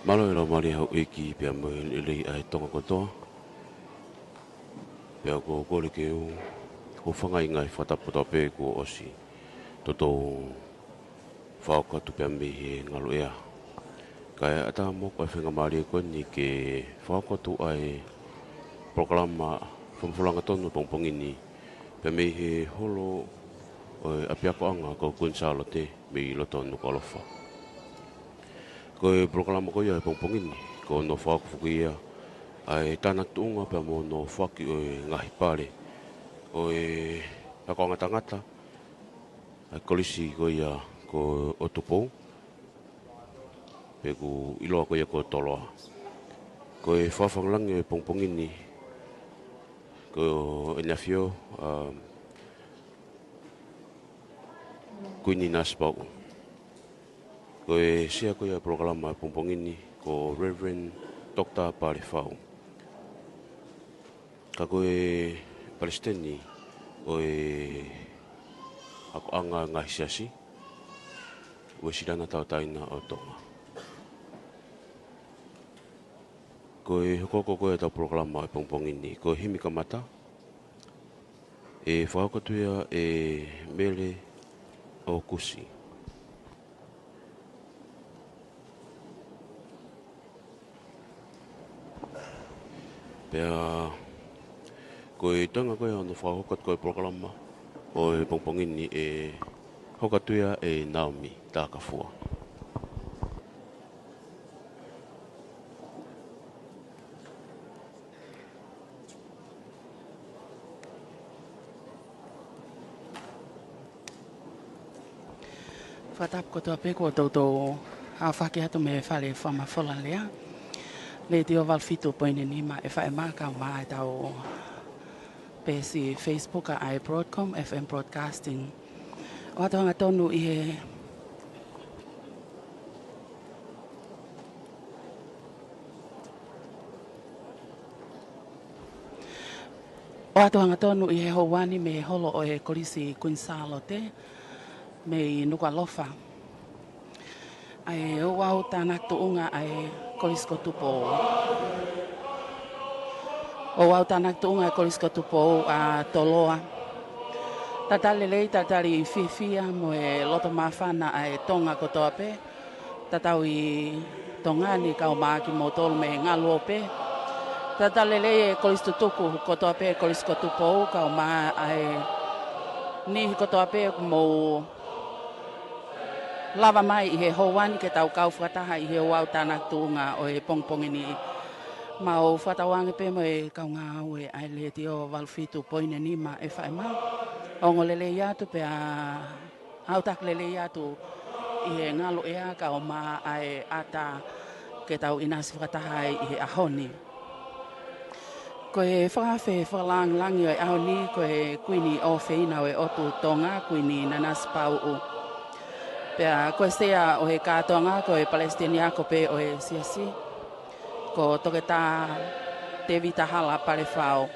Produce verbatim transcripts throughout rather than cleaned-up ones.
Mālō e laumālie houʻeiki pea mo e lelei ʻa e Tonga kotoa. Pea ʻoku ou kole ke u hūfanga ʻi he ngaahi fakatapu kotoa pē kuo ʻosi toutou fakahoko atu pea mei he ngaluʻea. Kae ʻatā moʻoku ʻa e faingamālie ko eni ke fakahoko atu ʻa e polokalama fakafofonga tonu pongipongi ni pea mei he holo ʻo e ʻapiakoʻanga ko Kuini Sālote mei loto Nukuʻalofa. Ko e polokalama ko ia he pongipongi ni, ko hono fakahoko foki ia ʻa e tānaki tuʻunga pea mo hono foaki ʻo e ngaahi pale ʻo e akoʻanga tangata ʻa e kolisi ko ia ko ʻOtu Pou, pe ʻoku ʻiloa ko ia ko Toloa. Ko e fafanga langi ʻo e pongipongi ni, ko ʻEne ʻAfio, um, Kuini Nanasipauʻu. Ko e sea ko ia polokalama pongipongi ni, ko Reverend Doctor Palefau. Ka ko e palesiteni ʻo e akoʻanga ngaahi siasi Uēsiliana Tauʻatāina ʻo Tonga. Ko e hokohoko ko ia ʻetau polokalama ʻo e pongipongi ni, ko e himi kamata, ʻe fakahoko atu ia ʻe Mele ʻOkusi. Pea ko e toenga ko ia hono fakahoko atu ko e polokalama ʻo e pongipongi ni, ʻe hoko atu ia ʻe Naomi Takafua. Fakatapu kotoa pē kuo toutou aofaki atu mei he fale fakamafola lea. Letiō valu fitu poini nima F M, kau mai ʻetau peesi Facebook ʻa e Broadcom F M Broadcasting. ʻOatu hangatonu ʻi he ʻOatu hangatonu ʻi he houa ni mei he holo ʻo e Kolisi Kuini Sālote mei Nukuʻalofa ʻa e ouau tānaki tuʻunga ʻa e Kolisi ko Tupou. Ouau tānaki tuʻunga ʻa e Kolisi ko Tupou ʻa Toloa. Talitali lelei, talitali fiefia mo e loto māfana ʻa e Tonga kotoa pē. Tatau ʻi Tonga ni kau mai kimoutolu mei he ngaluope. Talitali lelei e kolisi tutuku kotoa pē, Kolisi ko Tupou, kau mai ʻa e niʻihi kotoa pē ʻoku mou lava mai ʻi he houa ni ke tau kau fakataha ʻi he ouau tānaki tuʻunga ʻo e pongipongi ni. Mau fakatauange pē mo e kau ngāue ʻa e Letiō valu fitu poini nima F M. Ongo lelei atu pea ʻautaki lelei atu ʻi he ngaluʻea kau mai ʻa e ʻata ke tau ʻinasi fakataha ai ʻi he ʻaho ni. Ko e fakaafe fakalāngilangi ʻo e ʻaho ni ko e Kuini ʻofeina ʻo e ʻOtu Tonga, Kuini Nanasipauʻu. Pea ko e sea ʻo e kātoanga ko e palesiteni ako pē ʻo e siasi, ko Toketā Tēvita Hala Palefao.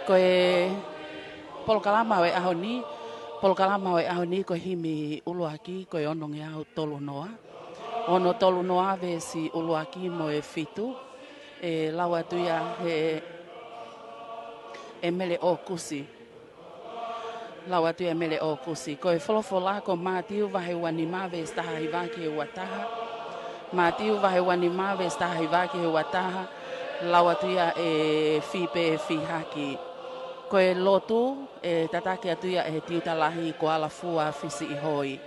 Ko e polokalama ʻo e ʻaho ni, polokalama ʻo e ʻaho ni ko e himi ʻuluaki ko e onongeau tolu noa. Ono tolu noa veesi ʻuluaki mo e fitu, ʻe lau atu ia ʻe, ʻe Mele ʻOkusi. Lau atu ia ʻe Mele ʻOkusi. Ko e folofola ko Mātiu vahe ua nima veesi taha hiva ki he ua taha. Mātiu vahe ua nima veesi taha hiva ki he ua taha. Lau atu ia ʻe Fipe Fihaki. Ko e lotu ʻe tataki atu ia ʻe he tiuta lahi ko Alafua Fisiʻihoi.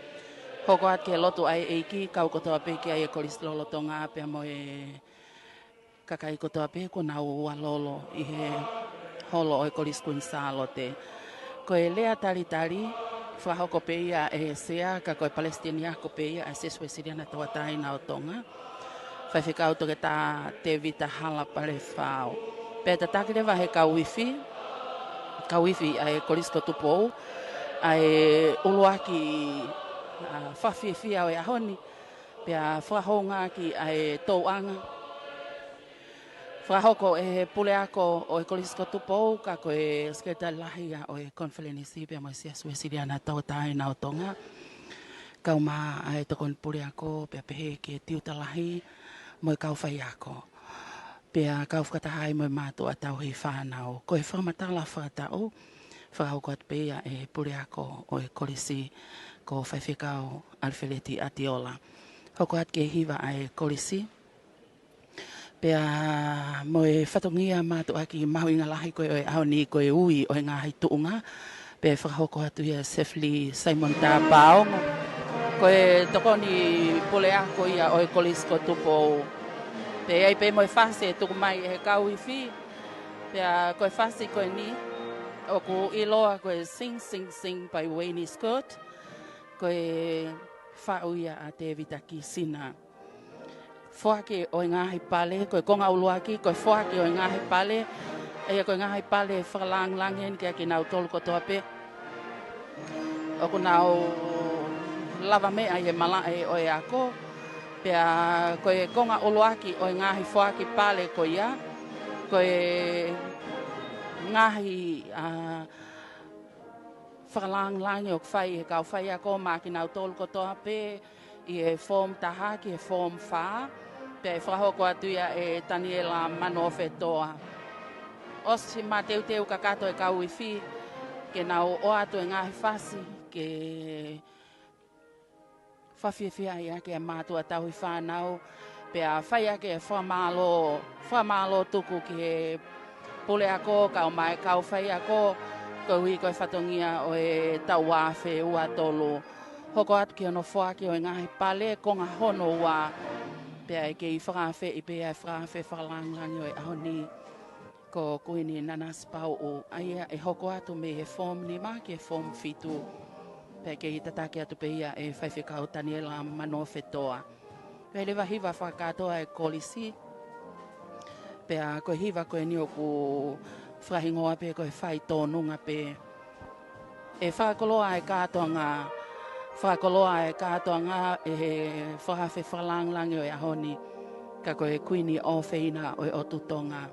Hoko atu ki he lotu ʻa e ʻEiki, kau kotoa pē ki ai e kolisi lolotonga pea mo e kakai kotoa pē kuo nau ʻalu lolo ʻi he holo ʻo e Kolisi Kuini Sālote. Ko e lea talitali, fakahoko pē ia ʻe he sea, ka ko e palesiteni ako pē ia ʻa e Siasi Uēsiliana Tauʻatāina ʻo Tonga, Faifekau Toketā Tēvita Hala Palefao. Pea tataki leva ʻe he kau ifi, kau ifi ʻa e Kolisi ko Tupou, ʻa e ʻuluaki, ʻa, fakafiefia ʻo e ʻaho ni, pea fakahoungaʻaki ʻa e tōʻonga fakahoko ʻe he puleako ʻo e Kolisi ko Tupou, ka ko e Sekelitali Lahi ia ʻo e Konifelenisi pea mo e Siasi Uēsiliana Tauʻatāina ʻo Tonga. Kau mai ʻa e tokoni puleako pea pehē ki he tiuta lahi, mo e kau faiako. Pea kau fakataha ai mo e mātuʻa tauhi fānau. Ko e fakamatala fakataʻu, fakahoko atu pē ia ʻe he puleako ʻo e kolisi ko Faifekau ʻAlifeleti ʻAtiola. Hoko atu ki he hiva ʻa e kolisi. Pea mo e fatongia mātuʻaki mahuʻinga lahi ko ē ʻo e ʻaho ni ko e ui ʻo e ngaahi tuʻunga. Pea fakahoko atu ia ʻe Sefili Saimoni Tapaongo. Ko e tokoni puleako ia ʻo e kolisi ko Tupou. Pea ʻi ai pē mo e fasi ʻe tuku mai ʻe he kau ifi. Pea ko e fasi ko eni ʻoku ʻiloa ko e Sing Sing Sing by Wayne Scott. Ko e faʻu ia ʻa Tēvita Kisina. Foaki ʻo e ngaahi pale, ko e konga ʻuluaki, ko e foaki ʻo e ngaahi pale, ʻa ia ko e ngaahi pale fakalāngilangi eni kiate kinautolu kotoa pē ʻoku nau lavameʻa ʻi he malaʻe ʻo e ako. Pea ko e konga ʻuluaki ʻo e ngaahi foaki pale ko ia, ko e ngaahi, ʻa, fakalāngilangi ʻoku fai ʻe he kau faiako maʻa kinautolu kotoa pē ʻi he foomu taha ki he foomu fā, pea ʻe fakahoko atu ia ʻe Taniela Manuofetoa. ʻOsi mateuteu kakato e kau ifi ke nau ʻoatu e ngaahi fasi ke fakafiefia ai ʻa e mātuʻa tauhi fānau, pea fai ʻaki e fakamālō, fakamālō tuku ki he puleako kae ʻumaʻā e kau faiako, koeʻuhi ko e fatongia ʻo e taʻu ua afe ua tolu. Hoko atu ki hono foaki ʻo e ngaahi pale konga hono ua, pea ʻe kei fakaafeʻi pē ʻa e fakaafe fakalāngilangi ʻo e ʻaho ni ko Kuini Nanasipauʻu, ʻa ia ʻe hoko atu mei he foomu nima ki he foomu fitu. Pea kei tataki atu pē ia ʻe Faifekau Taniela Manuofetoa. Pea leva hiva fakakātoa e kolisi. Pea ko e hiva ko eni ʻoku fakahingoa pē ko e Fai Tōnunga Pē. ʻE fakakoloa e kātoanga, fakakoloa e kātoanga ʻe he fakaafe fakalāngilangi ʻo e ʻaho ni, ka ko e Kuini ʻOfeina ʻo e ʻOtu Tonga.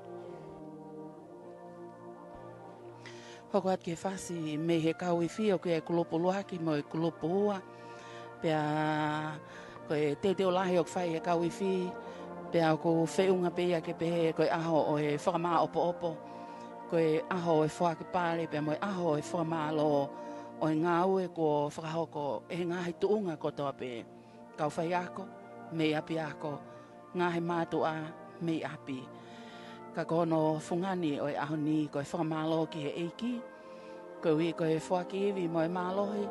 Hoko atu ki he fasi mei he kau ifi ʻoku ʻi ai e kulupu ʻuluaki mo e kulupu ua. Pea ko e teuteu lahi ʻoku fai ʻe he kau ifi, pea ʻoku feʻunga pē ia ke pehē ko e ʻaho ʻo e fakamāʻopoʻopo, ko e ʻaho ʻo e foaki pale, pea mo e ʻaho ʻo e fakamālō ʻo e ngāue kuo fakahoko ʻe he ngaahi tuʻunga kotoa pē, kau faiako mei ʻapiako, ngaahi mātuʻa mei ʻapi. Ka ko hono fungani ʻo e ʻaho ni ko e fakamālō ki he ʻEiki, koeʻuhi ko e foaki ivi mo e mālohi,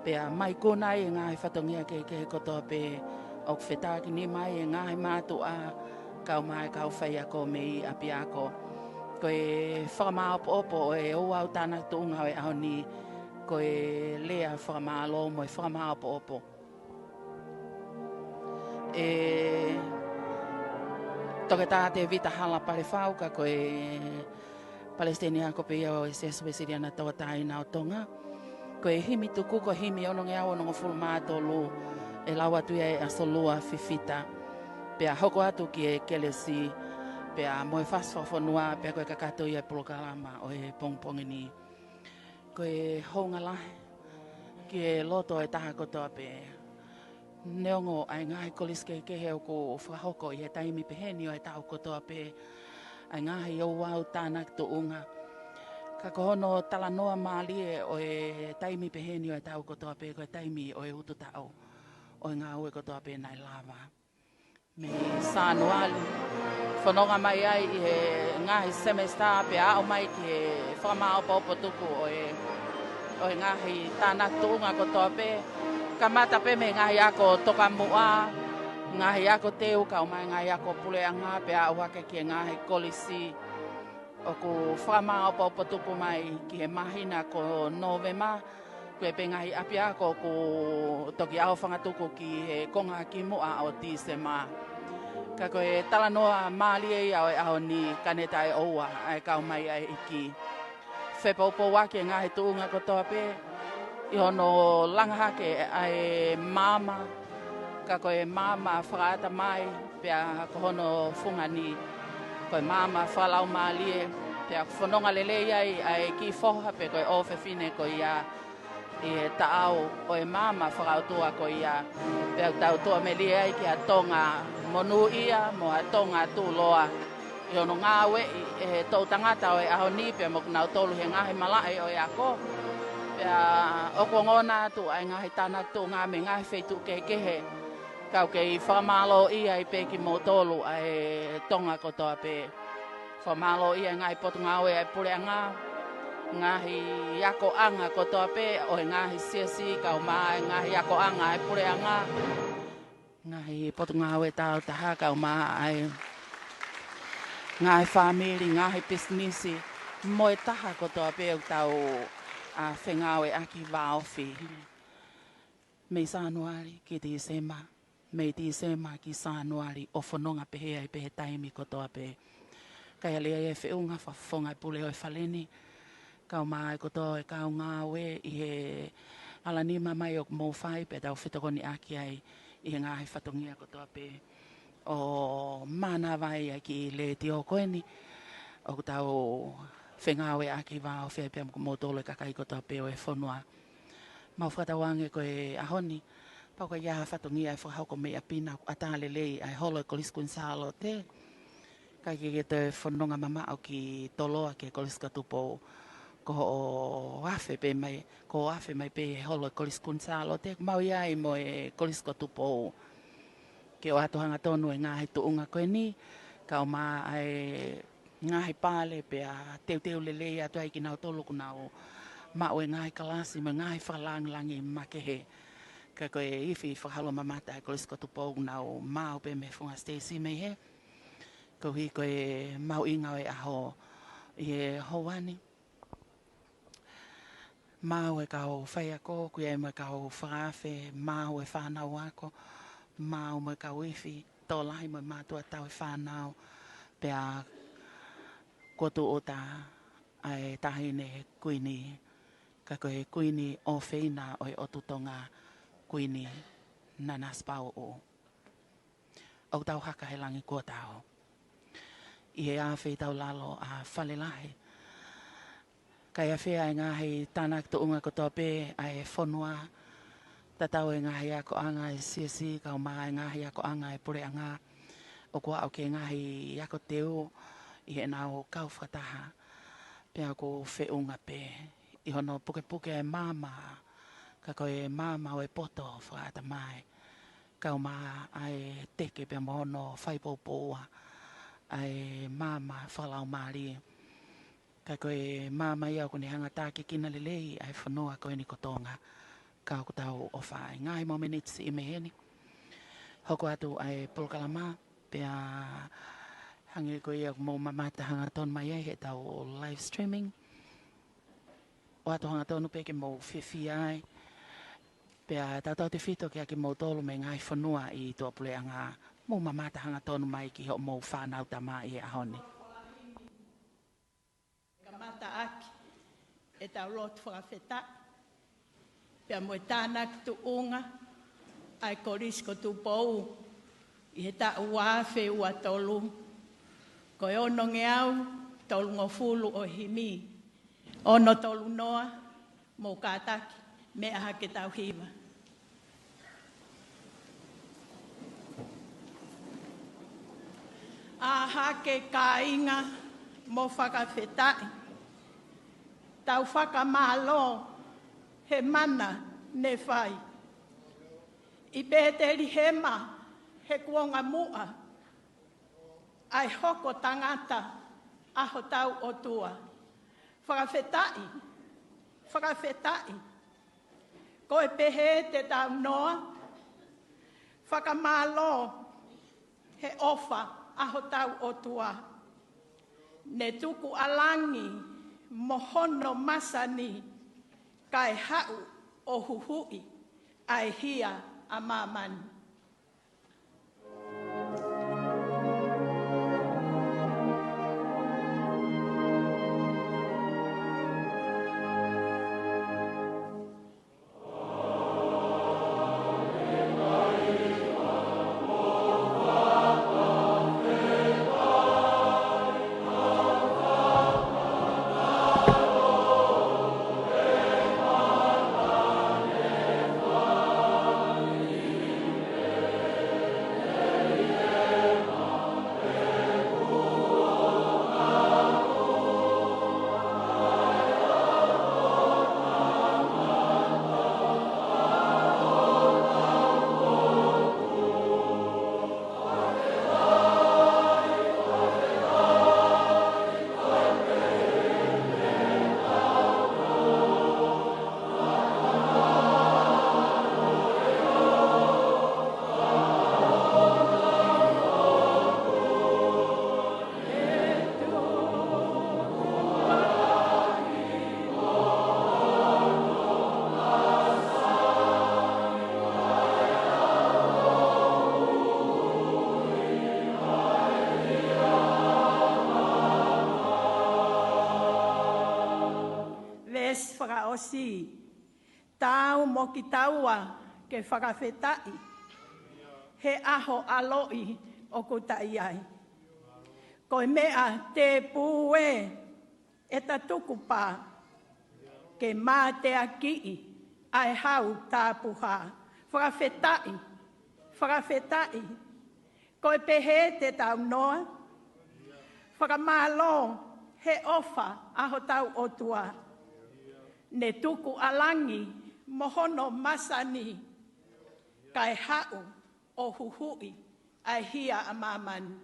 pea maikuna ai e ngaahi fatongia kehekehe kotoa pē ʻoku fetākinima ai e ngaahi mātuʻa kae ʻumaʻā e kau faiako mei ʻapiako. Ko e fakamāʻopoʻopo ʻo e ouau tānaki tuʻunga ʻo e ʻaho ni, ko e lea fakamālō mo e fakamāʻopoʻopo ʻe Toketā Tēvita Hala Palefau, ka ko e Palesiteni Ako pē ia ʻo e Siasi Uēsiliana Tauʻatāina ʻo Tonga. Ko e himi tuku ko e himi onongeau onongofulu mā tolu, ʻe lau atu ia ʻe ʻAsolua Fifita. Pea hoko atu ki he kelesi, pea mo e fasi fakafonua, pea ko e kakato ia e polokalama ʻo e pongipongi ni. Ko e hounga lahi ki he loto ʻo e taha kotoa pē. Neongo ʻa e ngaahi kolisi kehekehe ʻoku fakahoko ʻi he taimi peheni ʻo e taʻu kotoa pē, ʻa e ngaahi ouau tānaki tuʻunga. Ka ko hono talanoa mālie ʻo e taimi peheni ʻo e taʻu kotoa pē, ko e taimi ʻo e utu taʻu ʻo e ngāue kotoa pē naʻe lava mei Sānuali. Fononga mai ai ʻi he ngaahi semesitā pea aʻu mai ki he fakamāʻopoʻopo tuku ʻo e, ʻo e ngaahi tānaki tuʻunga kotoa pē. Kamata pē mei he ngaahi ako tokamuʻa, ngaahi ako teu kae ʻumaʻā e ngaahi ako puleʻanga pea aʻu hake ki he ngaahi kolisi. ʻOku fakamāʻopoʻopo tuku mai ki he māhina ko Nōvema, ko e pē ngaahi ʻapiako ʻoku toki ʻaofangatuku ki he konga kimuʻa ʻo Tīsema. Ka ko e talanoa mālie ia ʻo e ʻaho ni, ka ne taʻeʻoua ʻa e kau mai ʻa e ʻEiki. Fepoupouaki e ngaahi tuʻunga kotoa pē ʻi hono langa hake ʻa e maama, ka ko e maama fakaʻatamai, pea ko hono fungani ko e maama fakalaumālie, pea ʻoku fononga lelei ai ʻa e kiʻi foha pe ko e ʻofefine ko ia. ʻi he taʻau ʻo e maama fakaʻotua ko ia. Pea ʻoku tau tuʻamelie ai ki ha Tonga monūʻia mo ha Tonga tuʻuloa ʻi hono ngāueʻi ʻe he toʻu tangata ʻo e ʻaho ni pea mo kinautolu he ngaahi malaʻe ʻo e ako. Pea ʻoku ongona atu ʻa e ngaahi tānaki tuʻunga mei he ngaahi feituʻu kehekehe. Ka ʻoku kei fakamālōʻia ai pē kimoutolu ʻa e Tonga kotoa pē. Fakamālōʻia e ngaahi potungāue ʻa e puleʻanga, ngaahi akoʻanga kotoa pē ʻo e ngaahi siasi, kaeʻumaʻā e ngaahi akoʻanga ʻa e puleʻanga, ngaahi potungāue tāutaha, kaeʻumaʻā e ngaahi fāmili, ngaahi pisinisi, mo e taha kotoa pē ʻoku tau, ʻa, fengāueʻaki vāofi. Mei Sānuali ki Tīsema, mei Tīsema ki Sānuali, ʻo fononga pehē ai pē he taimi kotoa pē. Kae ʻai ai e feʻunga fakafofonga e pule ʻo e fale ni, kaeʻumaʻā e kotoa e kau ngāue ʻi he alanima mai ʻoku mou fai pea tau fetokoniʻaki ai ʻi he ngaahi fatongia kotoa pē. ʻO mānava ai ʻa e kiʻi letiō ko eni ʻoku tau fengāueʻaki vāofi ai pea mo kimoutolu e kakai kotoa pē ʻo e fonua. Mau fakatauange ko e ʻaho ni, pau ka ʻi ai ha fatongia ʻe fakahoko mei ʻapi na, ʻoku ʻatā lelei ʻa e holo e Kolisi Kuini Sālote. Kae ʻikai ke toe fononga mamaʻo ki Toloa ki he Kolisi ko Tupou. Ko hoʻo afe pē mai, ko hoʻo afe mai pē he holo e Kolisi Kuini Sālote, ʻoku mau ʻi ai mo e Kolisi ko Tupou. Ke ʻoatu hangatonu e ngaahi tuʻunga ko eni, kaeʻumaʻā e ngaahi pale pea teuteu lelei atu ai kinautolu ʻoku nau maʻu e ngaahi kalasi mo e ngaahi fakalāngilangi makehe. Ka ko e ifi fakahalu mamata e Kolisi ko Tupou ʻoku nau maʻu pē mei he funga siteisi mei hē. Koeʻuhi ko e mahuʻinga ʻo e ʻaho ʻi he houa ni. Maʻu e kau faiako, ʻoku ʻi ai mo e kau fakaafe, maʻu e fānau ako, maʻu mo e kau ifi, tokolahi mo e mātuʻa tauhi fānau, pea kuo tūʻuta ʻa e Taʻahine Kuini, ka ko e Kuini ʻofeina ʻo e ʻOtu Tonga, Kuini Nanasipauʻu. ʻOku tau haka he langi kuo tau. ʻI he afe ʻi taulalo ʻa Falelahi. Kae ʻafea e ngaahi tānaki tuʻunga kotoa pē ʻa e fonua, tatau e ngaahi akoʻanga ʻa e siasi, kaeʻumaʻā e ngaahi akoʻanga ʻa e puleʻanga, ʻoku aʻu ki he ngaahi ako teu ʻi heʻenau kau fakataha. Pea ʻoku feʻunga pē ʻi hono pukepuke e maama, ka ko e maama ʻo e poto fakaʻatamai. Kaeʻumaʻā e teke pea mo hono fai poupou ʻa e maama fakalaumālie. Ka ko e maama ia ʻoku ne hanga ʻo tākiekina lelei ʻa e fonua ko eni ko Tonga. Ka ʻoku tau ʻofa ai. Ngaahi momeniti siʻi mei heni. Hoko atu ʻa e polokalama, pea hangē ko ia ʻoku mou mamata hangatonu mai ai heʻetau live streaming. ʻOatu hangatonu pē ke mou fiefia ai. Pea tautautefito kiate kimoutolu mei he ngaahi fonua ʻi tuʻapuleʻanga, mou mamata hangatonu mai ki hoʻomou fānau tama ʻi he ʻaho ni. Kamata ʻaki ʻetau lotu fakafetaʻi pea mo e tānaki tuʻunga ʻa e Kolisi ko Tupou ʻi he taʻu ua afe ua tolu, ko e onongeau tolungofulu ʻo e himi. Ono tolu noa, mou kātaki, meʻa hake tau hiva. ʻĀ hake kāinga mo fakafetaʻi. Tau fakamālō he mana ne fai. ʻI Pētelihema he kuonga muʻa, ʻa e hoko tangata ʻa hotau ʻOtua. Fakafetaʻi, fakafetaʻi. Ko e pehē te tau noa, fakamālō he ʻofa ʻa hotau ʻOtua. Ne tuku ʻa langi mo hono masani, kae haʻu ʻo huhuʻi ʻa e hia ʻa māmani. ʻOsi, taau mo kitaua ke fakafetaʻi he ʻaho ʻaloʻi ʻoku ta ʻi ai. Ko e meʻa tēpū ē, ʻe ta tukupā ke mateakiʻi ʻa e hau tapuhā. Fakafetaʻi, fakafetaʻi. Ko e pehē te tau noa, fakamālō he ʻofa ʻa hotau ʻOtua. Ne tuku ʻa langi mo hono masani, kae haʻu ʻo huhuʻi ʻa e hia ʻa māmani.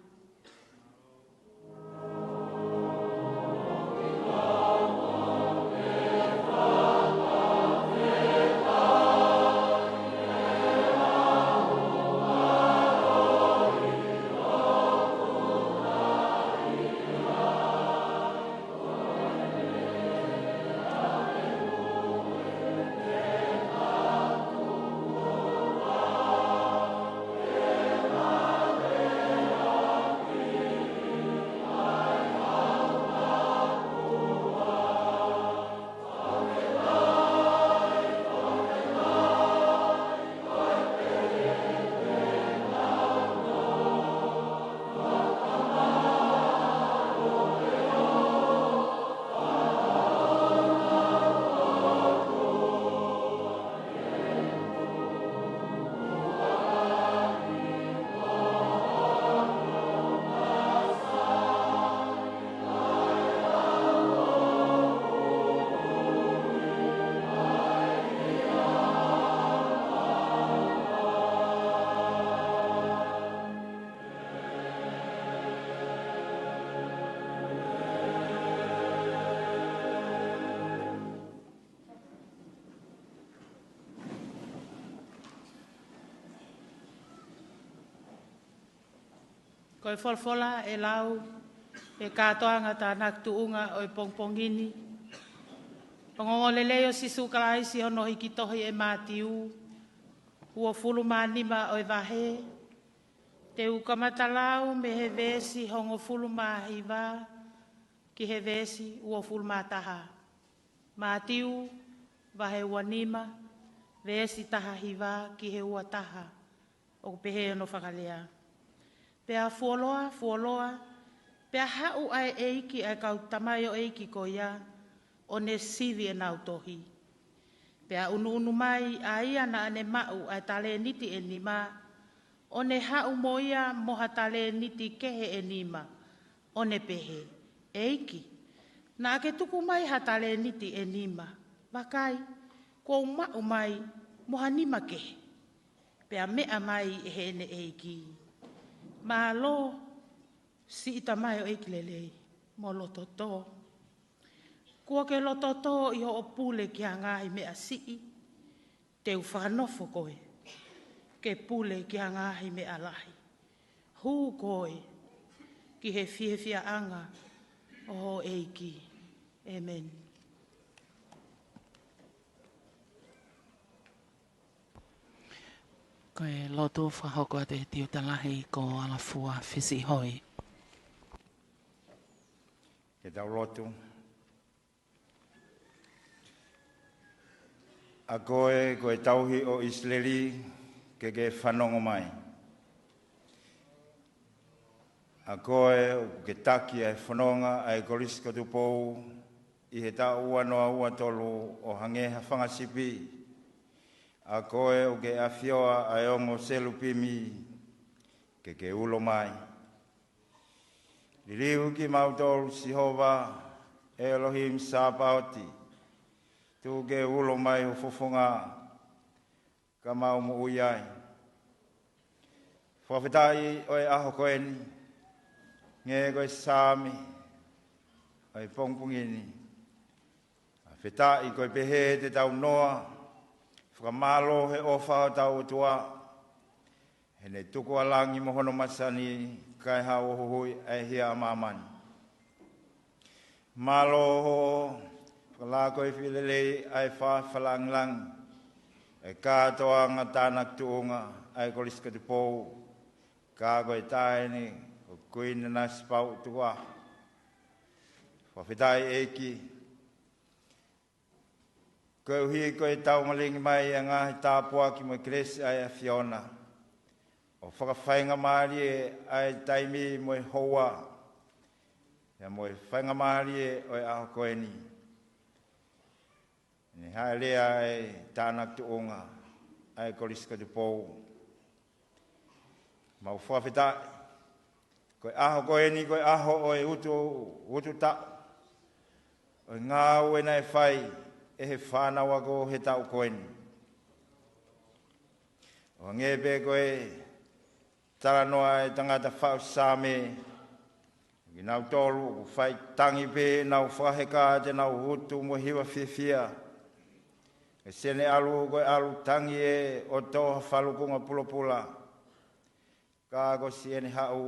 Ko e folofola ʻe lau ʻe he kātoanga tānaki tuʻunga ʻo e pongipongi ni, ʻa e ongoongolelei ʻo Sīsū Kalaisi hono hiki tohi ʻe Mātiu, uofulu mā nima ʻo e vahe. Te u kamata lau mei he veesi hongofulu mā hiva ki he veesi uofulu mā taha. Mātiu, vahe ua nima, veesi taha hiva ki he ua taha. ʻOku pehē hono fakalea: Pea fuoloa, fuoloa, pea haʻu ʻa e ʻeiki ʻa e kau tamaioʻeiki ko ia, ʻo ne sivi ʻenau tohi. Pea ʻunuʻunu mai ʻa ia naʻa ne maʻu ʻa e talēniti ʻe nima, ʻo ne haʻu mo ia mo ha talēniti kehe ʻe nima, ʻo ne pehē, ʻEiki, naʻa ke tuku mai ha talēniti ʻe nima, vakai, kuo u maʻu mai mo ha nima kehe. Pea meʻa mai ʻe heʻene ʻeiki, Mālō, siʻi tamaioʻeiki lelei mo loto tō. Kuo ke loto tō ʻi hoʻo pule ki ha ngaahi meʻa siʻi, te u fakanofo koe ke pule ki ha ngaahi meʻa lahi. Hū koe ki he fiefiaʻanga ʻo ho ʻeiki. ʻĒmeni. Ko e lotu fakahoko atu ʻe he tiuta lahi ko Alafua Fisihoi. Ke tau lotu. ʻA koe ko e tauhi ʻo ʻIsileli, ke ke fanongo mai. ʻA koe ʻoku ke taki ʻa e fononga ʻa e Kolisi ko Tupou ʻi he taʻu ua noa ua tolu ʻo hangē ha fanga sipi. ʻA koe ʻoku ke ʻafioʻi ʻa e ongo selupimi, ke ke ulo mai. Liliu kimautolu Sihova, ʻElohimi Sāpaoti, tuku ke ulo mai ho fofonga, ka mau moʻui ai. Fakafetaʻi ʻo e ʻaho ko eni, hangē ko e saame ʻo e pongipongi ni. Fakafetaʻi ko e pehē te tau noa, fakamālō he ʻofa ʻa hotau ʻOtua, he ne tuku ʻa langi mo hono masani, kae haʻu ʻo huhuʻi ʻa e hia ʻa māmani. Mālō hoʻo fakalakoifie lelei ʻa e fakalāngilangi ʻa e kātoanga tānaki tuʻunga ʻa e Kolisi ko Tupou, ka ko e taʻahine ko Kuini Nanasipauʻu Tukuʻaho. Fakafetaʻi ʻEiki, Koeʻuhi ko e tau malingi mai ʻa e ngaahi tāpuaki mo e kelesi ʻa e ʻAfiona, ʻo fakafaingamālie ʻa e taimi mo e houa, pea mo e faingamālie ʻo e ʻaho ko eni. Ne hāʻele ʻa e tānaki tuʻunga ʻa e Kolisi ko Tupou. Mau fakafetaʻi. Ko e ʻaho ko eni, ko e ʻaho ʻo e utu, utu taʻu ʻo e ngāue naʻe fai ʻe he fānau ako he taʻu ko eni. ʻO hangē pē ko e talanoa ʻa e tangata faʻu Saame, kinautolu ʻoku fai tangi pē ʻenau fakaheka ʻenau utu mo e hiva fiefia. Ke siʻene ʻalu, ko e ʻalu tangi ē ʻo toʻo ha falukunga pulopula. Ka ko siʻene haʻu,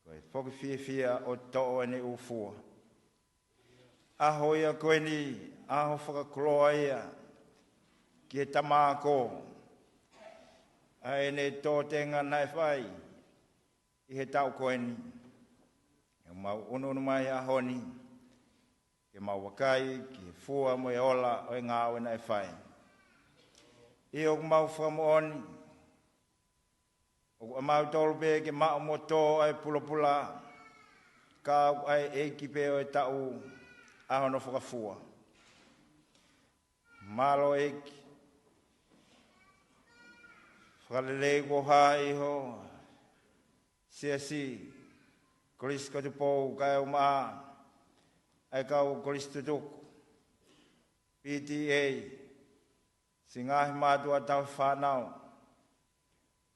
ko e foki fiefia ʻo toʻo ʻene ʻū fua. ʻAho ia ko eni, ʻaho fakakoloa ia ki he tama ako, ʻa ʻene tōtenga naʻe fai ʻi he taʻu ko eni. ʻOku mau ʻunuʻunu mai he ʻaho ni, ke mau vakai ki he fua mo e ola ʻo e ngāue naʻe fai. ʻIo, ʻoku mau fakamoʻoni, ʻoku ʻamautolu pē ke maʻu mo tō ʻa e pulopula, ka ʻoku ʻa e ʻEiki pē ʻo e taʻu ʻa hono fakafua. Mālō ʻEiki. Fakalelei kuo hā ʻi ho siasi Kolisi ko Tupou, kae ʻumaʻā ʻa e kau kolisi tutuku, P T A, siʻi ngaahi mātuʻa tauhi fānau,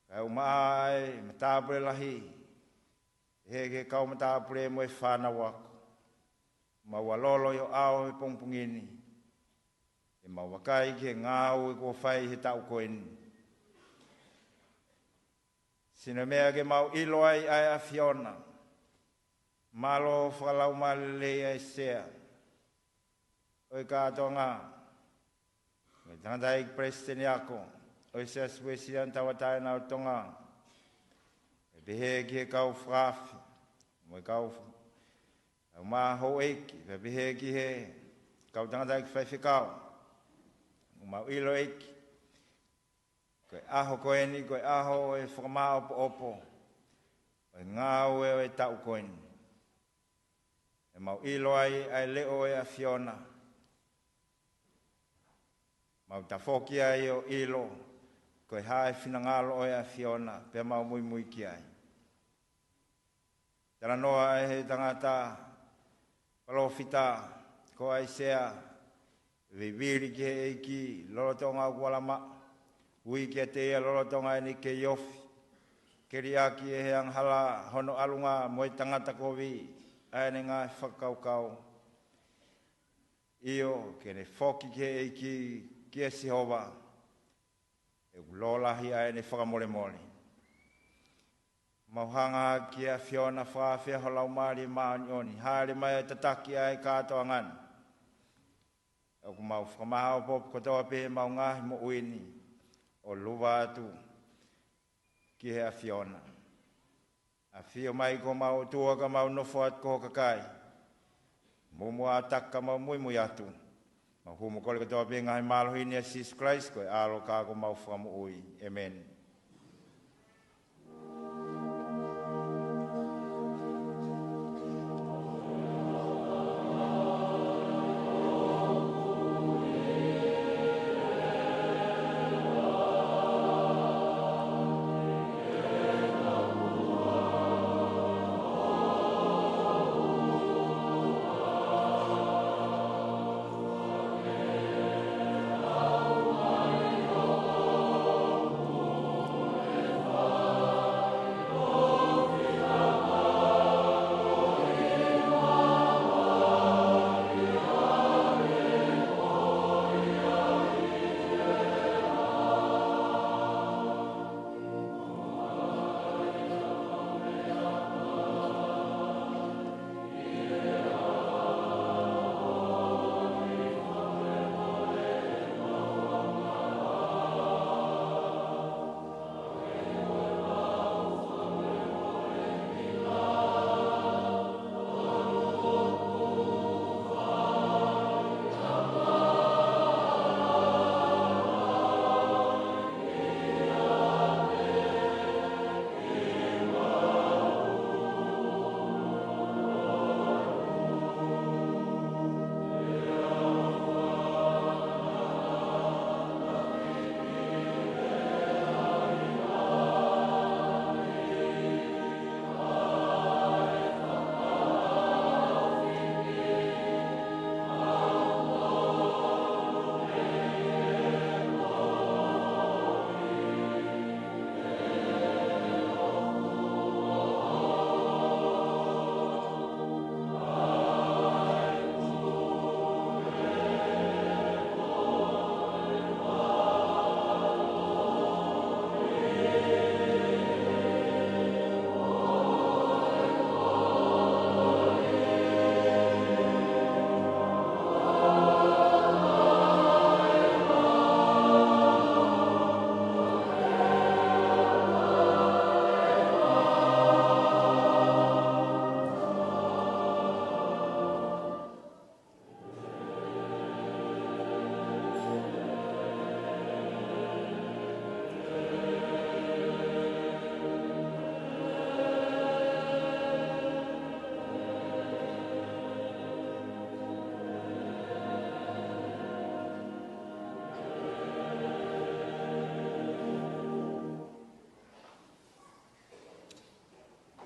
kae ʻumaʻā ʻa e matāpule lahi, pehē ki he kau matāpule mo e fānau ako. Mau ʻalolo ʻi ho ʻao he pongipongi ni, ke mau vakai ki he ngāue kuo fai he taʻu ko eni. Siʻene meʻa ke mau ʻilo ai ʻa e ʻAfiona. Mālō fakalaumālie lelei ʻa e sea ʻo e kātoanga, mo e tangataʻeiki palesiteni ako ʻo e Siasi Uēsiliana Tauʻatāina ʻo Tonga, pea pehē ki he kau fakaafe, mo e kau fa-, ʻumaʻā houʻeiki, pea pehē ki he kau tangataʻeiki faifekau. ʻOku mau ʻilo ʻEiki, ko e ʻaho ko eni, ko e ʻaho ʻo e fakamāʻopoʻopo ʻo e ngāue ʻo e taʻu ko eni. ʻOku mau ʻilo ai ʻa e leʻo ʻo e ʻAfiona. Mau tafoki ai ʻo ʻilo ko e hā e finangalo ʻo e ʻAfiona, pea mau muimui ki ai. Talanoa ʻe he tangata palōfita ko ʻAisea, vivili ki he ʻEiki lolotonga ʻoku ala maʻu, ui kiate ia lolotonga ʻene kei ofi, ke liʻaki ʻe he angahala hono ʻalunga mo e tangata kovi ʻa ʻene ngaahi fakakaukau. ʻIo, ke ne foki ki he ʻEiki, kia Sihova, he ʻoku lōlahi ʻa ʻene fakamolemole. Mau hanga ki he ʻAfiona, fakaafeʻi ho Laumālie Māʻoniʻoni, hāʻele mai ʻo tataki ʻa e kātoanga ni. ʻOku mau fakamāʻopoʻopo kotoa pē ʻemau ngaahi moʻui ni, ʻo luva atu ki he ʻAfiona. ʻAfio mai ko homau ʻOtua, ka mau nofo atu ko ho kakai. Muʻomuʻa ʻo taʻengata ka mau muimui atu. Mau hū mo kole kotoa pē ngaahi mālohi ni ʻia Sīsū Kalaisi ko e ʻAlo ka ko homau Fakamoʻui. ʻĒmeni.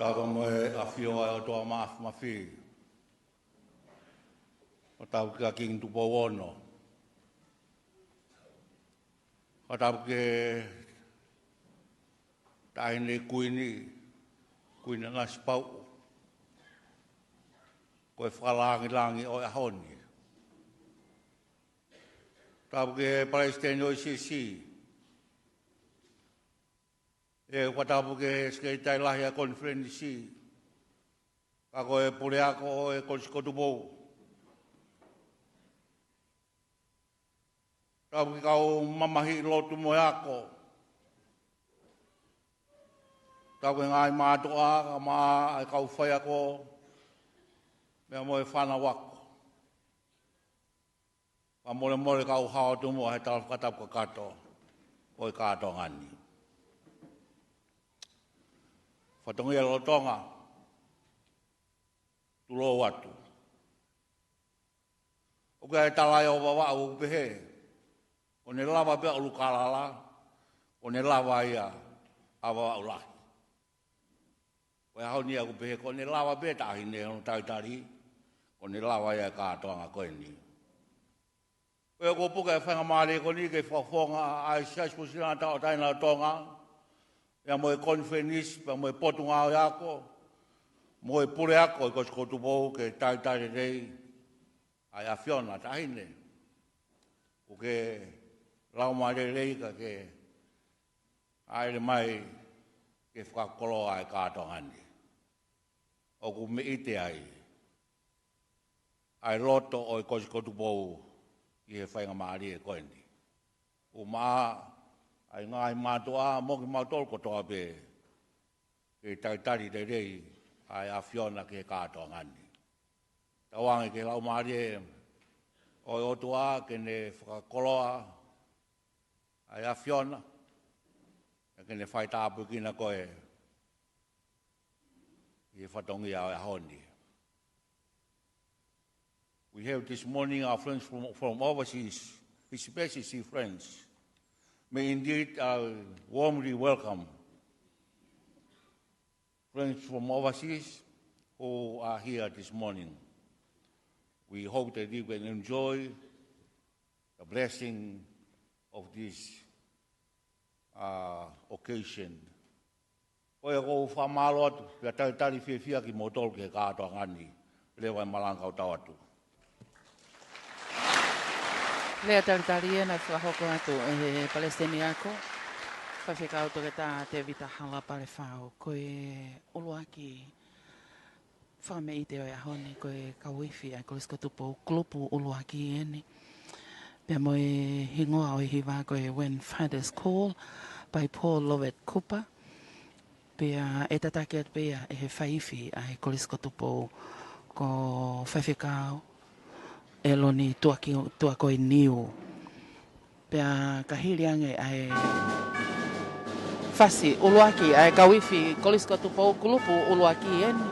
Tapu mo e ʻafio ʻa e ʻOtua Māfimafi. Fakatapu kia Kingi Tupou Ono. Fakatapu ki he Taʻahine Kuini, Kuini Nanasipauʻu. Ko e fakalāngilangi ʻo e ʻaho ni. Tapu ki he Palesiteni ʻo e C C. ʻE fakatapu ki he Sekelitali Lahi ʻa e Konifelenisi. Ka ko e puleako ʻo e Kolisi ko Tupou. Tapu ki he kau mamahiʻi lotu mo e ako. Tapu ki he ngaahi mātuʻa, kae ʻumaʻā e kau faiako, pea mo e fānau ako. Fakamolemole ka u hao atu muʻa he tala fakatapu kakato ʻo e kātoanga ni. Fatongia lolotonga, tulou atu. ʻOku ʻi ai e tala ʻa Vavaʻu ʻoku pehē, kuo ne lava pē ʻa ʻUlukalala, kuo ne lava ia ʻa Vavaʻu Lahi. Ko e ʻaho ni ʻoku pehē kuo ne lava pē Taʻahine hono talitali, kuo ne lava ia e kātoanga ko eni. Ko ia ʻoku ou puke e faingamālie ko eni ke fakafofonga ʻa e Siasi Fakamoʻui Tauʻatāina ʻo Tonga, pea mo e Konifelenisi, pea mo e Potungāue Ako, mo e puleako ʻo e Kolisi ko Tupou ke talitali lelei ʻa e ʻAfiona Taʻahine. ʻOku ke laumālie lelei ka ke ʻalu mai ke fakakoloa e kātoanga ni. ʻOku meʻite ai ʻa e loto ʻo e Kolisi ko Tupou ʻi he faingamālie ko eni. ʻUmaʻā ʻa e ngaahi mātuʻa mo kimautolu kotoa pē ke talitali lelei ʻa e ʻAfiona ki he kātoanga ni. Tauange ki he Laumālie ʻo e ʻOtua ke ne fakakoloa ʻa e ʻAfiona, pea ke ne faitāpuekina koe ʻi he fatongia ʻo e ʻaho ni. We have this morning our friends from, from overseas, His Excellency friends. May indeed I warmly welcome friends from overseas who are here this morning. We hope that you can enjoy the blessing of this, uh, occasion. Ko ia ʻoku ou fakamālō atu, pea talitali fiefia kimoutolu ki he kātoanga ni, leva e malanga kau tau atu. Lea talitali ē naʻe fakahoko atu ʻe he Palesiteni Ako, Faifekau Toketā Tēvita Hala Palefau, ko e ʻuluaki fakameʻite ʻo e ʻaho ni ko e kau ifi ʻa e Kolisi ko Tupou, kulupu ʻuluaki eni. Pea mo e hingoa ʻo e hiva ko e When Fathers Call by Paul Lovett Cooper. Pea ʻe tataki atu pē ia ʻe he faifi ʻa e Kolisi ko Tupou ko Faifekau ʻEloni Tuaki-, Tuakoiniu. Pea ka hili ange ʻa e fasi ʻuluaki ʻa e kau ifi Kolisi ko Tupou, kulupu ʻuluaki eni.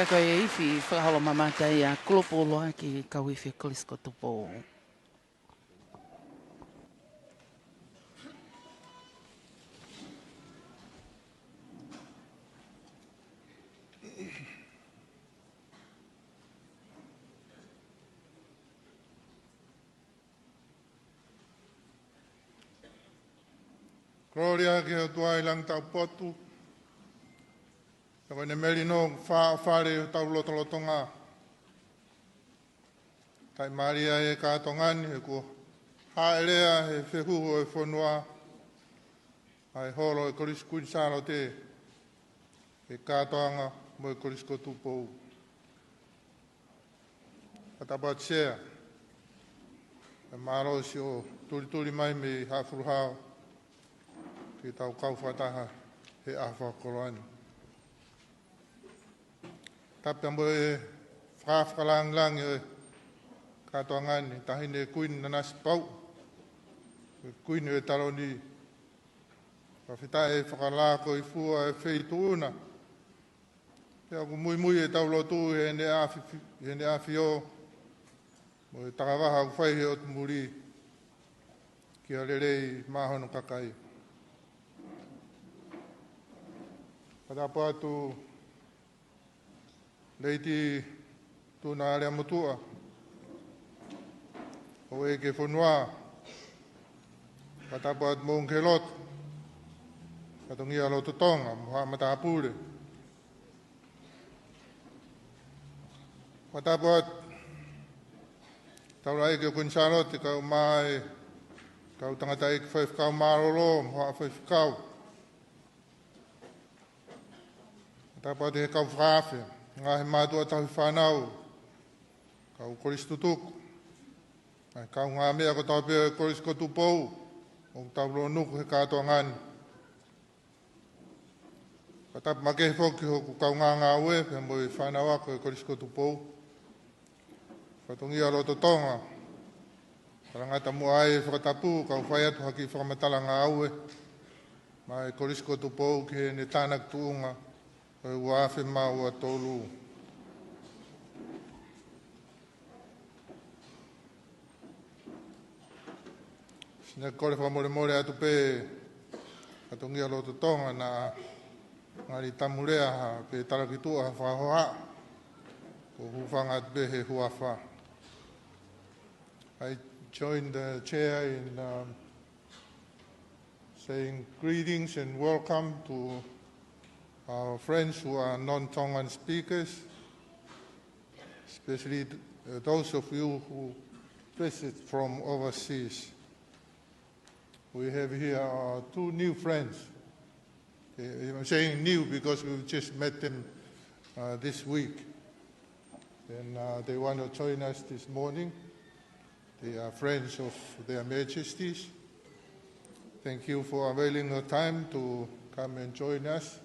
Ko e ifi fakaholomamata ia, kulupu ʻuluaki, kau ifi Kolisi ko Tupou. Kolōlia ki he ʻOtua ʻi he langi taupotu. Pea ko ʻene melino faʻofale ʻi hotau lotolotonga. Taʻimālie ʻa e kātoanga ni, he kuo hāʻele ʻa e fehuhu ʻo e fonua, ʻa e holo ʻo e Kolisi Kuini Sālote, ʻa e kātoanga mo e Kolisi ko Tupou. Fakatapu atu Sea, ʻe mālō siʻo tulituli mai mei Haʻafuluhao, ke tau kau fakataha he ʻaho fakakoloa ni. Tapu mo e fakafakalangilangi ʻo e kātoanga ni, Taʻahine Kuini Nanasipauʻu, ʻa e Kuini ʻo e taloni. Fakafetaʻi e fakalākoifua e feituʻu na. Pea ʻoku muimui ʻetau lotu ʻi heʻene ʻafi-, ʻi heʻene ʻafio, mo e takavaha ʻoku fai he ʻotu muli, ki ha lelei maʻa hono kakai. Fakatapu atu Lady Tuna Aleamotuʻa, ʻo e ke fonua. Fakatapu atu Moʻunga Lotu, fatongia Lototonga, mo haʻa matāpule. Fakatapu atu Taulaʻeiki ʻo Kuini Sālote, kae ʻumaʻā e kau tangataʻeiki faifekau mālōlō, mo haʻa faifekau. Fakatapu atu he kau fakaafe, ngaahi mātuʻa tauhi fānau, kau kolisi tutuku, ngaahi kaungāmeʻa kotoa pē ʻo e Kolisi ko Tupou, ʻoku tau lōnuku he kātoanga ni. Fakatapu makehe foki hoku kaungāngāue, pea mo e fānau ako ʻo e Kolisi ko Tupou. Fatongia Lototonga, talangata muʻa ai e fakatapu, kau fai atu ha kiʻi fakamatala ngāue maʻa e Kolisi ko Tupou ki heʻene tānaki tuʻunga ʻo e ua afe mā ua tolu. Sina kole fakamolemole atu pē, fatongia Lototonga, naʻa ngali tamu lea ha, pe talakituʻa ha fakahohaʻa, ko e hūfanga atu pē he huafa. I join the chair in, um, saying greetings and welcome to our friends who are non-Tongan speakers, especially th-, uh, those of you who visit from overseas. We have here, uh, two new friends. Uh, I'm saying new because we've just met them, uh, this week. And, uh, they want to join us this morning. They are friends of their Majesties. Thank you for availing your time to come and join us.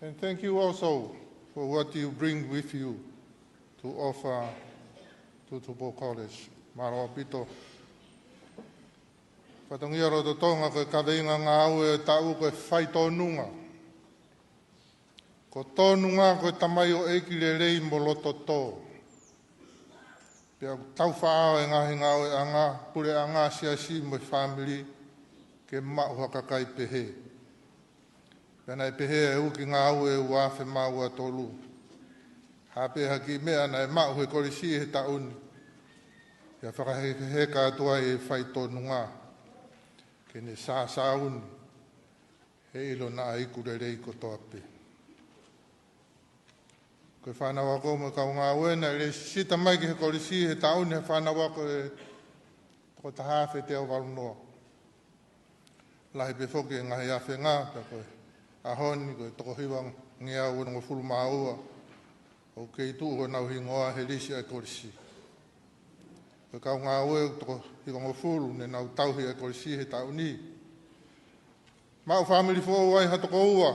And thank you also for what you bring with you to offer to Tupou College. Mālō ʻaupito. Fatongia Lototonga, ko e kaveinga ngāue ʻo e taʻu ko e faitōnunga. Ko tōnunga ko e tamaioʻeiki lelei mo loto tō. Pea ʻoku tau faʻao e ngaahi ngāueʻanga, puleʻanga, siasi mo e fāmili ke maʻu ha kakai pehē. Pea naʻe pehē e uki ngāue ua afe mā ua tolu. Hā pē ha kiʻi meʻa naʻe maʻu he kolisi he taʻu ni, ʻe fakahekeheka atu ai e faitōnunga ke ne sāsāuni he ʻilo naʻa iku lelei kotoa pē. Ko e fānau ako mo e kau ngāue naʻe lēsisita mai ki he kolisi he taʻu ni, he fānau ako ʻe toko taha afe teau valu noa. Lahi pē foki e ngaahi afenga, pea ko e ʻaho ni ko e toko hiva ngeau onongofulu mā ua ʻoku kei tuʻu honau hingoa he lisi ʻa e kolisi. Ko e kau ngāue ʻoku toko hivangofulu ne nau tauhi ʻa e kolisi he taʻu ni. Maʻu fāmili foʻou ai ha toko ua.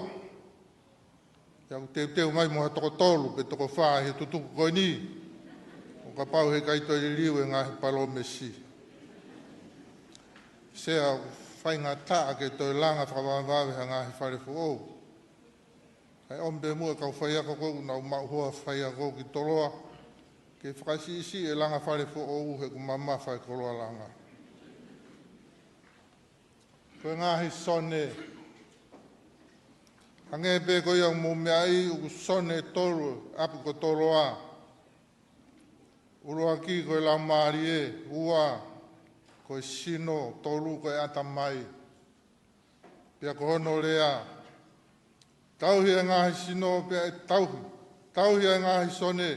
Pea ʻoku teuteu mai mo ha toko tolu pe toko fā he tutuku ko eni, ʻo kapau heʻikai toe liliu e ngaahi palōmesi. Sea, ʻoku faingataʻa ke toe langa fakavavevave ha ngaahi fale foʻou. Kae ʻomi pē muʻa e kau faiako ko ē ʻoku nau maʻu hoa faiako ki Toloa, ke fakasiʻisiʻi e langa fale foʻou he ʻoku mamafa e koloa langa. Ko e ngaahi sone. Hangē pē ko ia ʻoku mou meaʻi, ʻoku sone ʻe tolu ʻapi ko Toloa. ʻUluaki ko e laumālie, ua ko e sino, tolu ko e ʻatamai. Pea ko hono lea, tauhi e ngaahi sino pea ʻe tauhi, tauhi e ngaahi sone,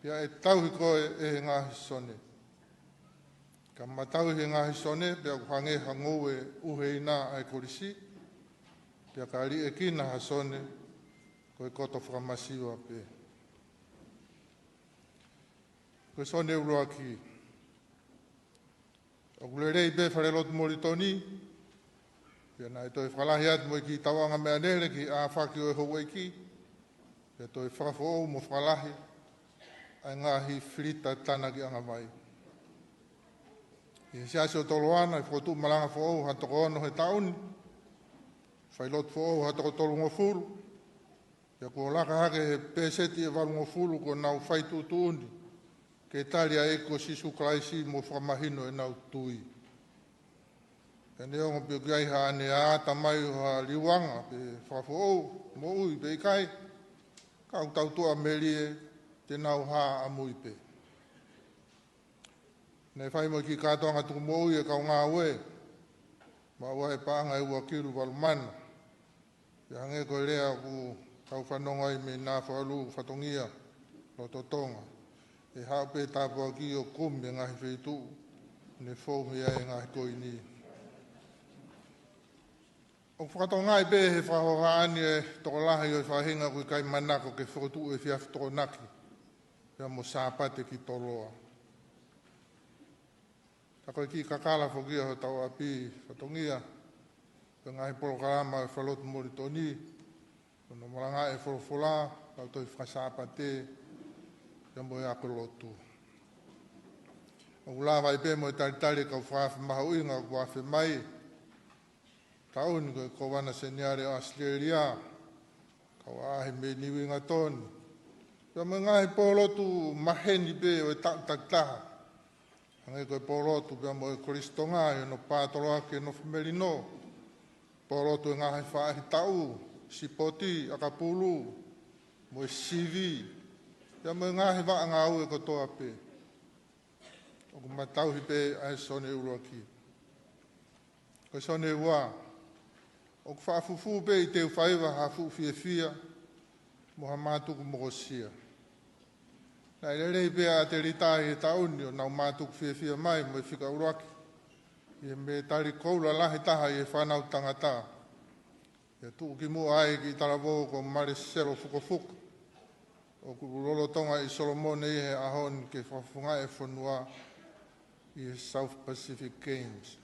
pea ʻe tauhi koe ʻe he ngaahi sone. Ka ma tauhi e ngaahi sone, pea ʻoku hangē ha ngoue ʻuheina ʻa e kolisi, pea ka liʻekina ha sone, ko e koto fakamasiva pē. Ko e sone ʻuluaki. ʻOku lelei pē falelotu Molitoni, pea naʻe toe fakalahi atu mo e kiʻi tauʻanga meʻalele ki he ʻāfaki ʻo e houʻeiki, pea toe fakafoʻou mo fakalahi ʻa e ngaahi filita tānakiʻanga vai. ʻI he Siasi ʻo Toloa naʻe fokotuʻu malanga foʻou ha toko ono he taʻu ni, failotu foʻou ha toko tolungofulu, pea kuo laka hake he pēseti ʻe valungofulu kuo nau fai tuʻutuʻuni ke tali ʻa e ʻEiki ko Sīsū Kalaisi mo fakamahino ʻenau tui. Pea neongo pē ʻoku ʻi ai haʻane ʻatamai ʻo ha liuanga pe fakafoʻou moʻui pe ʻikai, ka ʻoku tau tuʻa melie te nau hā ʻamui pē. Naʻe fai mo e kiʻi kātoanga tuku moʻui e kau ngāue, maʻu ai e paʻanga ʻe ua kilu valu mano. Pea hangē ko e lea ʻoku tau fanongo ai mei Nafoalū, fatongia loto Tonga, ʻe haʻu pē tāpuaki ʻo kumi e ngaahi feituʻu ne fou mei ai e ngaahi koini. ʻOku fakatokangaʻi pē he fakahohaʻa ni e tokolahi ʻo e faʻahinga ʻoku ʻikai manako ke fokotuʻu e efiafi Tokonaki pea mo Sāpate ki Toloa. Ka ko e kiʻi kakala foki ia hotau ʻapi fatongia, ko e ngaahi polokalama ʻo e falelotu Molitoni, ko hono malangaʻi e folofola, kau tohi fakasāpate, pea mo e ako lotu. ʻOku lava ai pē mo e talitali e kau fakaafe mahuʻinga kuo afe mai, taʻu ni ko e Kōvana Seniale ʻo ʻAositelēlia, kau ʻaʻahi mei Niuingatoni, pea mo e ngaahi pōlotu maheni pē ʻo e taʻu takitaha. Hangē ko e pōlotu pea mo e Kolisi Tonga ʻi hono pātoloaki e nofo melino, pōlotu e ngaahi faʻahitaʻu, sipoti, ʻakapulu, mo e sivi, pea mo e ngaahi vaʻa ngāue kotoa pē. ʻOku ma tauhi pē ʻa e sone ʻuluaki. Ko e sone ua, ʻoku faʻa fufū pē ʻi Teufaiva ha fuʻu fiefia mo ha mātuku mokosia. Naʻe lelei pē ʻa ʻAtelita ʻi he taʻu ni ʻo nau mātuku fiefia mai mo e fika ʻuluaki ʻi he mētali koula lahi taha ʻi he fānau tangata. Pea tuʻu ki muʻa ai e kiʻi talavou ko Maleselo Fukofuka, ʻoku lolotonga ʻi Solomone ʻi he ʻaho ni ke fakafofongaʻi e fonua ʻi he South Pacific Games.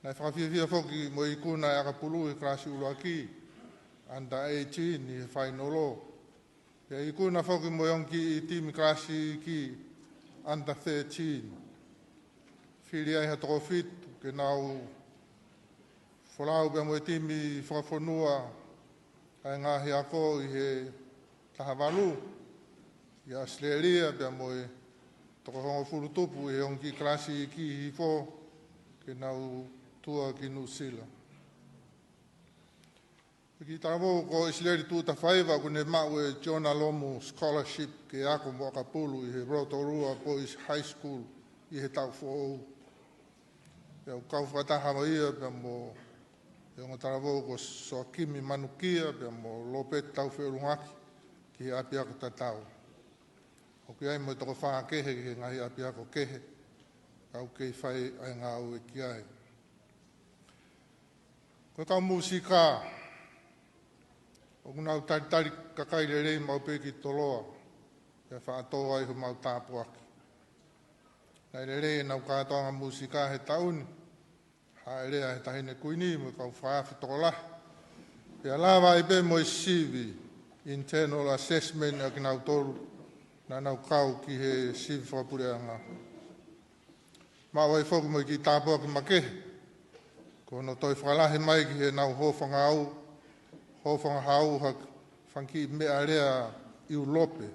Naʻe fakafiefia foki mo e ikuna e ʻakapulu he kalasi ʻuluaki, under eighteen, ʻi he fainolo. Pea ikuna foki mo e ongo kiʻi timi kalasi iiki under thirteen. Fili ai ha toko fitu ke nau folau pea mo e timi fakafonua ʻa e ngaahi ako ʻi he taha valu ʻi ʻAositelēlia pea mo e toko hongofulu tupu ʻi he ongo kiʻi kalasi iiki hifo ke nau tour ki Nuʻusila. Ko e kiʻi talavou ko ʻIsileli Tuʻutafaiva ʻoku ne maʻu e Jonah Lomu Scholarship ke ako mo ʻakapulu ʻi he Rotorua Boys High School ʻi he taʻu foʻou. Pea ʻoku kau fakataha mo ia pea mo e ongo talavou ko Soakimi Manukia pea mo Lopeti Taufeʻulungaki ki he ʻapiako tatau. ʻOku ʻi ai mo e toko fā kehe ki he ngaahi ʻapiako kehe, ka ʻoku kei fai ʻa e ngāue ki ai. Ko e kau mūsika, ʻoku nau talitali kakai lelei maʻu pē ki Toloa, pea faʻa tō ai homau tāpuaki. Naʻe lelei ʻenau kātoanga mūsika he taʻu ni, haʻele ai e Taʻahine Kuini mo e kau fakaafe tokolahi. Pea lava ai pē mo e sivi, internal assessment, ʻa kinautolu naʻa nau kau ki he sivi fakapuleʻanga. Maʻu ai foki mo e kiʻi tāpuaki makehe, ko hono toe fakalahi mai ki heʻenau hōfangau, Hōfangahau ha fanga kiʻi meʻalea ʻIulope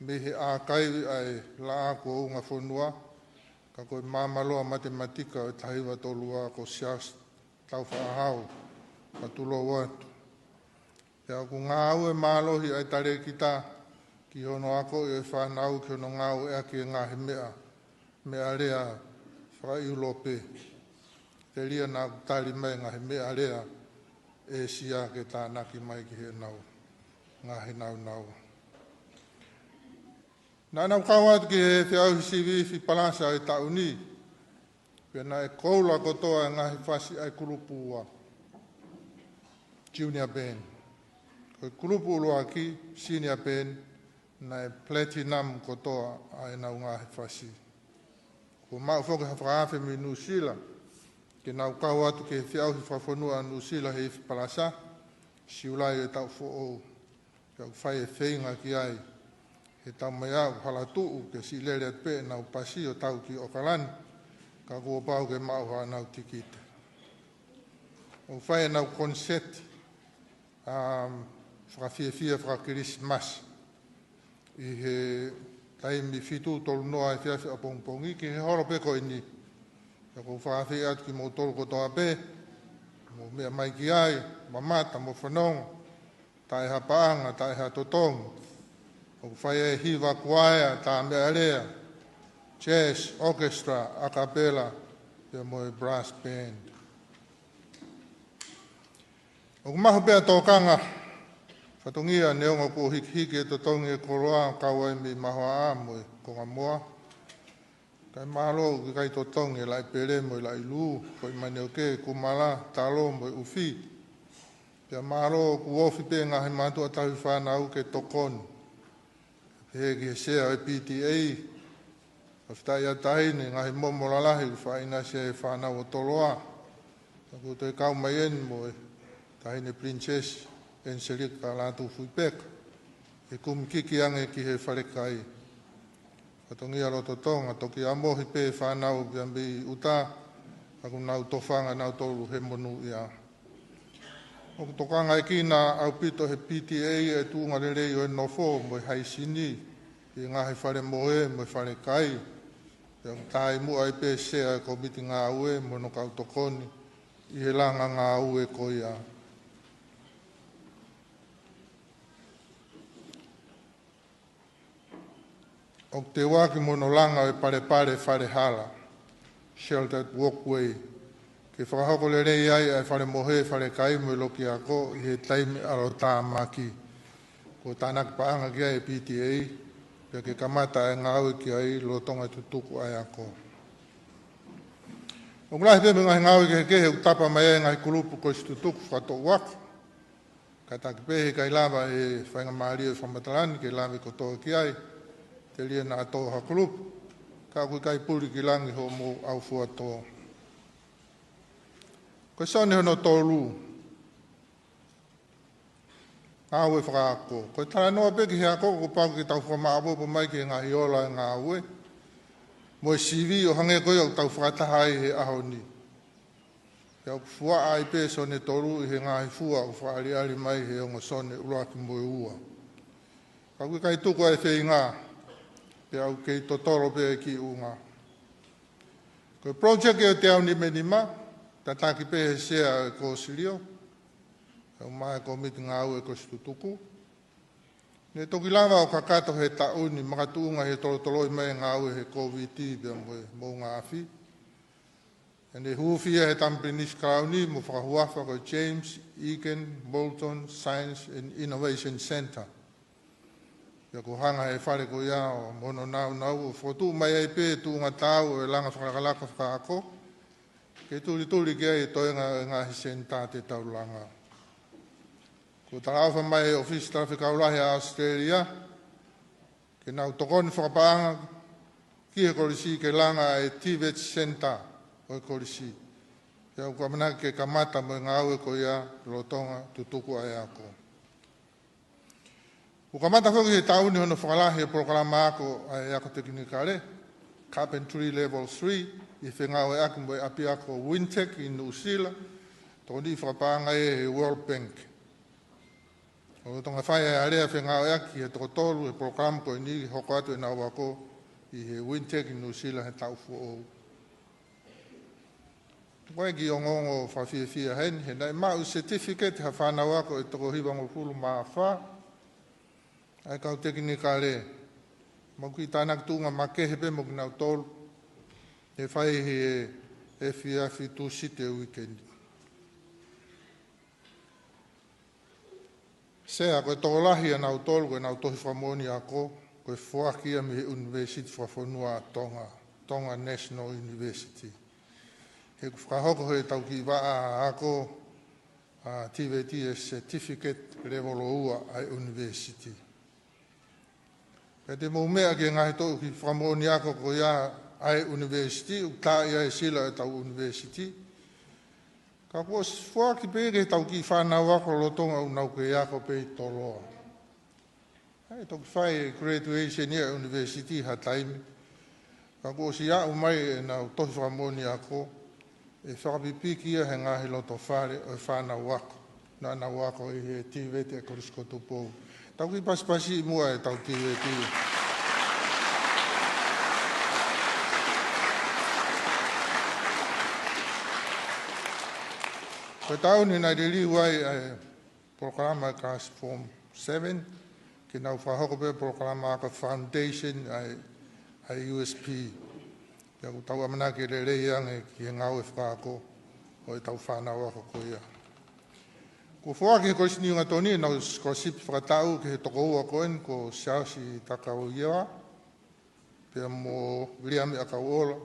mei he ʻākaivi ʻa e laʻā kuo ungafonua, ka ko e māmaloa matematika ʻo e taha hiva tolu ua ko Siaosi Taufaʻahau, ka tulou atu. Pea ʻoku ngāue mālohi ʻa e talēkita ki hono akoʻi ʻo e fānau ki hono ngāueʻaki e ngaahi meʻa, meʻalea faka-ʻIulope. Telia naʻa ku tali mai ngaahi meʻalea ʻĒsia ke tānaki mai ki heʻenau ngaahi naunau. Naʻa nau kau atu ki he feʻauhi siviifi Palasa ʻo e taʻu ni, pea naʻe koula kotoa e ngaahi fasi ʻa e kulupu ua, junior band. Ko e kulupu ʻuluaki, senior band, naʻe platinum kotoa ʻa ʻenau ngaahi fasi. Kuo maʻu foki ha fakaafe mei Nuʻusila ke nau kau atu ki he feʻauhi fakafonua ʻa Nuʻusila he ifi Palasa, Siulai ʻo e taʻu foʻou. Pea ʻoku fai e feinga ki ai he tau mai ʻa e hala tuʻu ke siʻi lele atu pē ʻenau pasi ʻo tau ki ʻOkalani, ka kuo pau ke maʻu haʻanau tikite. ʻOku fai ʻenau koniseti, um, fakafiefia faka-Kilisimasi ʻi he taimi fitu, tolu noa efiafi ʻapongipongi ki he holo pē ko eni. Pea ʻoku ou fakaafeʻi atu kimoutolu kotoa pē, mou meʻa mai ki ai, mamata, mou fanongo, taʻe ha paʻanga, taʻe ha totongi. ʻOku fai e hiva kuaea, tā meʻalea, jazz, orchestra, a cappella, pea mo e brass band. ʻOku mahu pē ʻa e tokanga fatongia neongo kuo hikihiki e totongi e koloa kau ai mei Mahoaʻa mo e Kongamoa. Kae mālō ʻoku ʻikai totongi e laʻi pele mo e laʻi lū, ko e manioke, kumala, talo mo e ʻufi. Pea mālō ʻoku ofi pē ngaahi mātuʻa tauhi fānau ke tokoni. Pehē ki he sea ʻo e P T A, ʻa fitaʻi ʻa taʻahine, ngaahi momo lalahi ʻoku faʻaʻinasi ai e fānau ʻo Toloa. Pea kuo toe kau mai eni mo e taʻahine Princess Angelika Lātūfuipeka, ʻe kumi kiki ange ki he falekai. Fatongia loto Tonga, toki ʻamohi pē fānau pea mei ʻuta, ʻoku nau tofanga nautolu he monūʻia. ʻOku tokangaekina ʻaupito he P T A e tuʻunga lelei ʻo e nofo mo e haisini ʻi he ngaahi fale mohe mo e falekai. Pea ʻoku taʻimuʻa ai pē sea e komiti ngāue mo hono kau tokoni ʻi he langa ngāue ko ia. ʻOku teuaki mo hono langa ʻo e palepale fale hala, sheltered walkway, ke fakahoko lelei ai ʻa e fale mohe, falekai mo e loki ako ʻi he taimi ʻalotāmaki. Kuo tānaki paʻanga ki ai e P T A, pea ke kamata e ngāue ki ai lolotonga e tutuku ʻa e ako. ʻOku lahi pē mo e ngaahi ngāue kehekehe ʻoku tapa mai ai e ngaahi kulupu kolisi tutuku fakatoʻuaki. Kātaki pē he ʻikai lava e faingamālie ʻo e fakamatala ni ke lave kotoa ki ai, telia naʻa tō ha kulupu, ka ʻoku ʻikai puli ki langi hoʻomou ʻaufuatō. Ko e sone hono tolu, ngāue fakaako. Ko e talanoa pē ki he ako, kuo pau ke tau fakamaʻopoʻopo mai ki he ngaahi ola e ngāue mo e sivi, ʻo hangē ko ia ʻoku tau fakataha ai he ʻaho ni. Pea ʻoku fuaʻa ai pē sone tolu ʻi he ngaahi fua ʻoku fakaʻaliʻali mai he ongo sone ʻuluaki mo e ua. Ka ʻoku ʻikai tuku ʻa e feinga, pea ʻoku kei totolo pē e kiʻi ʻuhinga. Ko e project ʻo e teau nima nima, tataki pē he sea ʻo e kōsilio, ʻa e ʻomai e komiti ngāue ʻo e kolisi tutuku. Ne toki lava ʻo kakato he taʻu ni makatuʻunga he tolotoloi mai e ngāue he Kōviti pea mo e moʻunga afi. Pea ne huufi ia he Tama Pilinisi Kalauni mo fakahuafa ko e James Egan Moulton Science and Innovation Centre. Pea kuo hanga he fale ko ia ʻo mo hono naunau ʻo fokotuʻu mai ai pē tuʻunga taau ʻo e langa fakalakalaka fakaako, ke tulituli ki ai e toenga e ngaahi senitā te tau langa. Kuo talaʻofa mai e ʻOfisi Talafekau Lahi ʻa ʻAositelēlia ke nau tokoni fakapaʻanga ki he kolisi ke langa e TVET Centre ʻo e kolisi. Pea ʻoku ʻamanaki ke kamata mo e ngāue ko ia lolotonga tutuku ʻa e ako. ʻOku kamata foki he taʻu ni hono fakalahi e polokalama ako ʻa e ako tekinikale, Carpentry Level three, ʻi he fengāueʻaki mo e ʻapiako Wintec ʻi Nuʻusila, tokoniʻi fakapaʻanga ia he World Bank. ʻOku lolotonga fai ʻa e alea fengāueʻaki ʻe he toko tolu ʻo e polokalama ko eni ke hoko atu ʻenau ako ʻi he Wintec New Zealand he taʻu foʻou. Ko e kiʻi ongoongo fakafiefia heni, he naʻe maʻu certificate ha fānau ako ʻe toko hivangofulu mā fā ʻa e kau tekinikale. Mau kiʻi tānaki tuʻunga makehe pē mo kinautolu, ʻe fai he efiafi Tūsite uike ni. Sea, ko e tokolahi ʻanautolu ko ʻenau tohi fakamoʻoni ako, ko e foaki ia mei he ʻUnivēsiti Fakafonua ʻa Tonga, Tonga National University. He kuo fakahoko he ʻetau kiʻi vaʻa ako ʻa TVET e certificate level ua ʻa e ʻunivēsiti. Pea te mou meʻa ki he ngaahi tohi fakamoʻoni ako ko ia ʻa e ʻunivēsiti, ʻoku tā ia he sila ʻetau ʻunivēsiti. Ka kuo ʻosi foaki pē ki heʻetau kiʻi fānau ako lolotonga ʻoku nau kei ako pē ʻi Toloa. ʻE toki fai e graduation ia ʻa e ʻunivēsiti ha taimi. Ka kuo ʻosi aʻu mai ʻenau tohi fakamoʻoni ako, ʻe fakapipiki ia he ngaahi loto fale ʻo e fānau ako naʻa nau ako ʻi he TVET ʻa e Kolisi ko Tupou. Tau kiʻi pasipasi muʻa ʻetau TVET. Ko e taʻu ni naʻe liliu ai ʻa e polokalama Class Form seven, ke nau fakahoko pē polokalama ako Foundation ʻa e, ʻa e USP. Pea ʻoku tau ʻamanaki ʻe lelei ange ki he ngāue fakaako ʻo ʻetau fānau ako ko ia. Kuo foaki he Kolisi Niuingatoni ʻenau scholarship fakataʻu ki he toko ua ko eni ko Siaosi Takauiawa pea mo Viliami ʻAkauʻola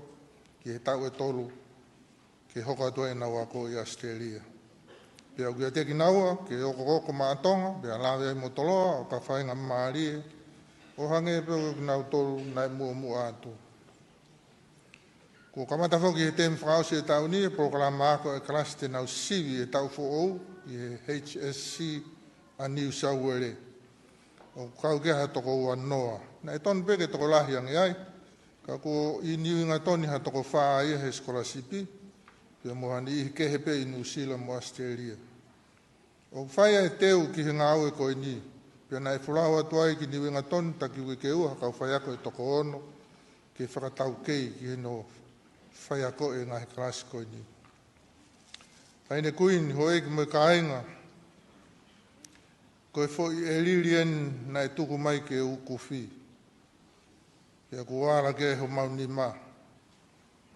ki he taʻu ʻe tolu ke hoko atu ai ʻenau ako ʻi ʻAositelēlia. Pea ʻoku ʻiate kinaua ke okooko maʻa Tonga, pea lave ai mo Toloa ʻo ka faingamālie, ʻo hangē pē ko kinautolu naʻe muʻomuʻa atu. Kuo kamata foki he temi fakaʻosi ʻo e taʻu ni e polokalama ako ʻa e kalasi te nau sivi e taʻu foʻou ʻi he HSC ʻa New South Wales. ʻOku kau ki ai ha toko ua noa. Naʻe tonu pē ke tokolahi ange ai, ka kuo ʻi Niuingatoni ha toko fā ia he sikolasipi, pea mo ha niʻihi kehe pē ʻi Nuʻusila mo ʻAositelēlia. ʻOku fai ʻa e teu ki he ngāue ko eni, pea naʻe folau atu ai ki Niuingatoni taki uike ua ha kau faiako ʻe toko ono ke fakataukei ki hono faiako e ngaahi kalasi ko eni. Taʻahine Kuini, houʻeiki mo e kāinga, ko e foʻi ʻelili eni naʻe tuku mai ke ukufi. Pea kuo ala ke homau nima.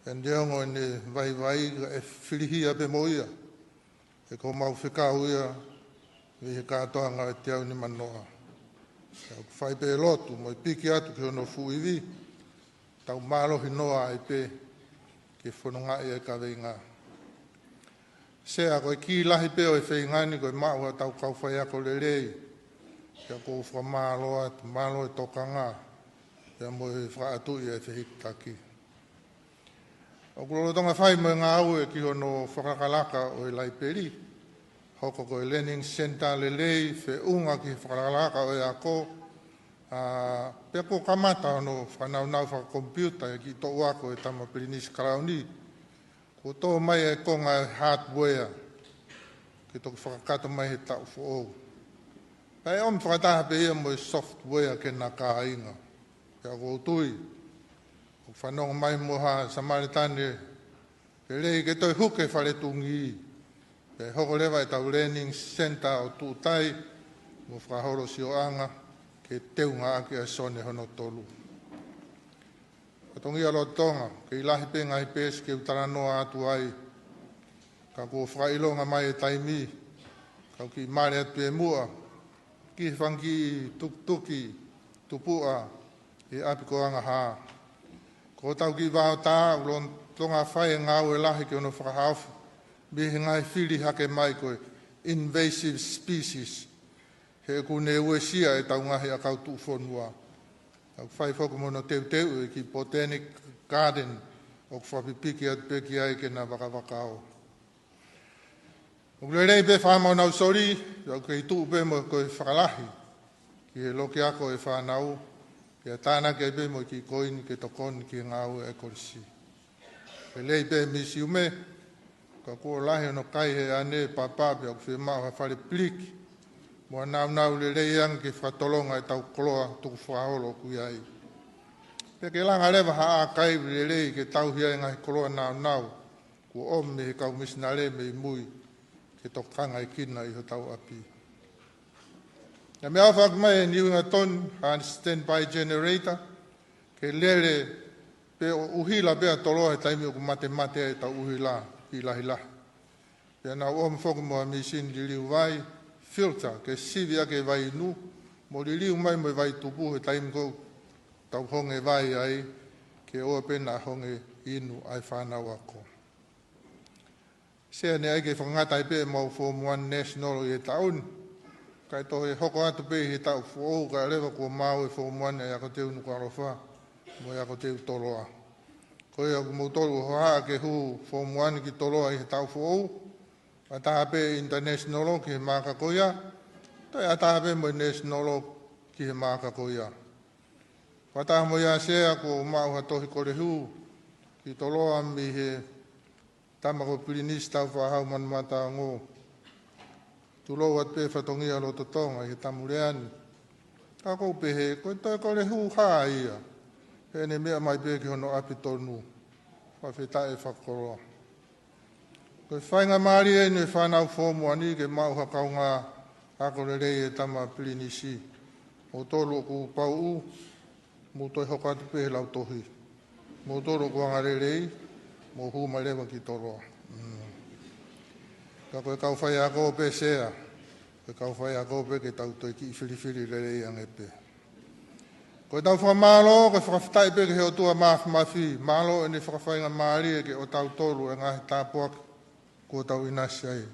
Pea neongo ʻene vaivai ka ʻe filihia pē mo ia. He ko homau fekau ia mei he kātoanga ʻo e teau nima noa. Pea ʻoku fai pē lotu mo e piki atu ki hono fuʻu ivi. Tau mālohi noa ai pē ke fonongaʻi ʻa e kaveinga. Sea, ko e kī lahi pē ʻo e feinga ni ko e maʻu haʻatau kau faiako lelei. Pea ʻoku ou fakamālō atu, mālō e tokanga, pea mo e fakaʻatuʻi ʻa e fehikitaki. ʻOku lolotonga fai mo e ngāue ki hono fakalakalaka ʻo e laipeli, hoko ko e learning centre lelei, feʻunga ki he fakalakalaka ʻo e ako, ʻa, pea kuo kamata hono fakanaunau fakakomipiuta ʻe he kiʻi toʻu ako ʻo e Tama Pilinisi Kalauni. Kuo tō mai e konga e hardware, ke toki fakakakato mai he taʻu foʻou. Pea ʻe ʻomi fakataha pē ia mo e software ke na kāinga. Pea ʻoku ou tui, ʻoku fanongo mai mo ha Samēlitane lelei ke toe huke fale tungī. Pea ʻe hoko leva ʻetau learning centre ʻo tuʻutai mo fakaholo sioʻanga ke teunga ʻaki ʻa e Sione hono tolu. Fatongia lolotonga, kei lahi pē ngaahi peesi ke u talanoa atu ai. Ka kuo fakaʻilonga mai e taimi, kau kiʻi mali atu pē muʻa ki he fanga kiʻi tukituki tupuʻa ʻi ʻapi ko Angahā. Ko hotau kiʻi vaotā, ʻoku lolotonga fai e ngāue lahi ki hono fakahaofi mei he ngaahi fili hake mai ko e invasive species. He ʻoku ne uesia ʻetau ngaahi ʻakau tuʻufonua. ʻOku fai foki mo hono teuteu e kiʻi Botanic Garden ʻoku fakapipiki atu pē ki ai ke na vakavakao. ʻOku lelei pē fakamaʻunau soli, ʻoku kei tuʻu pē mo ko e fakalahi ki he loki ako e fānau, pea tānaki ai pē mo e kiʻi koini ke tokoni ki he ngāue e kolisi. Lelei pē misiume, ka kuo lahi hono kai he ʻane papa pea ʻoku fiemaʻu ha fale piliki. mo ha nāunau lelei ange ke fakatolonga ʻetau koloa tukufakaholo ʻoku ʻi ai. Pea ke langa leva ha ʻākaivi lelei ke tauhi ai e ngaahi koloa nāunau kuo ʻomi mei he kau misinale mei mui ke tokangaekina ʻi hotau ʻapi. Naʻe meʻaʻofa ʻaki mai ʻe Niuingatoni ha standby generator ke lele pē ʻo ʻuhila pē ʻa Toloa he taimi ʻoku matemate ai ʻetau ʻuhila ki Lahilahi. Pea nau ʻomi foki mo ha mīsini liliu vai, filter, ke sivi ʻaki e vai inu, mo liliu mai mo e vai tupu he taimi ʻoku tau honge vai ai, ke ʻoua pē naʻa honge inu ʻa e fānau ako. Sea, naʻe ʻai ke fakangata ai pē ʻemau Form One National ʻi he taʻu ni. Kae toe hoko atu pē ʻi he taʻu foʻou, kae ʻoua leva kuo maau e Form One ʻa e Ako Teu Nukuʻalofa mo e Ako Teu Toloa. Ko ia ʻoku moutolu ʻoku hohaʻa ke hū Form One ki Toloa ʻi he taʻu foʻou, ʻatā pē international ki he maaka ko ia, toe ʻatā pē mo e national ki he maaka ko ia. Fakataha mo ia, Sea, kuo u maʻu ha tohi kole hū ki Toloa mei he tama ko Pilinisi Tāufaʻāhau Manumataongo. Tulou atu pē fatongia loto Tonga ʻi he Tamu Lea ni. Ka ʻoku ou pehē, ko e toe kole hū hā ia? He ʻene meʻa mai pē ki hono ʻapi tonu. Fakafetaʻi e fakakoloa. Ko e faingamālie eni ʻo e fānau Form One ke maʻu ha kaungā ako lelei ʻa e tama Pilinisi. Moutolu ʻoku pauʻu, mou toe hoko atu pē he lautohi. Moutolu ʻoku angalelei, mou hū mai leva ki Toloa. Mm. Ka ko e kau faiako pē, Sea, ko e kau faiako pē ke tau toe kiʻi filifili lelei ange pē. Ko ʻetau fakamālō, ko e fakafetaʻi pē ki he ʻOtua Māfimafi, mālō ʻene fakafaingamālie ke ʻoatu kiate kitautolu e ngaahi tāpuaki kuo tau ʻinasi ai.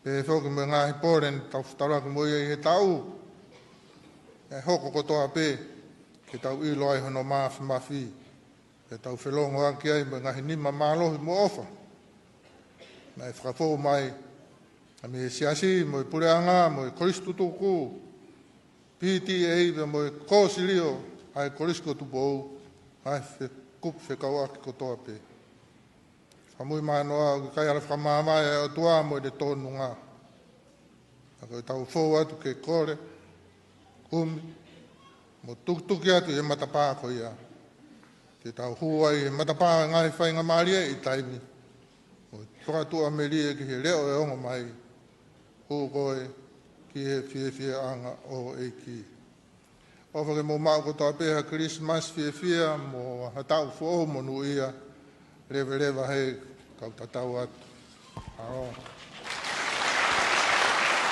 Pehē foki mo e ngaahi pole naʻa tau fetaulaki mo ia ʻi he taʻu, ʻe hoko kotoa pē ke tau ʻilo ai hono māfimafi, ke tau felongoaki ai mo e ngaahi nima mālohi mo ʻofa naʻe fakafou mai mei he Siasi mo e Puleʻanga mo e Kolisi Tutuku, P T A pea mo e Kōsilio ʻa e Kolisi ko Tupou, ʻa e fe-, kupu fekauʻaki kotoa pē. Fakamui manoa, ʻoku ʻikai ala fakamāvae ʻa e ʻOtua mo ʻene tōnunga. Ka ko ʻetau fou atu ke kole, kumi, mo tukituki atu ʻi he matapā ko ia, ke tau hū ai he matapā ʻo e ngaahi faingamālie ʻi taimi, mo fakatuʻamelie ki he leʻo ʻe ongo mai, hū koe ki he fiefiaʻanga ʻo e ʻEiki. ʻOfa ke mou maʻu kotoa pē ha Kilisimasi fiefia mo ha taʻu foʻou monūʻia. Leveleva he kau tatau atu. ʻAlo.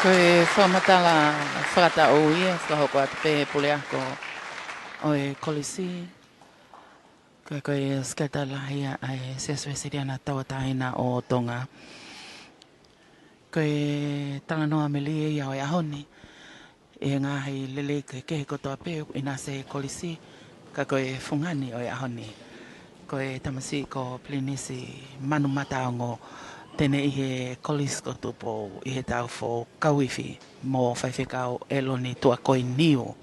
Ko e fakamatala fakataʻu ia, fakahoko atu pē ʻe he puleako ʻo e Kolisi. Ko e, ko e Sekelitali Lahi ia ʻa e Siasi Uēsiliana Tauʻatāina ʻo Tonga. Ko e talanoa melie ia ʻo e ʻaho ni, ʻi he ngaahi lelei kehekehe kotoa pē ʻoku ʻinasi he Kolisi, ka ko e fungani ʻo e ʻaho ni, ko e tamasiʻi ko Pilinisi Manumataongo, te ne ʻi he Kolisi ko Tupou ʻi he taʻu foʻou, kau ifi mo Faifekau ʻEloni Tuʻakoiniu.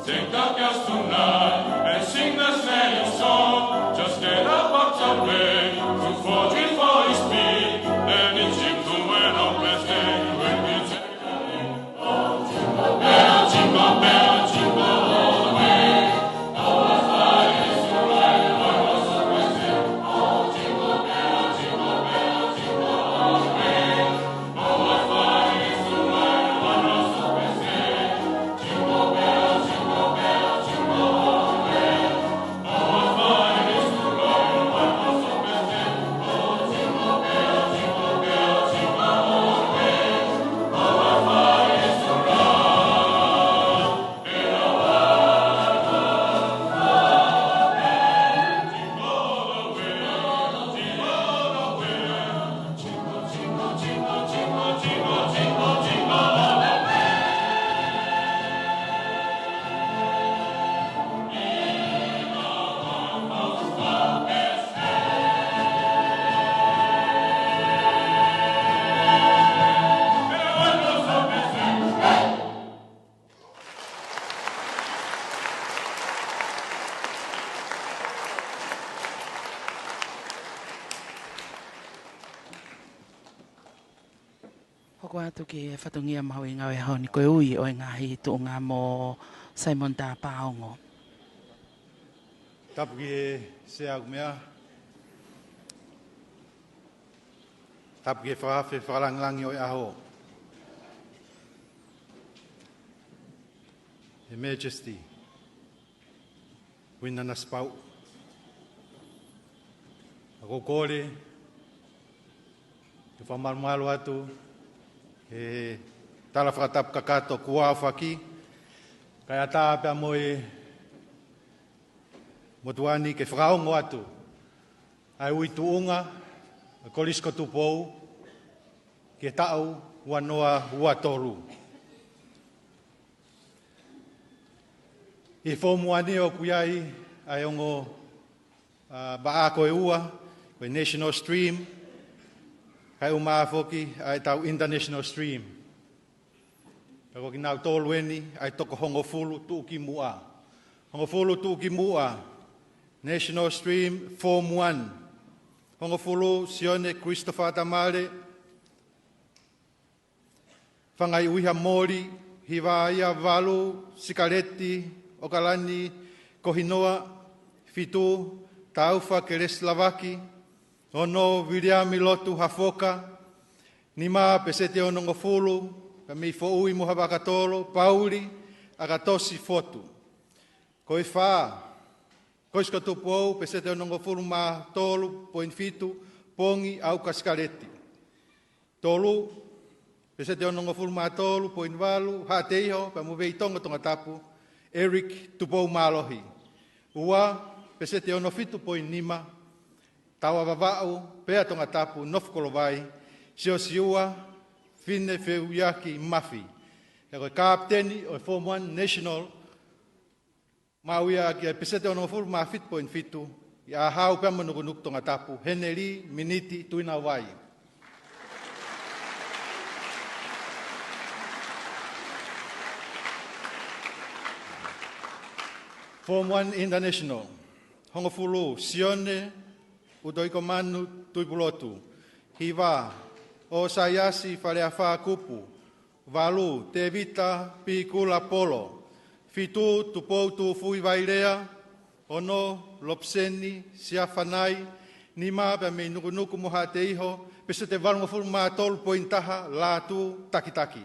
Take up your tonight and sing the same song. Just get up out of the way to forty for his feet. And it's him to an open stand when we take a leap. Oh, jingle bell, jingle bell, jingle all the way. Oh, what fun it is to ride in a one-horse open sleigh. Oh, jingle bell, jingle bell, jingle all the way. Ko e ʻatu ki he fatongia mahuʻinga ʻo e ʻaho ni, ko e ui ʻo e ngaahi tuʻunga mo Simon Tapaongo. Tapu ki he Sea ʻoku meʻa. Tapu ki he fakaafe fakalāngilangi ʻo e ʻaho. Her Majesty Kuini Nanasipauʻu. ʻOku ou kole ke fakamalumalu atu he tala fakatapu kakato kuo aofaki, kae ʻatā pea mo e motuʻa ni ke fakaongo atu ʻa e ui tuʻunga ʻo e Kolisi ko Tupou ki he taʻu ua noa ua tolu. ʻI he Form One ʻoku ʻi ai ʻa e ongo, ā, vaʻa ko e ua, ko e National Stream, kae ʻumaʻā foki ʻa e tau International Stream. Pea ko kinautolu eni ʻa e toko hongofulu tuʻukimuʻa. Hongofulu tuʻukimuʻa, National Stream Form One. Hongofulu, Sione Christopher Tamale, Fangaiuiha Moli. Hiva ia, valu, Sikaleti ʻOkalani Kohinoa. Fitu, Taufa Kelesi Lavaki. Ono, Viliami Lotu Hafoka. Nima, peseti onongofulu, pea mei Foʻui mo Havakatolo, Pauli ʻAkatosi Fotu. Ko e fā, Kolisi ko Tupou, peseti onongofulu mā tolu poini fitu, Pongi ʻAuka Sikaleti. Tolu, peseti onongofulu mā tolu poini valu, Haʻateiho pea mo Veitongo Tongatapu, Eric Tupou Mālohi. Ua, peseti ono fitu poini nima, Taua Vavaʻu pea Tongatapu, Nofo Kolovai, Siosiua Fine Feuiaki Mafi. Pea ko e kapiteni ʻo e Form One National, maʻu ia ʻaki e peseti onongofulu mā fitu poini fitu, ʻia ʻAhau pea mo Nukunuku Tongatapu, Heneli Miniti Tuinauvai. Form One International, hongofulu, Sione ʻUtoikomanu Tuipulotu. Hiva, ʻOsaiasi Faleafā Kupu. Valu, Tēvita Pikula Polo. Fitu, Tupou Tufui Vailea. Ono, Lopseni Siafanai. Nima, pea mei Nukunuku mo Haʻateiho, peseti valungofulu mā tolu poini taha, Lātū Takitaki.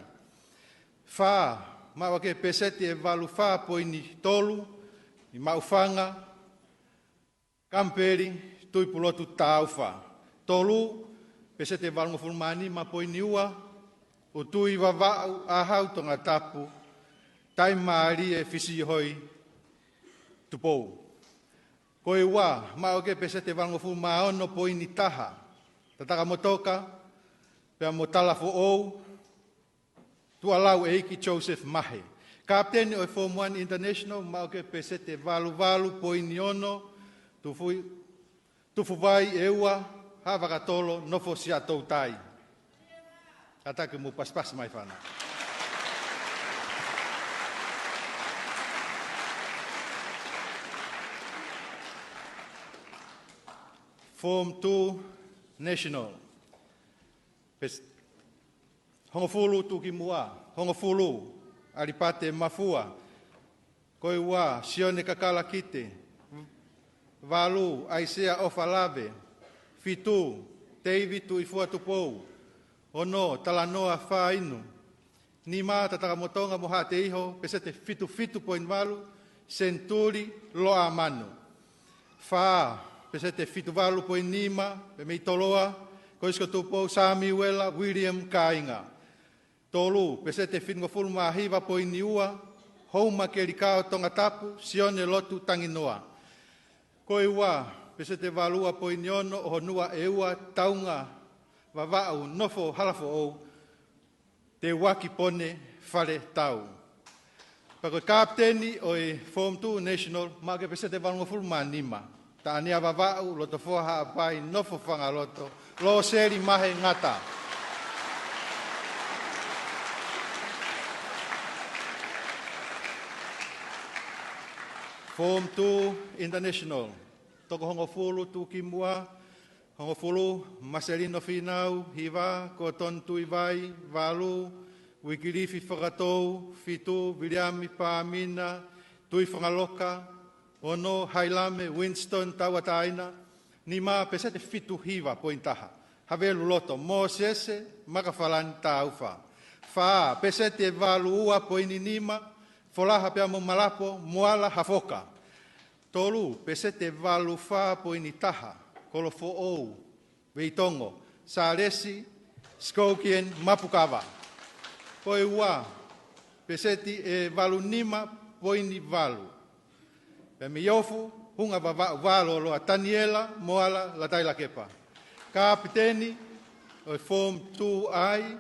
Fā, maʻu ʻaki e peseti ʻe valu fā poini tolu, ʻi Maʻufanga, Kamipeli Tuipulotu Taufa. Tolu, peseti valungofulu mā nima poini ua, ʻUtui Vavaʻu ʻAhau Tongatapu, Taimālie Fisiʻihoi Tupou. Ko e ua, maʻu ʻaki e peseti valungofulu mā ono poini taha, Tatakamotoka pea mo Talafoʻou, Tuʻalau ʻEiki Joseph Mahe. Kapiteni ʻo e Form One International, maʻu ʻaki e peseti valu valu poini ono, Tufui, Tufuvai ʻEua, Havakatolo, Nofo Siaʻatoutai. Kātaki mou pasipasi mai fana. Form Two National. Pes-, hongofulu tuʻukimuʻa, hongofulu, ʻAlipate Mafua. Ko e ua, Sione Kakala Kite. Valu, ʻAisea ʻOfa Lave. Fitu, Teivi Tuʻifua Tupou. Ono, Talanoa Fainu. Nima, Tatakamotonga mo Haʻateiho, peseti fitu fitu poini valu, Senituli Loʻamanu. Fā, peseti fitu valu poini nima, pea mei Toloa, Kolisi ko Tupou, Samiuela William Kāinga. Tolu, peseti fitungofulu mā hiva poini ua, Houma Kelikao Tongatapu, Sione Lotu Tanginoa. Ko e ua, peseti valu ua poini ono, ʻOhonua ʻEua, Taunga Vavaʻu, Nofo Halafoʻou, Teuaki Pone Faletau. Pea ko e kapiteni ʻo e Form Two National, maʻu ʻaki e peseti valungofulu mā nima, Taʻania Vavaʻu, Lotofoa Haʻapai, Nofo Fangaloto, Loseli Mahe Ngata. Form Two International, toko hongofulu tuʻukimuʻa, Hongofulu, Maselino Fīnau. Hiva, Kōtoni Tuivai. Valu, Uikilifi Fakatou. Fitu, Viliami Pāmina Tuifangaloka. Ono, Hailame Winston Tauʻatāina. Nima, peseti fitu hiva poini taha, Havelu Loto Mōsese Makafalani Taufa. Fā, peseti valu ua poini nima, Folaha pea mo Malapo Moala Hafoka. Tolu, peseti valu fā poini taha, Kolofoʻou Veitongo, Sālesi Skokian Mapukava. Ko e ua, peseti ʻe valu nima poini valu, pea mei Ofu, Hunga Vavaʻu Vālōloa, Taniela Moala Latailakepa. Kapiteni ʻo e Form Two I,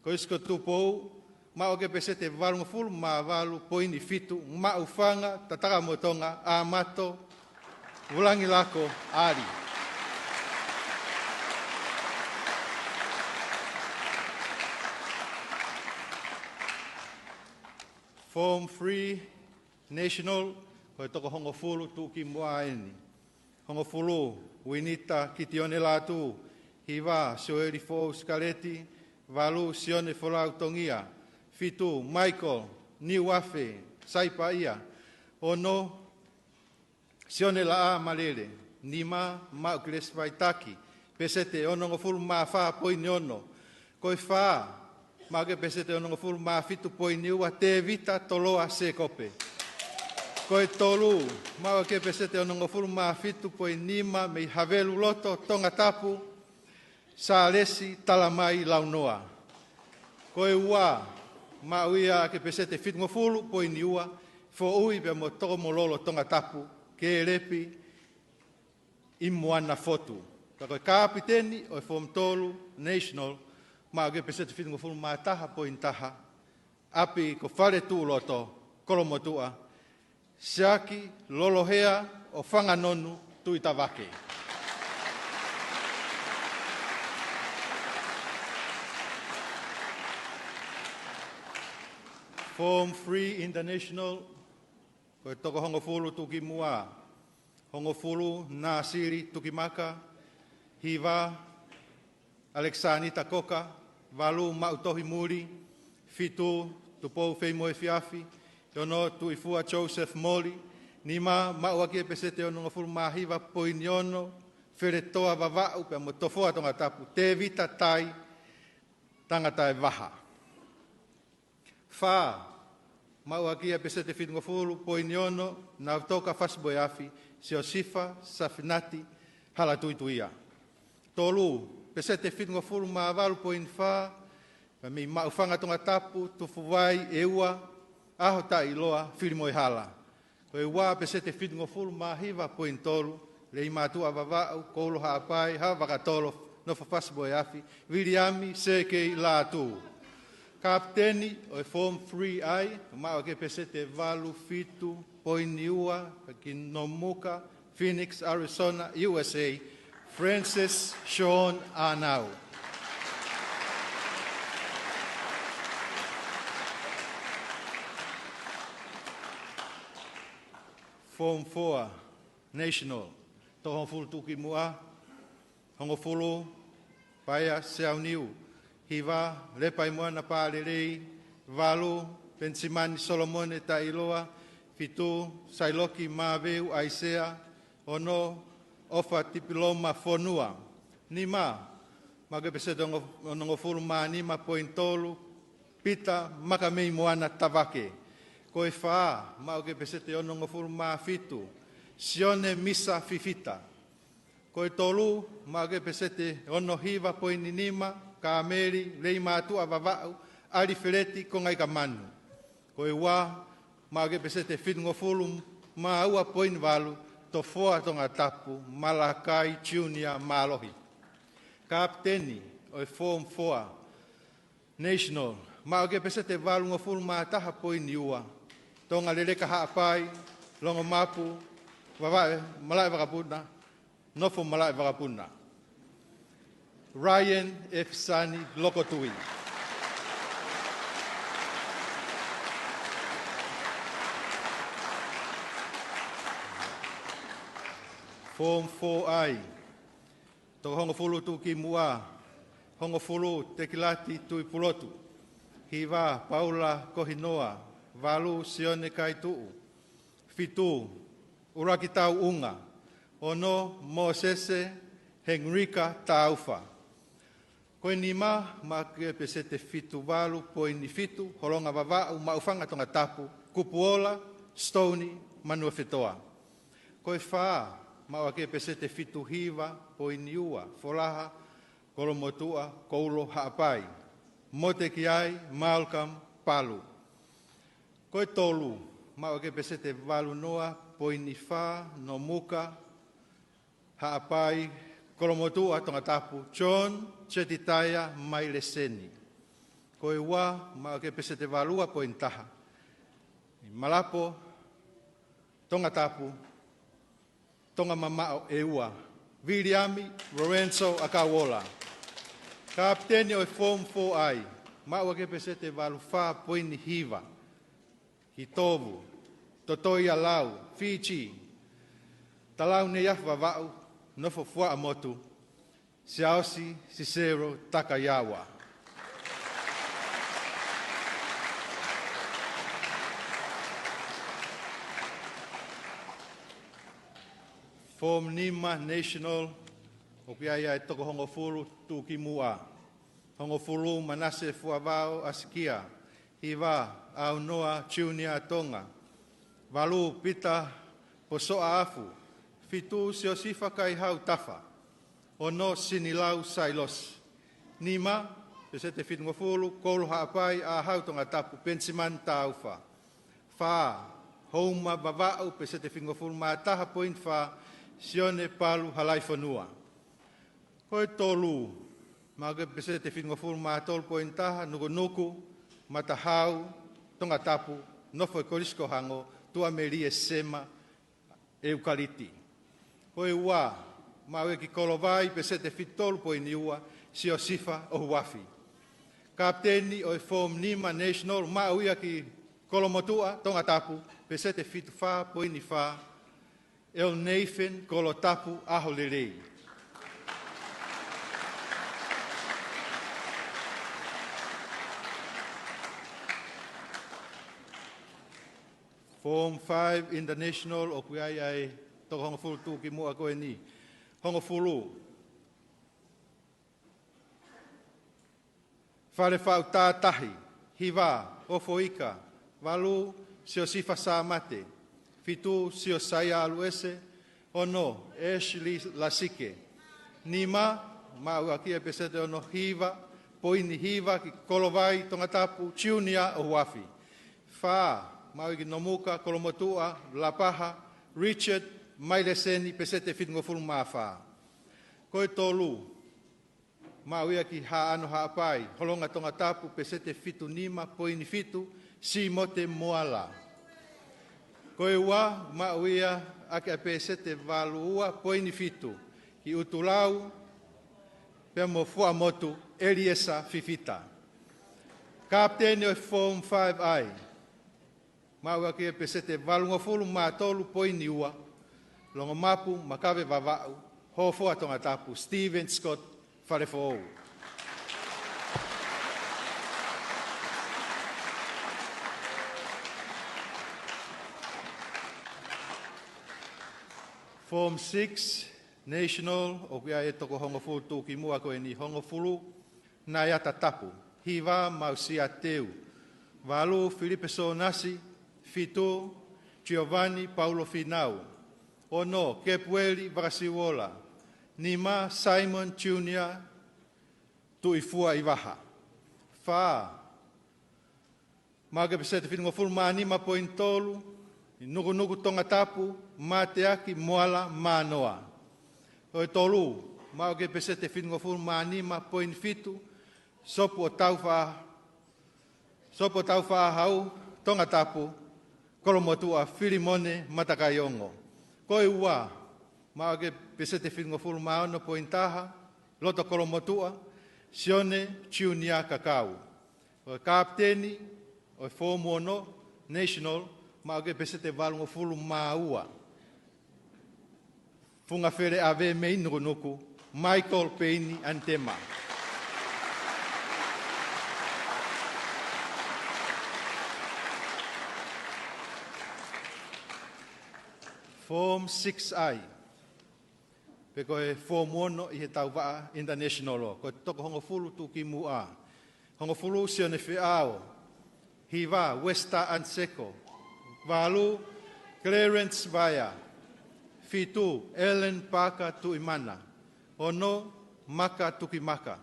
ko Isiko Tupou, maʻu ʻaki e peseti valungofulu mā valu poini fitu, Maʻufanga Tatakamotonga Amato Vulangilako Ali. Form Three National, ko e toko hongofulu tuʻukimuʻa eni. Hongofulu, Uinita Kitione Lātū. Hiva, Sioeli Foʻou Sikaleti. Valu, Sione Folau Tongia. Fitu, Michael Niuafe Saipaia. Ono, Sione Laʻā Malele. Nima, maʻu ʻaki e faitaki, peseti onongofulu mā fā poini ono. Ko e fā, maʻu ʻaki e peseti onongofulu mā fitu poini ua, Tēvita Toloa Sēkope. Ko e tolu, maʻu ʻaki e peseti onongofulu mā fitu poini nima, mei Havelu Loto, Tongatapu, Sālesi Talamai Launoa. Ko e ua, maʻu ia ʻaki e peseti fitungofulu poini ua, Foʻui pea mo Tokomololo Tongatapu, Kēlepi ʻImoana Fotu. Ka ko e kapiteni ʻo e Form Tolu National, maʻu ʻaki e peseti fitungofulu mā taha poini taha, ʻapi ko Faletuʻuloto, Kolomotuʻa, Siaki Lolohea ʻo Fanganonu Tuʻitavake. Form Three International, ko e toko hongofulu tuʻukimuʻa. Hongofulu, Nāsili Tukimaka. Hiva, ʻAlekisānita Koka. Valu, Maʻutohi Muli. Fitu, Tupou Feimoefiafi. Ono, Tuʻifua Joseph Moli. Nima, maʻu ʻaki e peseti onongofulu mā hiva poini ono, Feletoa Vavaʻu pea mo Tofoa Tongatapu, Tēvita Tai Tangataevaha. Fā, maʻu ʻaki e peseti fitungofulu poini ono, Nautoka Fasiboeafi, Siosifa Safinati Halatuituia. Tolu, peseti fitungofulu mā valu poini fā, mei Maʻufanga Tongatapu, Tufuvai ʻEua ʻAhotaʻiloa Filimoehala. Ko e ua, peseti fitungofulu mā hiva poini tolu, Leimātuʻa Vavaʻu, Koulo Haʻapai, Haʻavakatolo, Nofo Fasiboeafi, Viliami Sēkei Lātū. Kapiteni ʻo e Form Three I, maʻu ʻaki e peseti valu fitu poini ua, ki Nomuka, Phoenix, Arizona, U S A, Francis Sean Arnau. Form Four National, toko hongofulu tuʻukimuʻa. Hongofulu, Paea Seauniu. Hiva, Lepaimoana Palelei. Valu, Penisimani Solomone Taʻiloa. Fitu, Sailoki Maveu ʻAisea. Ono, ʻOfa Tipiloma Fonua. Nima, maʻu ʻaki e peseti ongo-, onongofulu mā nima poini tolu, Pita Makameimoana Tavake. Ko e fā, maʻu ʻaki e peseti onongofulu mā fitu, Sione Misa Fifita. Ko e tolu, maʻu ʻaki e peseti ono hiva poini nima, Kāmeli Leimātuʻa Vavaʻu, ʻAlifeleti Kongaikamanu. Ko e ua, maʻu ʻaki e peseti fitungofulu mā ua poini valu, Tofoa Tongatapu, Malakai Junior Mālohi. Kapiteni ʻo e Form Four National, maʻu ʻaki e peseti valungofulu mā taha poini ua, Tonga Leleka Haʻapai, Longomapu, Vavaʻe Malaʻe Vakapuna, Nofo Malaʻe Vakapuna, Ryan Efisani Lokotui. Form Four I, Toko hongofulu Tuʻukimuʻa, hongofulu Tekilati Tuʻipulotu, hiva Paula Kohinoa, valu Sione Kaituʻu, fitu ʻUluaki Tauʻunga, ono Mōsese Henrika Taufa. Ko e nima, maʻu ʻaki e peseti fitu valu poini fitu, Holonga Vavaʻu, Maʻufanga, Tongatapu, Kupuola Stone, Manuofetoa. Ko e fā, maʻu ʻaki e peseti fitu hiva poini ua, Folaha Kolomotuʻa Koulo Haʻapai, Motekiai Malcolm Palu. Ko e tolu, maʻu ʻaki e peseti valu noa poini fā, Nomuka Haʻapai, Kolomotuʻa, Tongatapu, John Jetitaia Maileseni. Ko e ua, maʻu ʻaki e peseti valu ua poini taha, Malapo, Tongatapu, Tonga Mamaʻo ʻEua, Viliami Lorenzo ʻAkauola. Kapiteni ʻo e Form Four I, maʻu ʻaki e peseti valu fā poini hiva, Hitovu Totoialau, Fiji, Talauneiafu Vavaʻu, nofo Fuaʻamotu, Siaosi Siselo Takaiaua. Form nima National, ʻoku ʻi ai ʻa e toko hongofulu Tuʻukimuʻa. Hongofulu Manase Fuavao ʻAsikia, hiva ʻAunoa Junior Tonga, valu Pita Posoʻa Afu, fitu Siosifa Kaihau Tafa, ono Sinilau Sailosi. Nima, peseti fitungofulu, Koulo Haʻapai, ʻAhau, Tongatapu, Penisimani Taufa. Fā, Houma Vavaʻu, peseti fitungofulu mā taha poini fā, Sione Palu Halaifonua. Ko e tolu, maʻu ʻaki e peseti fitungofulu mā tolu poini taha, Nukunuku Matahau, Tongatapu, nofo ʻi Kolisi ko Hango, Tuʻamelie Sema ʻEukaliti. Ko e ua, maʻu ʻaki Kolovai, peseti fitu tolu poini ua, Siosifa ʻOhuafi. Kapiteni ʻo e Form nima National, maʻu ia ki Kolomotuʻa, Tongatapu, peseti fitu fā poini fā, El Nathan Kolotapu ʻAholelei. Form five International, ʻoku ʻi ai ʻa e toko hongofulu Tuʻukimuʻa ko eni. Hongofulu, Falefaʻu Tātahi, hiva ʻOfoika, valu Siosifa Sāmate, fitu Siosaia ʻAluʻese, ono Ashley Lasike. Nima, maʻu ʻaki e peseti ono hiva poini hiva ki Kolovai, Tongatapu, Junior ʻOhuafi. Fā, maʻu ʻaki Nomuka Kolomotuʻa Lapaha Richard Maileseni, peseti fitungofulu mā fā. Ko e tolu, maʻu ia ki Haʻano Haʻapai, Holonga Tongatapu, peseti fitu nima poini fitu, Simote Moala. Ko e ua, maʻu ia ʻaki ʻa e peseti valu ua poini fitu, ki ʻUtulau pea mo Fuaʻamotu, ʻEliesa Fifita. Kapiteni ʻo e Form five I, maʻu ʻaki e peseti valungofulu mā tolu poini ua, Longomapu Makave Vavaʻu, Hofoa, Tongatapu, Stephen Scott Falefoʻou. Form six National, ʻoku ʻi ai e toko hongofulu Tuʻukimuʻa ko eni. Hongofulu, Naiata Tapu, hiva Mausia Teu, valu Filipe Sōnasi, fitu Giovanni Paulo Finau, ono Kepueli Vakasiuola, nima Simon Junior Tuʻifua ʻIvaha. Fā, maʻu ʻaki e peseti fitungofulu mā nima poini tolu, Nukunuku Tongatapu, Mateaki Moala Manoa. Ko e tolu, maʻu ʻaki e peseti fitungofulu mā nima poini fitu, Sopu ʻo Taufa-, Sopu ʻo Taufaʻāhau, Tongatapu, Kolomotuʻa Filimone Matakaiongo. Ko e ua, maʻu ʻaki e peseti fitungofulu mā ono poini taha, Loto Kolomotuʻa, Sione Junior Kakau. Ko e kapiteni ʻo e Form ono National, maʻu ʻaki e peseti valungofulu mā ua, Fungafele ʻAve mei Nukunuku, Michael Peini Anitema. Form six I, pe ko e Form ono ʻi he Tauvaʻa International, ko e toko hongofulu tuʻukimuʻa. Hongofulu, Sione Feʻao. Hiva, Westa Anseko. Valu, Clarence Vaea. Fitu, Ellen Parker Tuʻimana. Ono, Maka Tukimaka.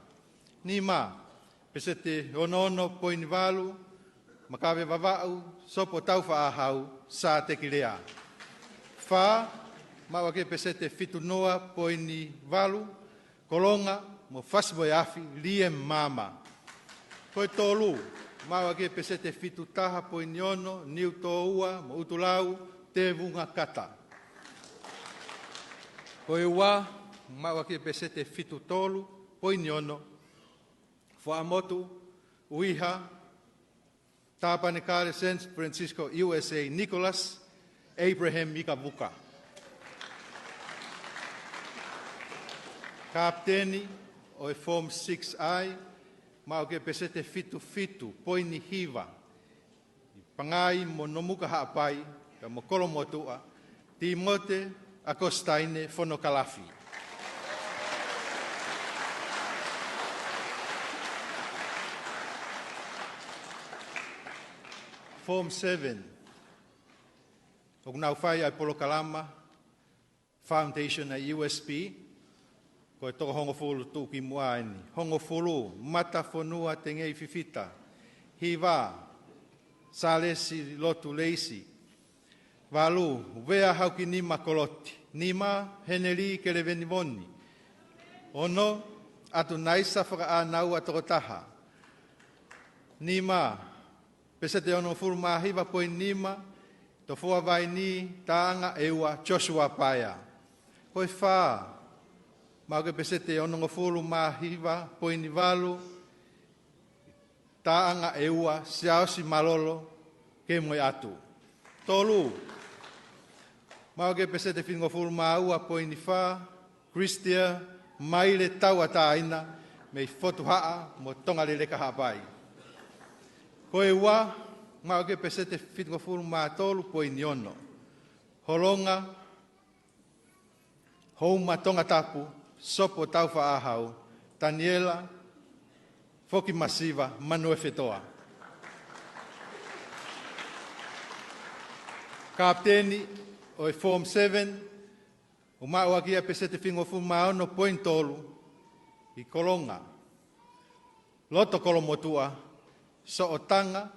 Nima, peseti onoono poini valu, Makave Vavaʻu Sopo Taufaʻahau Sātekilea. Fā, maʻu ʻaki e peseti fitu noa poini valu, Kolonga mo Fasivoeafi Liam Maama. Ko e tolu, maʻu ʻaki e peseti fitu taha poini ono, Niutōua mo ʻUtulau Tevunga Kata. Ko e ua, maʻu ʻaki e peseti fitu tolu poini ono, Fuaʻamotu ʻUiha, Tāpanekale San Francisco, U S A, Nicholas Abraham Ikavuka. Kapiteni ʻo e Form six I, maʻu ʻaki e peseti fitu fitu poini hiva, Pangai mo Nomuka Haʻapai, pea mo Kolomotuʻa, Timote ʻAkositaine Fonokalafi. Form seven. ʻOku nau fai ʻa e polokalama Foundation ʻa e U S P, ko e toko hongofulu tuʻukimuʻa eni. Hongofulu, Matafonua Tengei Fifita. Hiva, Salesi Lotu Leisi. Valu, Vea Haukinima Koloti. Nima, Heneli Kelevenivoni. Ono, ʻAtunaisa Fakaʻānaua Tokotaha. Nima, peseti onongofulu mā hiva poini nima, Tofoa Vaini Taʻanga ʻEua Joshua Paea. Ko e fā, maʻu ʻaki e peseti onongofulu mā hiva poini valu, Taʻanga ʻEua Siaosi Malolo Kemoeatu. Tolu, maʻu ʻaki e peseti fitungofulu mā ua poini fā, Christia Maile Tauʻatāina mei Fotuhaʻa mo Tongaleleka Haʻapai. Ko e ua, maʻu ʻaki e peseti fitungofulu mā tolu poini ono, Holonga Houma Tongatapu Sopo Taufaʻahau Taniela Fokimasiva Manuofetoa. Kapiteni ʻo e Form seven, ʻoku maʻu ʻaki ʻa e peseti fitungofulu mā ono poini tolu, ʻi Kolonga, Loto Kolomotuʻa, Soʻotanga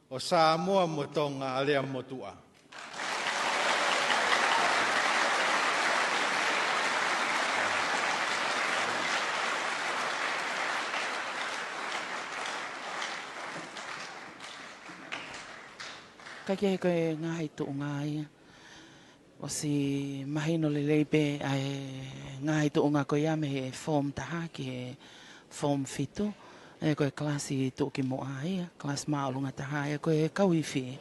ʻo Samoa mo Tonga, Aleamotuʻa. Kae kehe, ko e ngaahi tuʻunga ia. ʻOsi mahino lelei pē ʻa e ngaahi tuʻunga ko ia mei he Form taha ki he Form fitu. ʻE, ko e kalasi tuʻukimuʻa ia, kalasi māʻolunga taha ia, ko e kau ifi.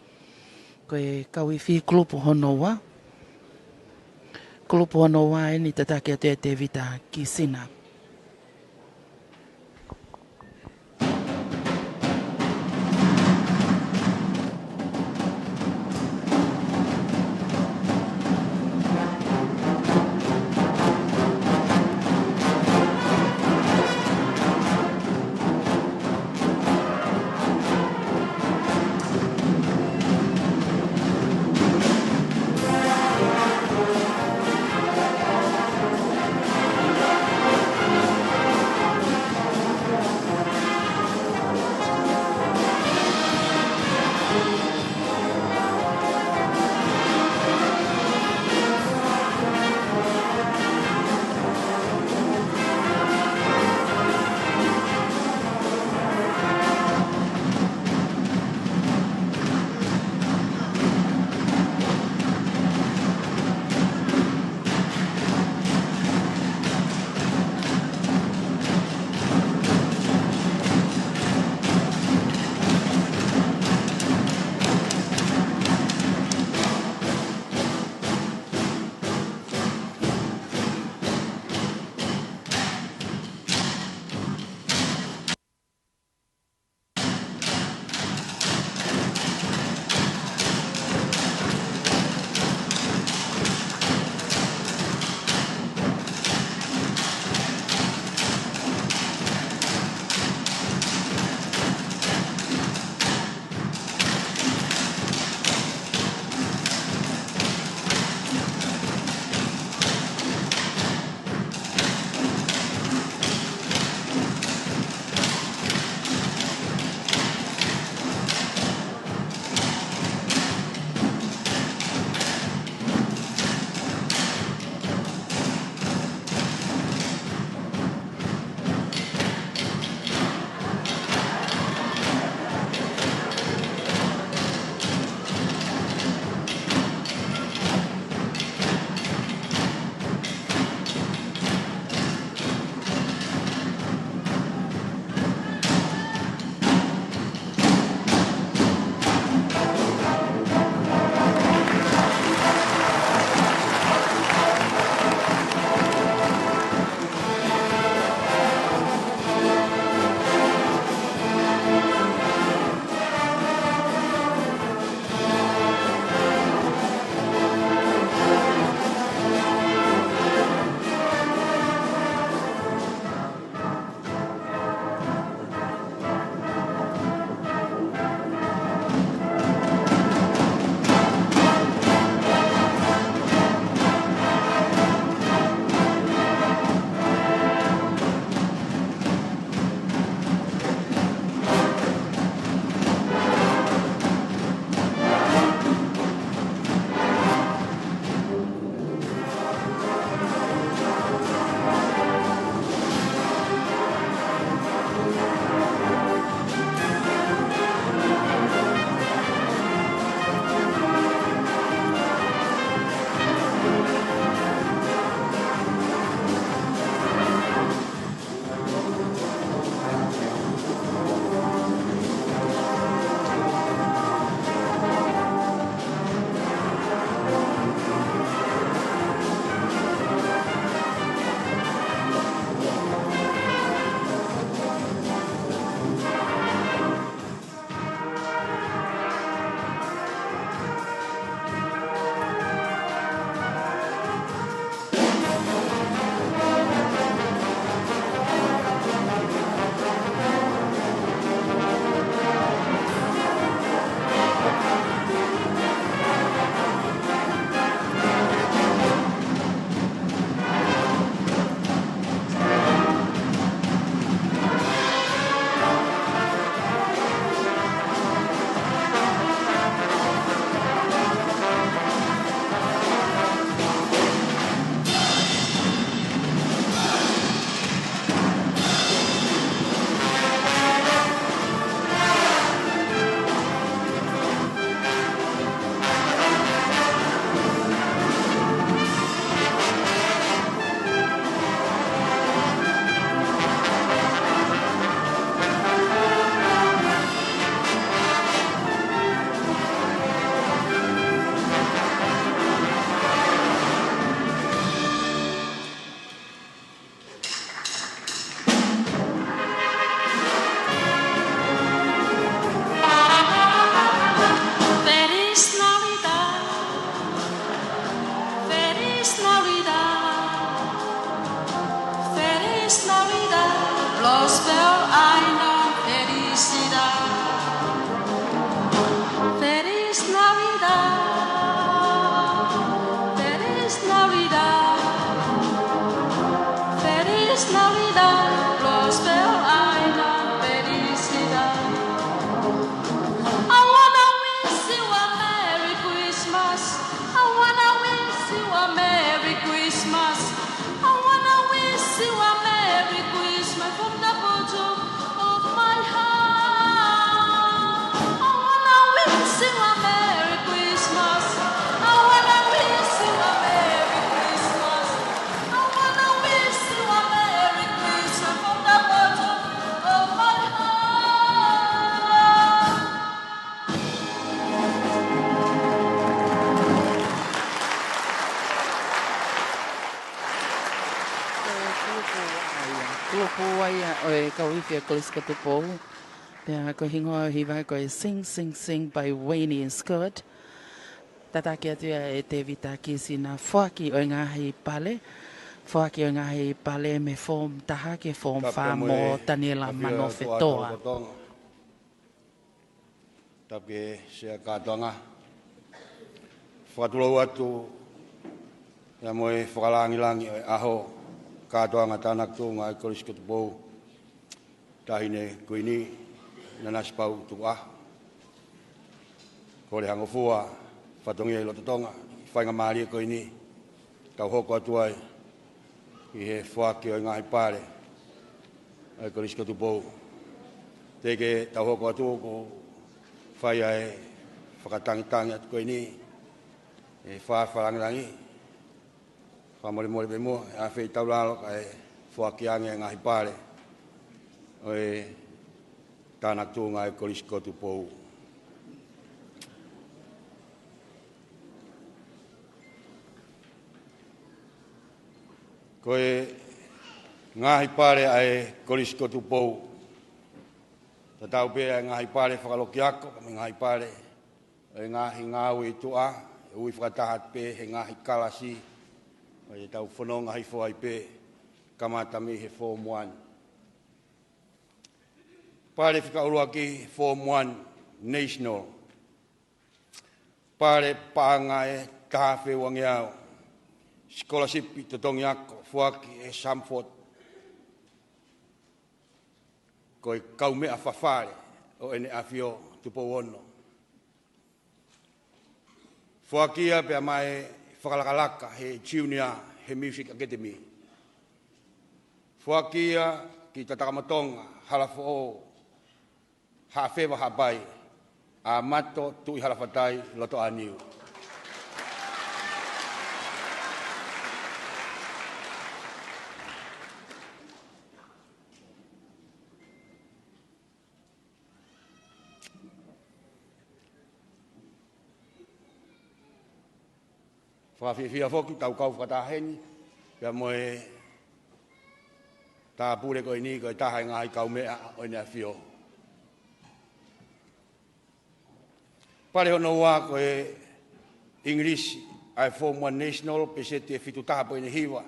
Ko e kau ifi kulupu hono ua. Kulupu hono ua eni, tataki atu ʻe Tevita Kisina. Pūai ʻo e kau ifi ʻa e Kolisi ko Tupou. Pea ko e hingoa ʻo e hiva ko e Sing Sing Sing by Wayne Scott. Tataki atu ia ʻe Tevita Kisi. Na foaki ʻo e ngaahi pale. Foaki ʻo e ngaahi pale mei he foomu taha ki he foomu fā mo Taniela Manofetoa. Tapu ki he Sea Kātoanga. Fakatulou atu ia mo e fakalāngilangi ʻo e ʻaho kātoanga tānaki tuʻunga ʻa e Kolisi ko Tupou. Taʻahine Kuini Nanasipauʻu Tukuʻaho. Kolehangofua fatongia ʻi loto Tonga, faingamālie ko eni. Tau hoko atu ai ʻi he foaki ʻo e ngaahi pale ʻa e Kolisi ko Tupou. Teʻeki ke tau hoko atu ʻoku fai ʻa e fakatangitangi atu ko eni, ʻe fā fakalāngilangi. Fakamolemole pē muʻa, ʻe ʻafeitaulalo kae foaki ange e ngaahi pale ʻo e tānaki tuʻunga ʻa e Kolisi ko Tupou. Ko e ngaahi pale ʻa e Kolisi ko Tupou. Tatau pē ʻa e ngaahi pale fakalokiako, mo e ngaahi pale ʻo e ngaahi ngāue ʻi tuʻa, ʻe ui fakataha pē he ngaahi kalasi ʻoku tau fononga hifo ai pē, kamata mei he Form One. Pale fika ʻuluaki, Form One National. Pale paʻanga ʻe taha afe uangeau. Sikolasipi totongi ako, foaki ʻe Samford. Ko e kaumeʻa fafale ʻo ʻEne ʻAfio Tupou Ono. Foaki ia pea mo e fakalakalaka he Junior he Music Academy. Foaki ia ki Tatakamotonga, Halafoʻou, Haʻafeva, Haʻapai, ʻAmato, Tuʻihalafatai, Lotoʻāniu. Fakafiefia foki tau kau fakataha heni, pea mo e tāpule ko eni, ko e taha e ngaahi kaumeʻa ʻo ʻEne ʻAfio. Pale hono ua ko e English ʻa e Form One National, peseti ʻe fitu taha poini hiva,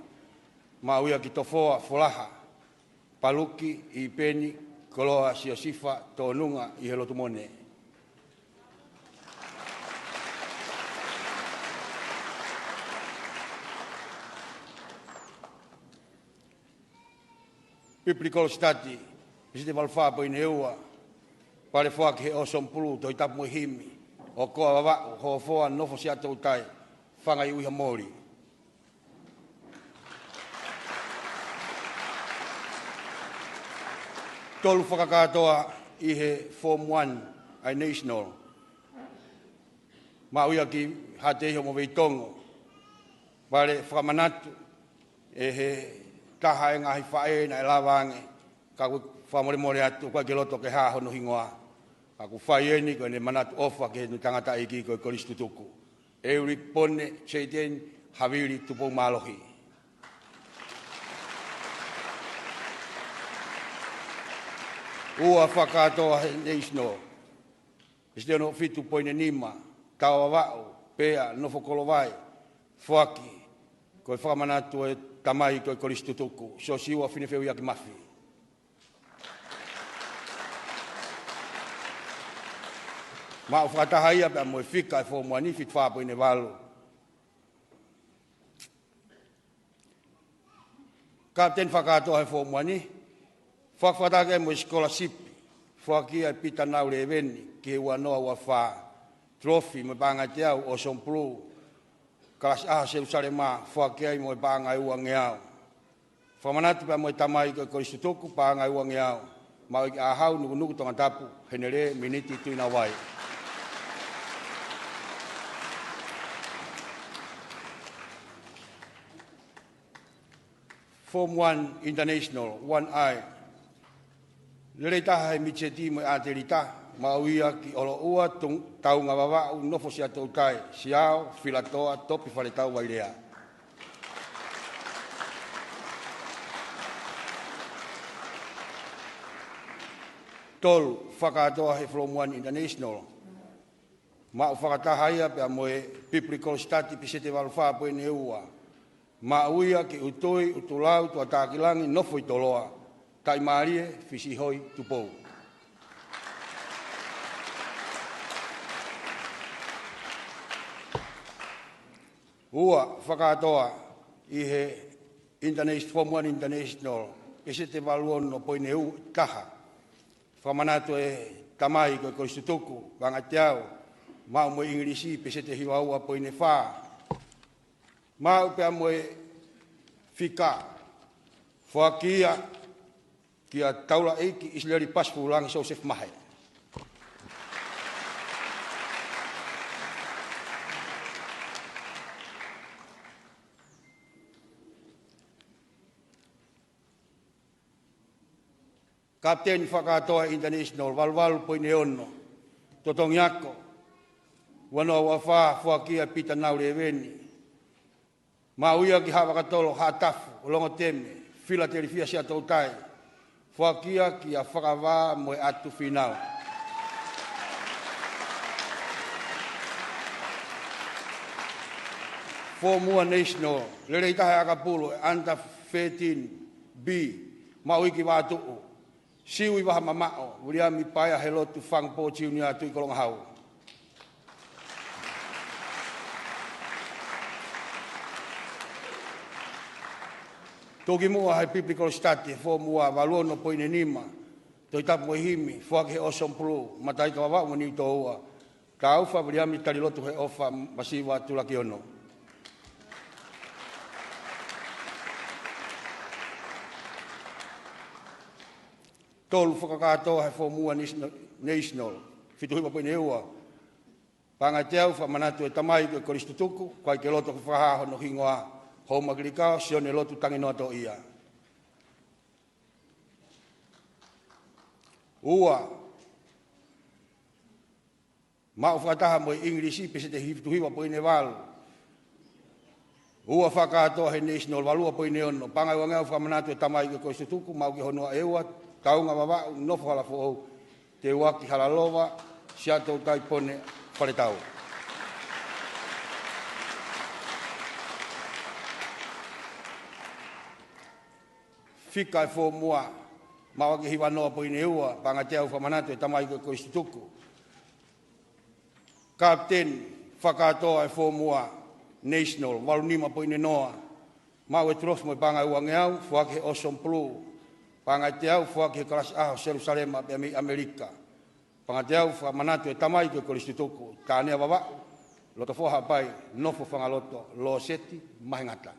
maʻu ia ki Tofoa Folaha Paluki, ʻi Peni, Koloa Siosifa, Tonunga ʻi he Lotu Mone. Biblical Study, peseti ʻe valu fā poini ua, pale foaki he ʻOsomepulu, Tohitapu mo e Himi, ʻOkoa Vavaʻu, Hofoa, Nofo Siaʻatoutai, Fanga ʻi ʻUiha Moli. Tolu fakakātoa ʻi he Form One ʻa e National. Maʻu ia ki Haʻateiho mo Veitongo. Pale fakamanatu ʻe he taha e ngaahi faʻē naʻe lava ange, ka ʻoku fakamolemole atu, ʻoku ʻikai ke loto ke hā hono hingoa. Ka ʻoku fai eni ko ʻene manatu ʻofa ki heʻene tangataʻeiki ko e Kolisi Tutuku. Euliki Pone Seiteni Havili Tupoumālohi. Ua fakakātoa he National. Peseti ʻe ono fitu poini nima, Taoa Vavaʻu, Pea, Nofo Kolovai, foaki, ko e fakamanatu ʻo e tamai ko e Kolisi Tutuku, Siosiua Finefeuiaki Mafi. Maʻu fakataha ia pea mo e fika ʻa e Form One, fitu fā poini valu. Kapiteni fakakātoa he Form One, foaki fakataha mo e sikolasipi, foaki ʻe Pita Nauleveni ki he ua noa ua fā, tulofi mo e paʻanga ʻe teau, ʻOsomepulu, kalasi ʻaho Selusalema, foaki ai mo e paʻanga ʻe uangeau. Fakamanatu pea mo e tamai ko e Kolisi Tutuku, paʻanga ʻe uangeau, maʻu ʻe ʻAhau Nukunuku Tongatapu, Henele Miniti Tuʻinavai. Form One International, One I. Lelei taha he mitiseti mo e ʻatelita, maʻu ia ki ʻOloʻua, Tung-, Taungavavaʻu, Nofo Siaʻatoutai, Siao Filatoa, Topi Faletau, Vailea. Tolu, fakakātoa he Form One International. Maʻu fakataha ia pea mo e Biblical Study peseti valu fā poini ua. Maʻu ia ki ʻUtui ʻUtulau Tuʻatākilangi Nofoitoloa, Taʻimālie Fisihoi Tupou. Ua, fakakātoa ʻi he International, Form One International, peseti valu ono poini taha. Fakamanatu e tamai ko e Kolisi Tutuku, paʻanga ʻe teau, maʻu mo e ʻIngilisi peseti hiva ua poini fā. Maʻu pea mo e fika, foaki ia kia Taulaʻeiki ʻIsileli Pasifulangi Siosefa Mahe. Kapiteni fakakātoa International, valu valu poini ono. Totongi ako, ua noa ua fā, foaki ia Pita Nauleveni. Maʻu ia ki Haʻavakatolo, Haʻatafu, Longoteme, Filatelifia, Siaʻatoutai. Foaki ia kia Fakavā mo e ʻAtu Fīnau. Form One National, lelei taha e ʻakapulu, e Under thirteen B, maʻu ia ki Vaʻatuʻu. Siui Vahamamaʻo, Viliami Paea Helotu Fangupō Junior, Tuʻi Kolongahau. Tuʻukimuʻa he Biblical Study, Form One, valu ono poini nima. Tohitapu mo e Himi, foaki he Ocean Blue, Mataika Vavaʻu mo Niutōua. Taufa Viliami Talilotu Heʻofa Masiva Tulakiono. Tolu, fakakātoa he Form One National, National, fitu hiva poini ua. Paʻanga ʻe teau, fakamanatu e tamai ko e Kolisi Tutuku, ʻikai ke loto ke fakahā hono hingoa, Houmakilikao Sione Lotu Tanginoa Toʻia. Ua, maʻu fakataha mo e ʻIngilisi peseti fitu hiva poini valu. Ua, fakakātoa he National, valu ua poini ono. Paʻanga ʻe uangeau, fakamanatu e tamai ko e Kolisi Tutuku, maʻu ki Honuaʻeua, Taunga Vavaʻu, Nofo Halafoʻou, Teuaki Halalova, Siaʻatoutai Pone, Faletau. Fika e Form One, maʻu ia ki he hiva noa poini ua. Paʻanga ʻe teau, fakamanatu e tamai ko e Kolisi Tutuku. Kapiteni fakakātoa e Form One National, valu nima poini noa. Maʻu e tulosi mo e paʻanga ʻe uangeau, foaki he Ocean Blue. Paʻanga ʻe teau, foaki he kalasi ʻaho Selusalema pea mei ʻAmelika. Paʻanga ʻe teau, fakamanatu e tamai ko e Kolisi Tutuku, Tānea Vavaʻu, Lotofoha Haʻapai, Nofo Fangaloto, Lōseti Mahengata.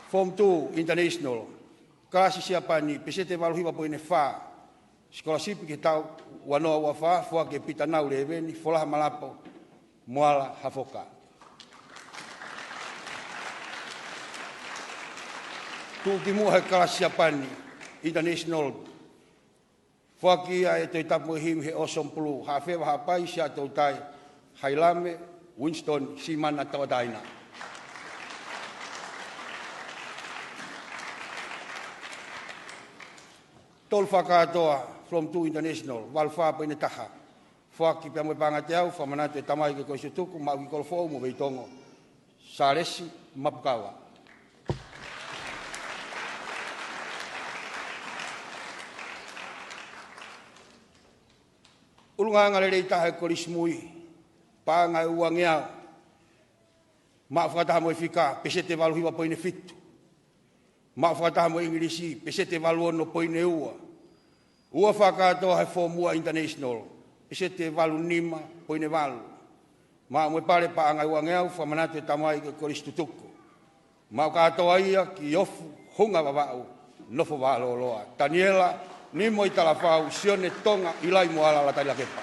Form Two International, kalasi Siapani, peseti valu hiva poini fā. Sikolasipi ki he taʻu ua noa ua fā, foaki ʻe Pita Nauleveni, Folaha Malapo, Moala Hafoka. Tuʻukimuʻa he kalasi Siapani International, foaki ia ʻe Tohitapu mo e Himi he Ocean Blue, Haʻafeva Haʻapai, Siaʻatoutai, Hailame Winston Simana Tauʻatāina. Tolu, fakakātoa Form Two International, valu fā poini taha. Foaki pea mo e paʻanga ʻe teau, fakamanatu e tamai ko e Kolisi Tutuku, maʻu ki Kolofoʻou mo Veitongo, Sālesi Mapukava. ʻUlungaanga lelei taha e Kolisi Mui, paʻanga ʻe uangeau, maʻu fakataha mo e fika, peseti valu hiva poini fitu. Maʻu fakataha mo e ʻIngilisi, peseti valu ono poini ua. Ua, fakakātoa he Form One International, peseti valu nima poini valu. Maʻu mo e pale paʻanga ʻe uangeau, fakamanatu e tamai ko e Kolisi Tutuku. Maʻu kātoa ia ki Ofu Hunga Vavaʻu, Nofo Vaʻalōloa, Taniela Nimoitalafau, Sione Tonga, ʻIlai Moala, Latalilakepa.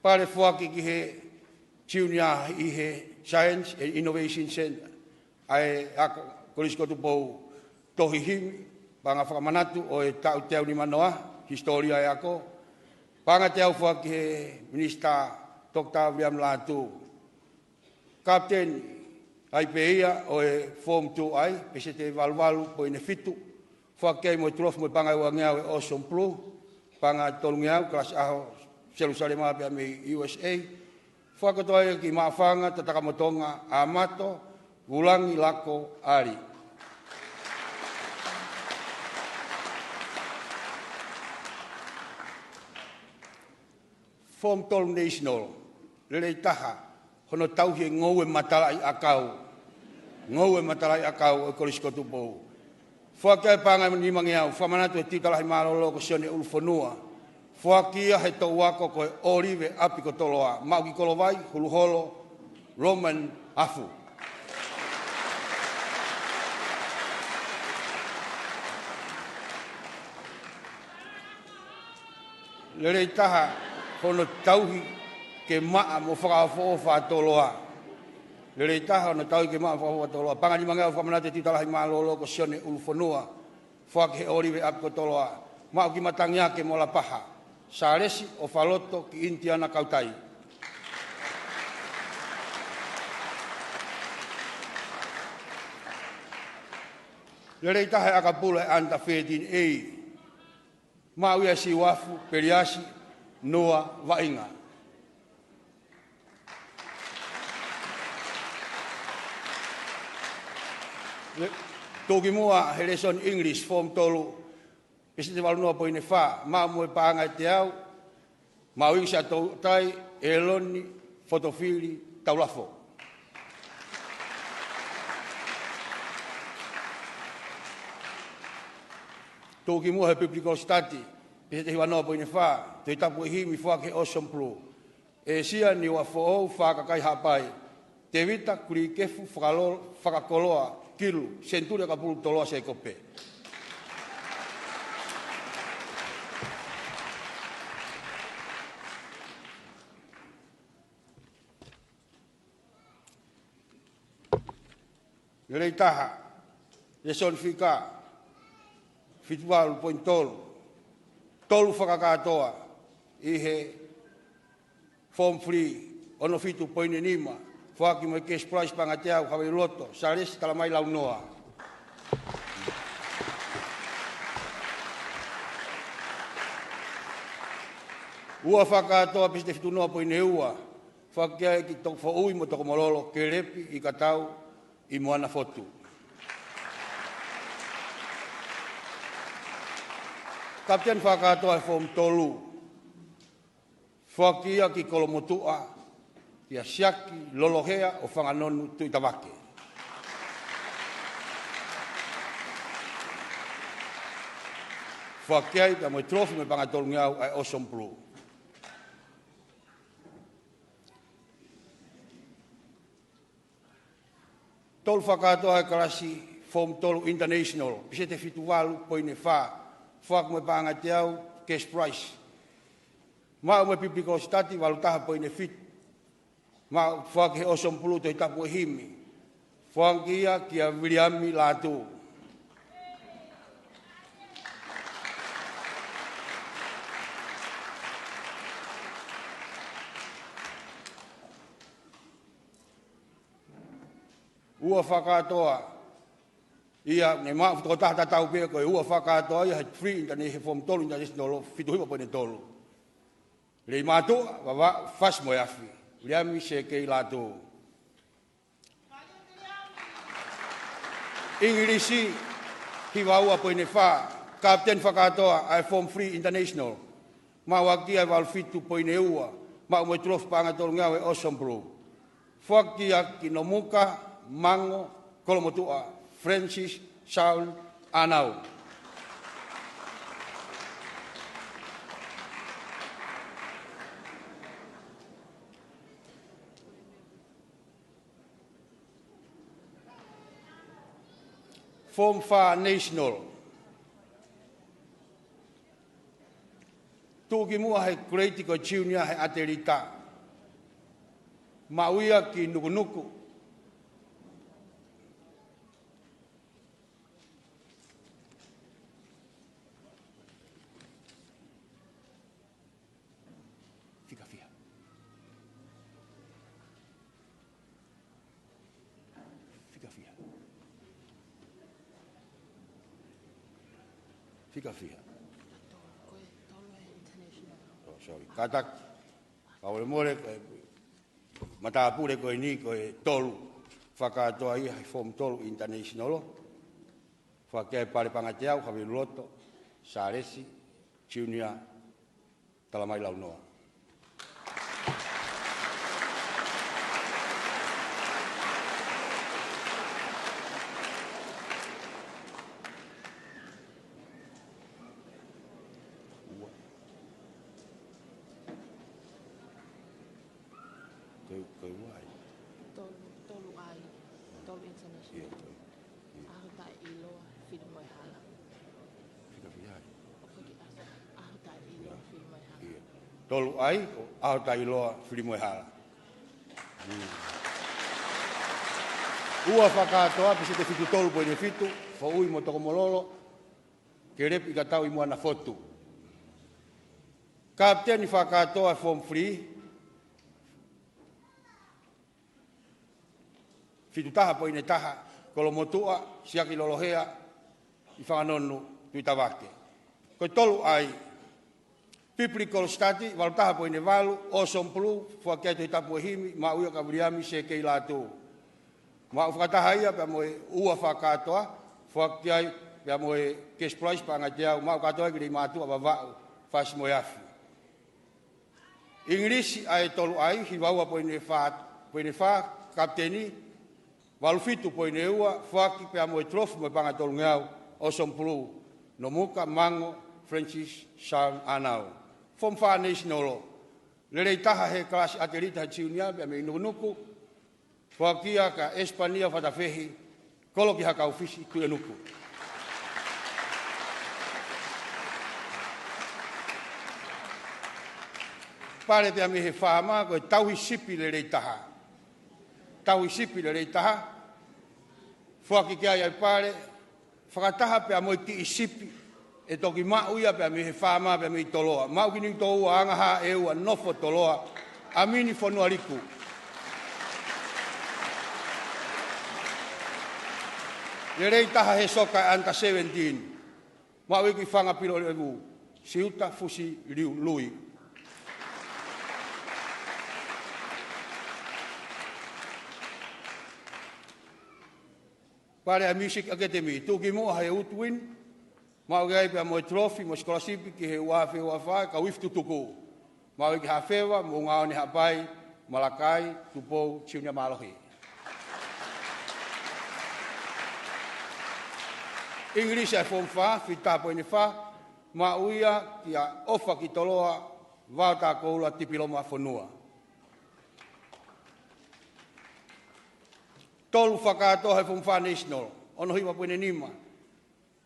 Pale foaki ki he junior ʻi he Science and Innovation Center ʻa e ako Kolisi ko Tupou, tohi himi, paʻanga fakamanatu ʻo e taʻu teau nima noa, hisitōlia e ako. Paʻanga teau foaki he Minisitā Toketā Viliami Lātū. Kapiteni ʻai pē ia ʻo e Form Two ʻai, peseti valuvalu poini fitu. Foaki ai mo e tulofi mo e paʻanga ʻe uangeau ʻa e Awesome Blue, paʻanga ʻe tolungeau, kalasi ʻaho Selusalema pea mei U S A. Foaki kotoa ia ki Maʻufanga, Tatakamotonga, ʻAmato, Vulangi, Lako, ʻAli. Form Tolu National, lelei taha, hono tauhi e ngoue matalaʻiʻakau. Ngoue matalaʻiʻakau ʻo e Kolisi ko Tupou. Foaki ai paʻanga ʻe nimangeau, fakamanatu ʻe he Tiuta Lahi Mālōlō ko Sione ʻUlufonua. Foaki ia he toʻu ako ko e ʻŌlive ʻApikotoloa, maʻu ki Kolovai, Huluholo, Roman Afu. Lelei taha hono tauhi ke maʻa mo fakaʻofoʻofa ʻa Toloa. Lelei taha hono tauhi ke maʻa mo fakaʻofoʻofa ʻa Toloa. Paʻanga ʻe nimangeau, fakamanatu ʻe he Tiuta Lahi Mālōlō ko Sione ʻUlufonua. Foaki he ʻŌlive ʻApikotoloa, maʻu ki Matangiake mo Lapaha, Sālesi ʻOfaloto ki ʻInitiana Kautai. Lelei taha e ʻakapulu ʻa e under thirteen A, maʻu ia ʻe Siuafu Peliasi Nua Vaʻinga. Le-, tuʻukimuʻa he lēsoni English, Form Tolu, peseti valunoa poini fā, maʻu mo e paʻanga ʻe teau, maʻu ʻi Siaʻatoutai, ʻEloni Fotofili Taulafo. Tuʻukimuʻa he Biblical Study, peseti hivanoa poini fā, Tohi Tapu ʻo e Himi, foaki he Awesome Blue. ʻĒsia Niuafoʻou Fakakai Haʻapai, Tevita Kulikefu Fakalo-, Fakakoloa Kilu, Senituli ʻAkapulu Toloa Sēkope. Lelei taha, lēsoni fika, fitu valu poini tolu, tolu fakakātoa ʻi he Form Three, ono fitu poini nima, foaki mo e cash prize paʻanga ʻe teau, Havailoto Sālesi Talamai Launoa. Ua fakakātoa, peseti fitu noa poini ua, foaki ai ki Tokofoʻui mo Tokomololo, Kelepi ʻIkatau ʻi Moanafotu. Kapiteni fakakātoa he Form Tolu, foaki ia ki Kolomotuʻa, kia Siaki Lolohea ʻo Fanganonu Tuʻitavake. Foaki ai pea mo e tulofi mo e paʻanga ʻe tolungeau ʻa e Awesome Blue. Tolu fakakātoa he kalasi Form Tolu International, peseti fitu valu poini fā, foaki mo e paʻanga ʻe teau, cash prize. Maʻu mo e Biblical Study, valu taha poini fitu, maʻu, foaki he Awesome Blue, Tohi Tapu ʻo e Himi. Foaki ia kia Viliami Lātū. Ua fakakātoa ia, ne maʻu tokotaha tatau pē, ko e ua fakakātoa ia he Three Interna-, he Form Tolu International, fitu hiva poini tolu. Lei mātuʻa, Vavaʻu, Fasi mo e Afi, Viliami Sēkei Lātū. ʻIngilisi, hiva ua poini fā, kapiteni fakakātoa ʻa e Form Three International, maʻu ʻaki ia ʻe valu fitu poini ua, maʻu mo e tulofi paʻanga ʻe tolungeau ʻa e Awesome Blue. Foaki ia ki Nomuka Mango, Kolomotuʻa, Francis Saul ʻAnau. Form Fā National. Tuʻukimuʻa he grade ko e junior he ʻatelita. Maʻu ia ki Nukunuku. Fika fiha? Oh, sorry. Kātaki. Kae mole, ko e matāpule ko eni ko e tolu fakakātoa ia he Form tolu International. Foaki ki ai Pale Pangateau, Havelu Loto, Sālesi Junior, Talamai Launoa. Ko e, ko e ua ai. Tolu, tolu ai. Tolu International. Ia, tolu. Ia. ʻAho Taʻeʻiloa, Filimoehala. Fika fiha ai? ʻOku ʻikai ke ʻaho, ʻAho Taʻeʻiloa, Ia. Filimoehala. Ia. Tolu ai, ʻo ʻAho Taʻeʻiloa, Filimoehala. Mm. Ua fakakātoa, peseti fitu tolu poini fitu, Foʻui mo Tokomololo, Kelepi ʻIkatau ʻi Moana Fotu. Kapiteni fakakātoa Form three, fitu taha poini taha, Kolomotuʻa, Siaki Lolohea, ʻi Fanganonu, Tuʻitavake. Ko e tolu ai, Biblical Study, valu taha poini valu, Awesome Blue, foaki ki ai Tohitapu ʻo e Himi, maʻu ia kia Viliami Sekei Lātū. Maʻu fakataha ia pea mo e ua fakakātoa, foaki ki ai pea mo e cash prize paʻanga ʻe teau, maʻu kātoa ia ki Leimātuʻa, Vavaʻu, Fasi mo e Afi. ʻIngilisi ʻa e tolu ai, hiva ua poini fā, poini fā, kapiteni, valu fitu poini ua, foaki pea mo e trophy mo e paʻanga ʻe tolungeau, Awesome Blue, Nomuka Mango Francis Sam Anau. Form four National, lelei taha he kalasi ʻatelita he junior pea mei Nukunuku, foaki ia kia Espania Fatafehi, Kolo ki Hakaufisi, Tuʻiʻonuku. Pale pea mei he faama, ko e tauhi sipi lelei taha. Tauhi sipi lelei taha. Foaki ki ai ʻa e pale, fakataha pea mo e kiʻi sipi, ʻe toki maʻu ia pea mei he faama pea mei Toloa. Maʻu ki Niutōua, Angahā ʻEua, Nofo Toloa, ʻAmini Fonualiku. Lelei taha he soka under seventeen. Maʻu ia ki Fanga Pilolevu, Siuta Fusi Liu Lui. Pale ʻa e Music Academy, tuʻukimuʻa he Woodwind, maʻu ki ai pea mo e trophy mo e scholarship ki he ua afe ua fā, Kauifi Tutuku. Maʻu ia ki Hafeva, Moʻungaone Haʻapai, Malakai Tupou Junior Mālohi. ʻIngilisi ʻa e Form four, fitu taha poini fā, maʻu ia kia ʻOfa ki Toloa, Vaotakoula, Tipiloma Fonua. Tolu fakakātoa he Form four National, ono hiva poini nima,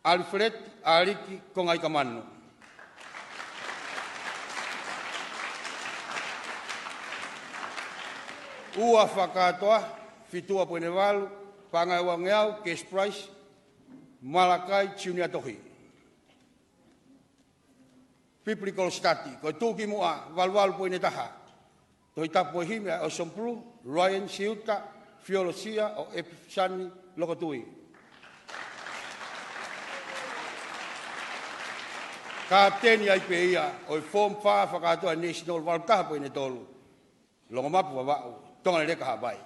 Alfred ʻAliki Kongaikamanu. Ua fakakātoa, fitu ua poini valu, paʻanga ʻe uangeau, cash prize, Malakai Junior Tohi. Biblical Study, ko e tuʻukimuʻa, valu valu poini taha. Tohitapu ʻo e Himi ʻa e Awesome Blue, Ryan Siuta, Fiolosia ʻo ʻEpisani Lokotui. Kapiteni ai pē ia ʻo e Form four fakakātoa National, valu taha poini tolu, Longomapu Vavaʻu, Tongaleleka Haʻapai.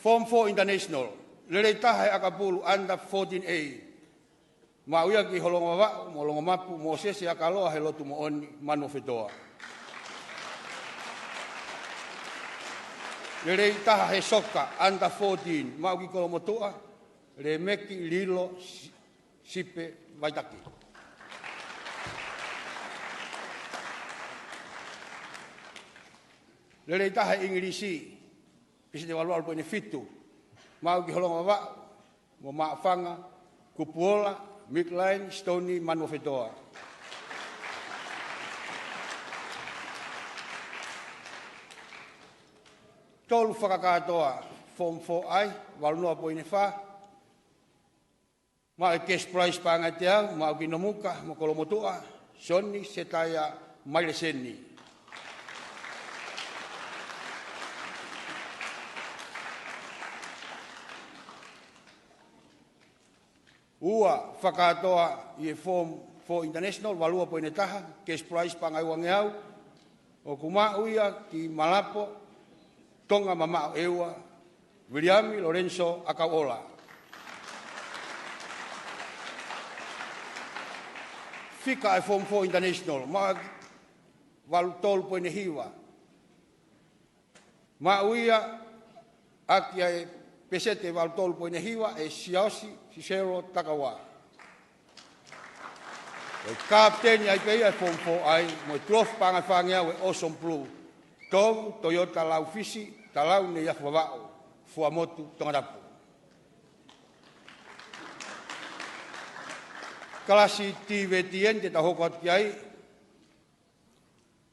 Form four International, lelei taha he ʻakapulu under fourteen A. Maʻu ia ki Holongovavaʻu mo Longomapu, Mōsese ʻAkaloa he Lotu Moʻoni, Manuofetoa. Lelei taha he soka under fourteen, maʻu ki Kolomotuʻa, Lemeki Lilo Si-, Sipe Vaitaki. Lelei taha he ʻIngilisi, peseti valu valu poini fitu, maʻu ki Holongovavaʻu mo Maʻufanga, Kupuola, Midline, Stony, Manuofetoa. Tolu fakakātoa, Form four I, valu noa poini fā, maʻu e cash prize paʻanga ʻe teau, maʻu ki Nomuka mo Kolomotuʻa, Soni Setaia Maileseni. Ua, fakakātoa ʻi he Form Four International, valu poini taha, cash prize paʻanga ʻe uangeau, ʻoku maʻu ia ki Malapo, Tonga mamaʻo ʻe ua, Viliami Lorenzo ʻAkauʻola. Fika ʻa e Form Four International, maʻu valu tolu poini hiva. Maʻu ia ʻaki ʻa e peseti valu tolu poini hiva ʻe Siaosi Siselo Takaua. ʻE kapiteni ai pē ia ʻa e Form Four ai, mo e tuʻo fā paʻanga ʻe fāngeau ʻe Ocean Blue. Tovu Toyota Laufisi, Talau Neiafu Vavaʻu, Fuaʻamotu, Tongatapu. Kalasi TVET eni te tau hoko atu ki ai.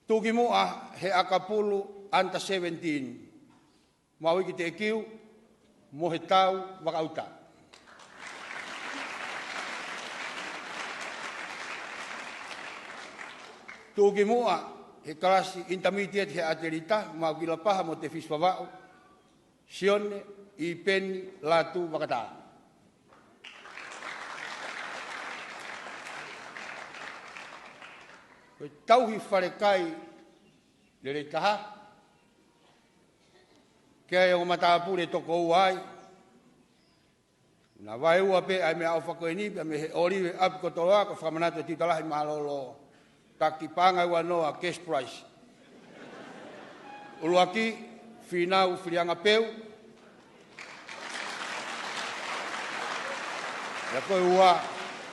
Tuʻukimuʻa he ʻakapulu under seventeen. Maʻu ia ki Teʻekiu mo he Tau Vakaʻuta. Tuʻukimuʻa he kalasi intermediate he ʻatelita, maʻu ki Lapaha mo Tefisi Vavaʻu, Sione ʻIpeni Lātū Vakatā. Ko e tauhi falekai lelei taha, ke ai ʻo matāpule toko ua ai. Naʻe vaeua pē ʻa e meʻaʻofa ko eni, pea mei he ʻŌlive ʻApikotoloa, ko e fakamanatu ʻe Tiuta Lahi Mālōlō, taki paʻanga ʻe uanoa cash prize. ʻUluaki, Fīnau Filianga Peu. Pea ko e ua,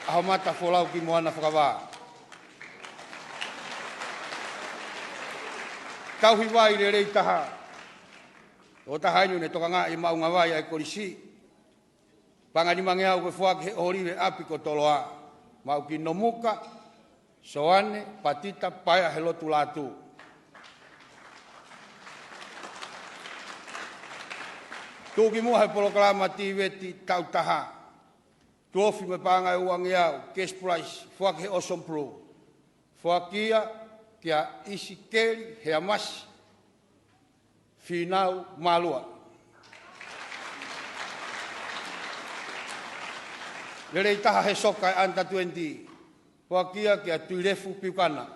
ʻAhomata Folau Kimoana Fakavā. Tauhi vai lelei taha. Tokotaha eni naʻe tokangaʻi e maʻungavai ʻa e kolisi. Paʻanga ʻe nimangeau ko e foaki he ʻŌlive ʻApikotoloa. Maʻu ki Nomuka, Soane Patita Paea he Lotu Lātū. Tuʻukimuʻa he polokalama TVET taʻu taha. Tuʻo fā mo e paʻanga ʻe uangeau, cash prize, foaki he Ocean Blue. Foaki ia kia ʻIsikeli Heamasi Fīnau Mālua. Lelei taha he soka ʻe under twenty. Foaki ia kia Tuilefu Piukana.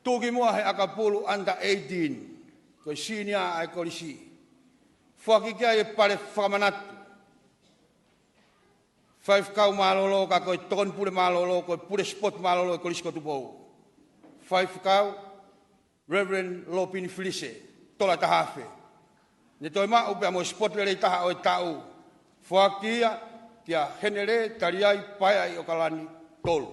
Tuʻukimuʻa he ʻakapulu under eighteen. Ko e senior ʻa e kolisi. Foaki ki ai e pale fakamanatu. Faifekau mālōlō, ka ko e tokoni pule mālōlō, ko e pule sport mālōlō ʻo e Kolisi ko Tupou. Faifekau Reverend Lopini Filise, tola taha afe. Ne toe maʻu pea mo e sport lelei taha ʻo e taʻu. Foaki ia kia Henele Taliai Paea ʻi ʻOkalani, tolu.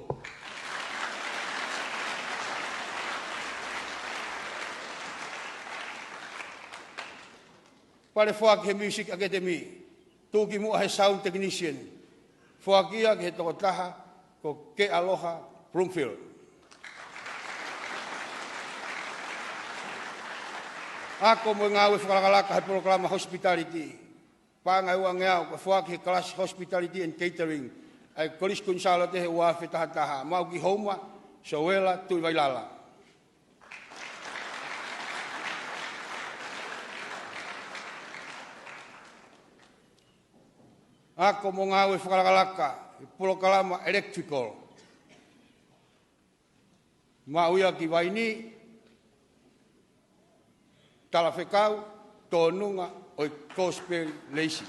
Pale foaki he Music Academy, tuʻukimuʻa he sound technician, foaki ia ki he tokotaha ko Kealoha Bloomfield. Ako mo e ngāue fakalakalaka he polokalama hospitality, paʻanga ʻe uangeau, ko e foaki he kalasi hospitality and catering ʻa e Kolisi Kuini Sālote he ua afe taha taha, maʻu ki Houma Soela Tuʻivailala. Ako mo e ngāue fakalakalaka he polokalama electrical, maʻu ia ki Vaini, Talafekau, Tonga ʻo e Kosipeli Leisi.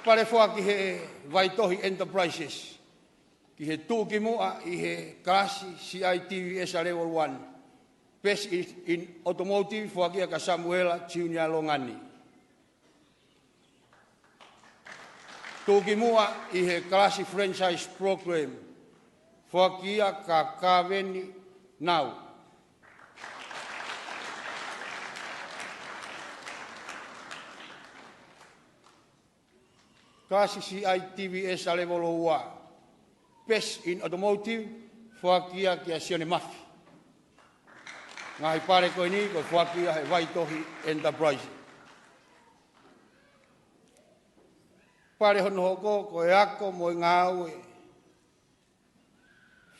Pale foaki he Vaitohi Enterprises, ki he tuʻukimuʻa ʻi he kalasi CITVS Level One, Best in, in Automotive, foaki ia kia Samuela Junior Longani. Tuʻukimuʻa ʻi he kalasi Franchise Program, foaki ia kia Kaveni Nau. Kalasi CITVS Level Ua, Best in Automotive, foaki ia kia Sione Mafi. Ngaahi pale ko eni ko e foaki ia he Vaitohi Enterprise. Pale hono hoko ko e ako mo e ngāue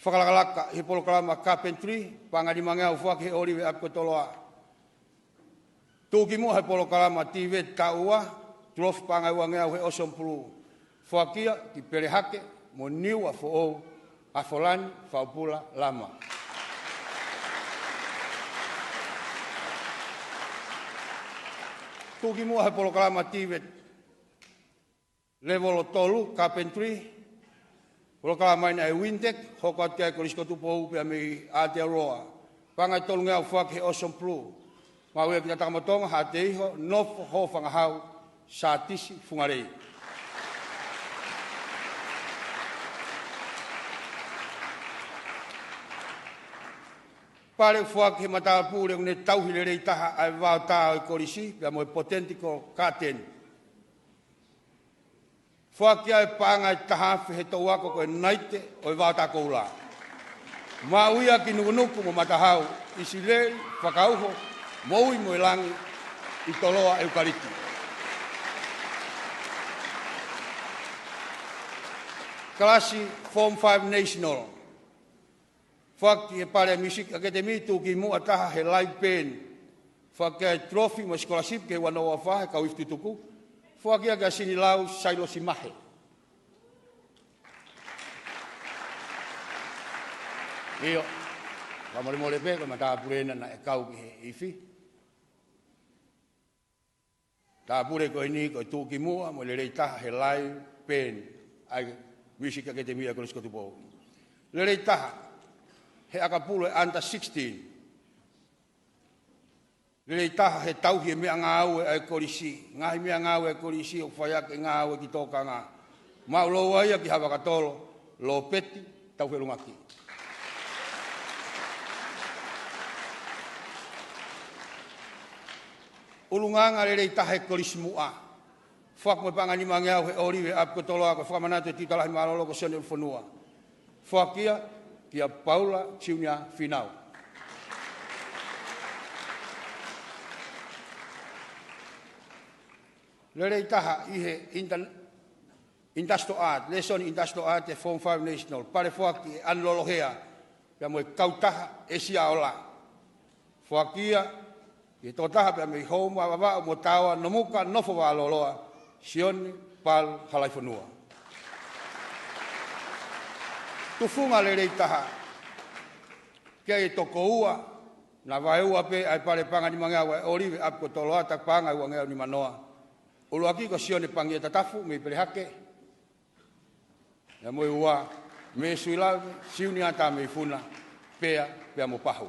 Fakalakalaka ʻi he polokalama carpentry, paʻanga ʻe nimangeau, foaki ʻe he ʻŌlive ʻApikotoloa. Tuʻukimuʻa he polokalama TVET taʻu ua, tuʻuloa paʻanga ʻe uangeau he ʻOcean Blue. Foaki ia ki Pelehake mo Niuafoʻou, ʻAfolani Faupula Lama. Tuʻukimuʻa he polokalama TVET levolo tolu, carpentry, polokalama ʻe nimangeau, Wintec, hoko atu ki ai Kolisi ko Tupou pea mei Aotearoa. Paʻanga ʻe tolungeau, foaki ʻe he ʻOcean Blue. Maʻu ia ki Tatakamotonga, Haʻateiho, Nofo, Hofangahau, Sātisi, Fungalei. Pale foaki ʻe he matāpule ʻoku ne tauhi lelei taha ʻa e vao tā ʻo e kolisi pea mo e Botanical Garden. Foaki ʻa e paʻanga ʻe taha afe he toʻu ako ko e Naite ʻo e Vao Tā Koula. Maʻu ia ki Nukunuku mo Matahau, ʻIsileli, Fakauho, Moʻui mo e Langi, ʻi Toloa ʻEukaliti. Kalasi Form Five National. Foaki ʻe he Pale Music Academy, tuʻukimuʻa taha he live band. Foaki ʻa e trophy mo e scholarship ki he ua noa ua fā he kau ifi tutuku. Foaki ia kia Sinilau Sailosi Mahe. ʻIo, fakamolemole pē, ko e matāpule ena naʻe kau ki he ifi. Matāpule ko eni ko e tuʻukimuʻa mo e lelei taha he live band ʻa e Music Academy ʻa e Kolisi ko Tupou. Lelei taha he ʻakapulu ʻe under sixteen. Lelei taha he tauhi e meʻangāue ʻa e kolisi. Ngaahi meʻangāue ʻa e kolisi ʻoku fai ʻaki e ngāue ki tōkanga. Maʻu lōua ia ki Havakatolo, Lopeti Taufelungaki. ʻUlungaanga lelei taha he Kolisi Muʻa. Foaki mo e paʻanga ʻe nimangeau he ʻŌlive ʻApikotoloa, ko e fakamanatu ʻa e Tiuta Lahi Mālōlō ko Sione ʻUlufonua. Foaki ia kia Paula Junior Fīnau. Lelei taha ʻi he inter-, Industrial Art, lēsoni Industrial Art ʻe he Form Five National, pale foaki ʻe Anilolo Hea, pea mo e kautaha ʻĒsia Ola. Foaki ia ki he tokotaha pea mei Houma, Vavaʻu mo Taoa, Nomuka, Nofo, Valeloloa, Sione Palu Halaifonua. Tufunga lelei taha, ki ai e toko ua, naʻa vaeua pē ʻa e pale paʻanga ʻe nimangeau ʻa e ʻŌlive ʻApikotoloa, taki paʻanga ʻe uangeau nimanoa. ʻUluaki ko Sione Pangia Tatafu mei Pelehake. Pea mo e ua, Mesuilave Siuniata mei Funa, Pea, pea mo Pahu.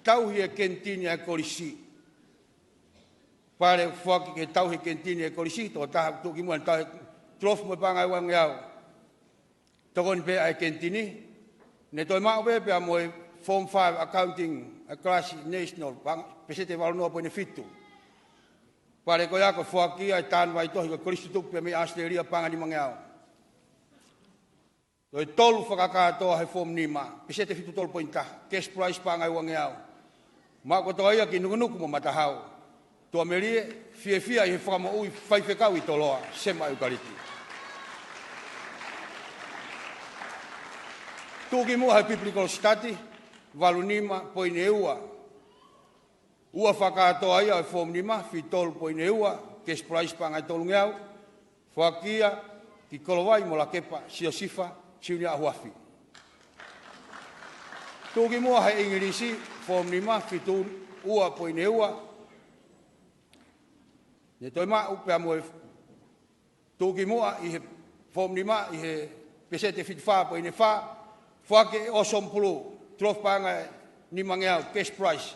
Tauhi e kenitini ʻa e kolisi. Pale foaki ki he tauhi e kenitini ʻa e kolisi, tokotaha tuʻukimuʻa tauhi e trophy mo e paʻanga ʻe uangeau. Tokoni pē ʻa e kenitini, ne toe maʻu pē pea mo e Form Five Accounting, ʻa e kalasi National, paʻanga, peseti ʻe valu noa poini fitu. Pale ko ia ko e foaki ia ʻe Tānavaitohi ko e kolisi tutuku pē mei ʻAositelēlia, paʻanga ʻe nimangeau. Toe tolu fakakātoa he Form Nima, peseti ʻe fitu tolu poini taha, cash prize paʻanga ʻe uangeau. Maʻu kotoa ia ki Nukunuku mo Matahau. Tuʻamelie, fiefia ʻi he fakamoʻui faifekau ʻi Toloa, Sema ʻEukaliti. Tuʻukimuʻa he Biblical Study, valu nima poini ua. Ua fakakātoa ia ʻo e Form Nima, fitu tolu poini ua, cash prize paʻanga ʻe tolungeau. Foaki ia ki Kolovai mo Lakepa Siosifa Siunia ʻAhuafi. Tuʻukimuʻa he ʻIngilisi, Form Nima, fitu ua poini ua. Ne toe maʻu pea mo e tuʻukimuʻa ʻi he Form Nima ʻi he peseti ʻe fitu fā poini fā, foaki ʻe ʻOcean Blue, trophy paʻanga ʻe nimangeau, cash prize.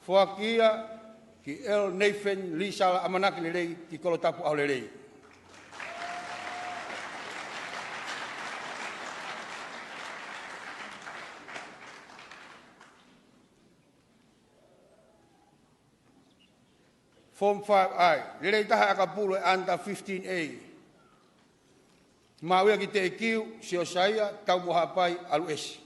Foaki ia ki L Nathan Lisala ʻAmanaki Lelei ki Kolotapu ʻAholelei. Form Five I, lelei taha ʻakapulu ʻe under fifteen A. Maʻu ia ki Teʻekiu Siosaia Taumuʻahaʻapai ʻAluʻesi.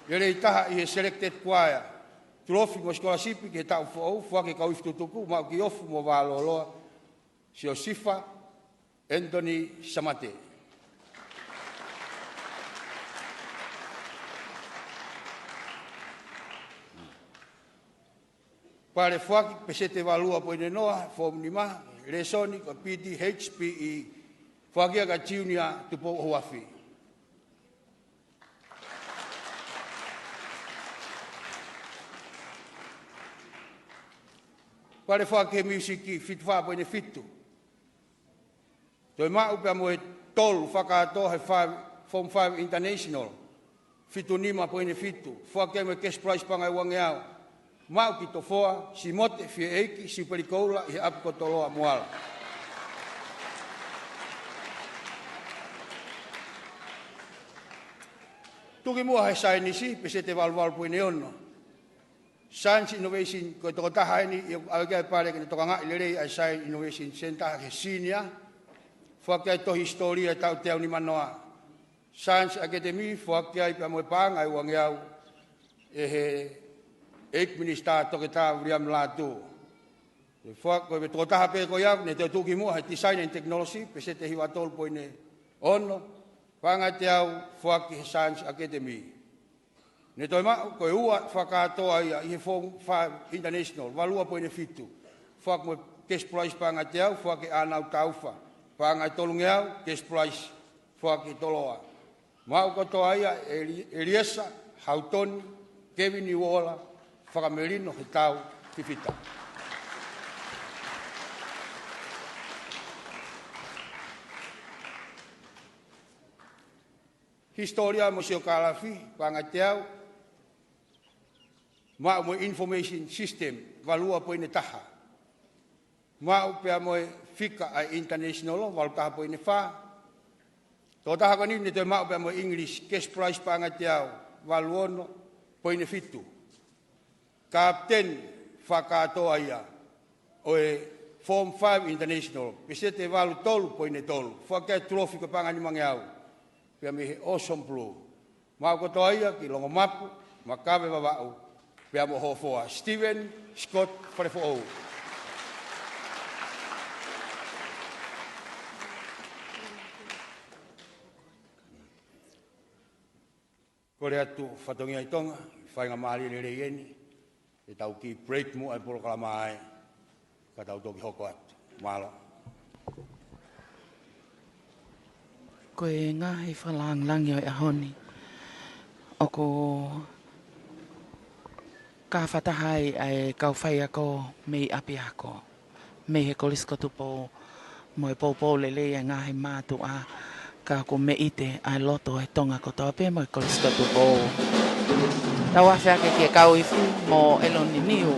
Lelei taha ʻi he selected choir. Tulofi mo sikolasipi ki he taʻu foʻou, foaki ki he kau ifi tutuku, maʻu ki Ofu mo Vālōloa, Siosifa Anthony Samate. Pale foaki, peseti valu ua poini noa, form nima, lēsoni ko e P D H P E, foaki ia kia Junior Tupou ʻOhuafi. Pale foaki he miusiki, fitu fā poini fitu. Toe maʻu pea mo e tolu fakakātoa he five, Form five International, fitu nima poini fitu, foaki ia mo e cash prize paʻanga ʻe uangeau, maʻu ki Tofoa Simote Fieʻeiki Siupeli Koula ʻi he ʻapi ko Toloa Moala. Tuki muʻa he saienisi, peseti valu valu poini ono. Science Innovation, ko e tokotaha eni ʻoku ʻave ki ai e pale ke ne tokangaʻi lelei ʻa e Science Innovation Centre he senior, foaki ai e tohi hisitōlia ʻo e taʻu teau nima noa. Science Academy, foaki ai pea mo e paʻanga ʻe uangeau ʻe he ʻEiki Minisitā Toketā Viliami Lātū. Ko e foaki, ko e tokotaha pē ko ia, ne toe tuki muʻa he Design and Technology, peseti hiva tolu poini ono, paʻanga ʻe teau, foaki he Science Academy. Ne toe maʻu ko e ua fakakātoa ia ʻi he Form five International, valu ua poini fitu, foaki mo e cash prize paʻanga ʻe teau, foaki ʻe ʻAnau Taufa, paʻanga ʻe tolungeau, cash prize, foaki ʻe Toloa. Maʻu kotoa ia ʻe Eli-, Eliesa Hautoni, Kevin Uola, Fakamelino Hetau, Fifita. Hisitōlia mo e siokālafi, paʻanga ʻe teau, maʻu mo e Information System, valu ua poini taha. Maʻu pea mo e fika ʻa e International, valu taha poini fā. Tokotaha ko eni ne toe maʻu pea mo e English, cash prize paʻanga ʻe teau, valu ono poini fitu. Kapiteni fakakātoa ia ʻo e Form five International, peseti valu tolu poini tolu, foaki ai e tulofi ko e paʻanga ʻe nimangeau, pea mei he Awesome Blue. Maʻu kotoa ia ki Longomapu, Makave Vavaʻu, pea mo Hofoa, Stephen Scott Falefoʻou. Kole atu fatongia ʻi Tonga, faingamālie lelei eni, ʻe tau kiʻi break muʻa e polokalama ai, ka tau toki hoko atu. Mālō. Ko e ngaahi fakalāngilangi ʻo e ʻaho ni, ʻoku kafataha ai ʻa e kau faiako mei ʻapiako, mei he Kolisi ko Tupou, mo e poupou lelei ʻa e ngaahi mātuʻa, ka ʻoku meʻite ʻa e loto ʻo e Tonga kotoa pē mo e Kolisi ko Tupou. Tau afe ake ki he kau ifi mo ʻEloni Niu.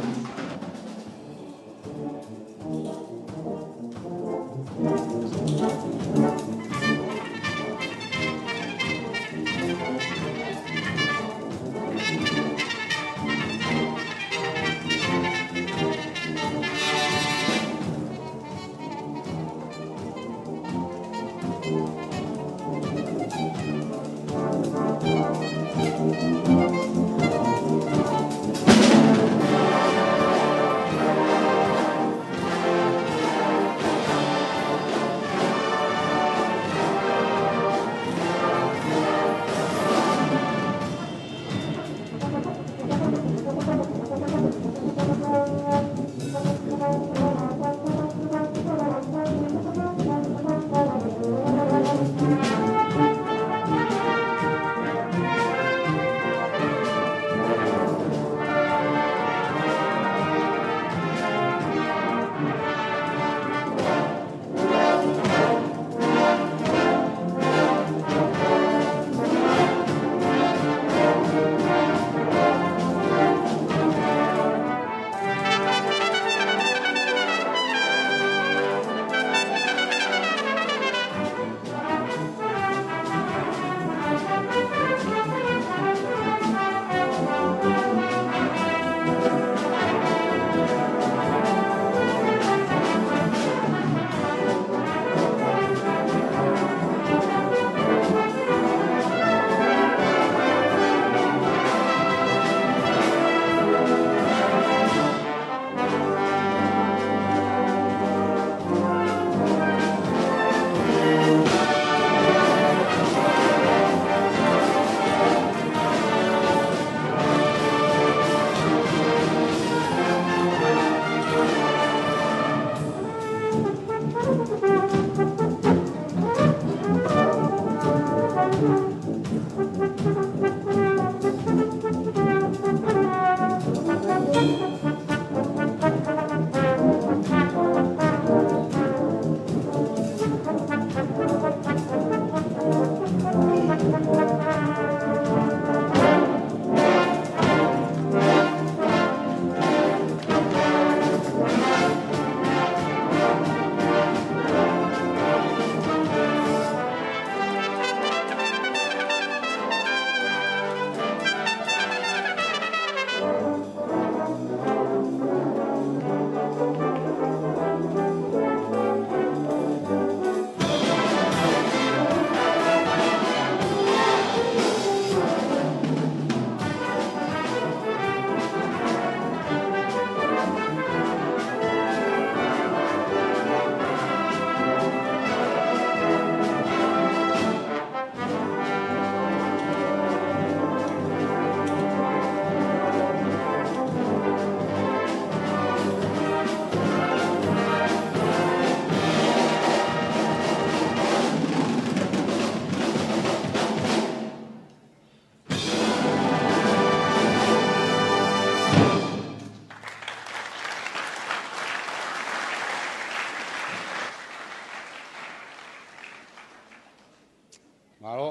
Mālō,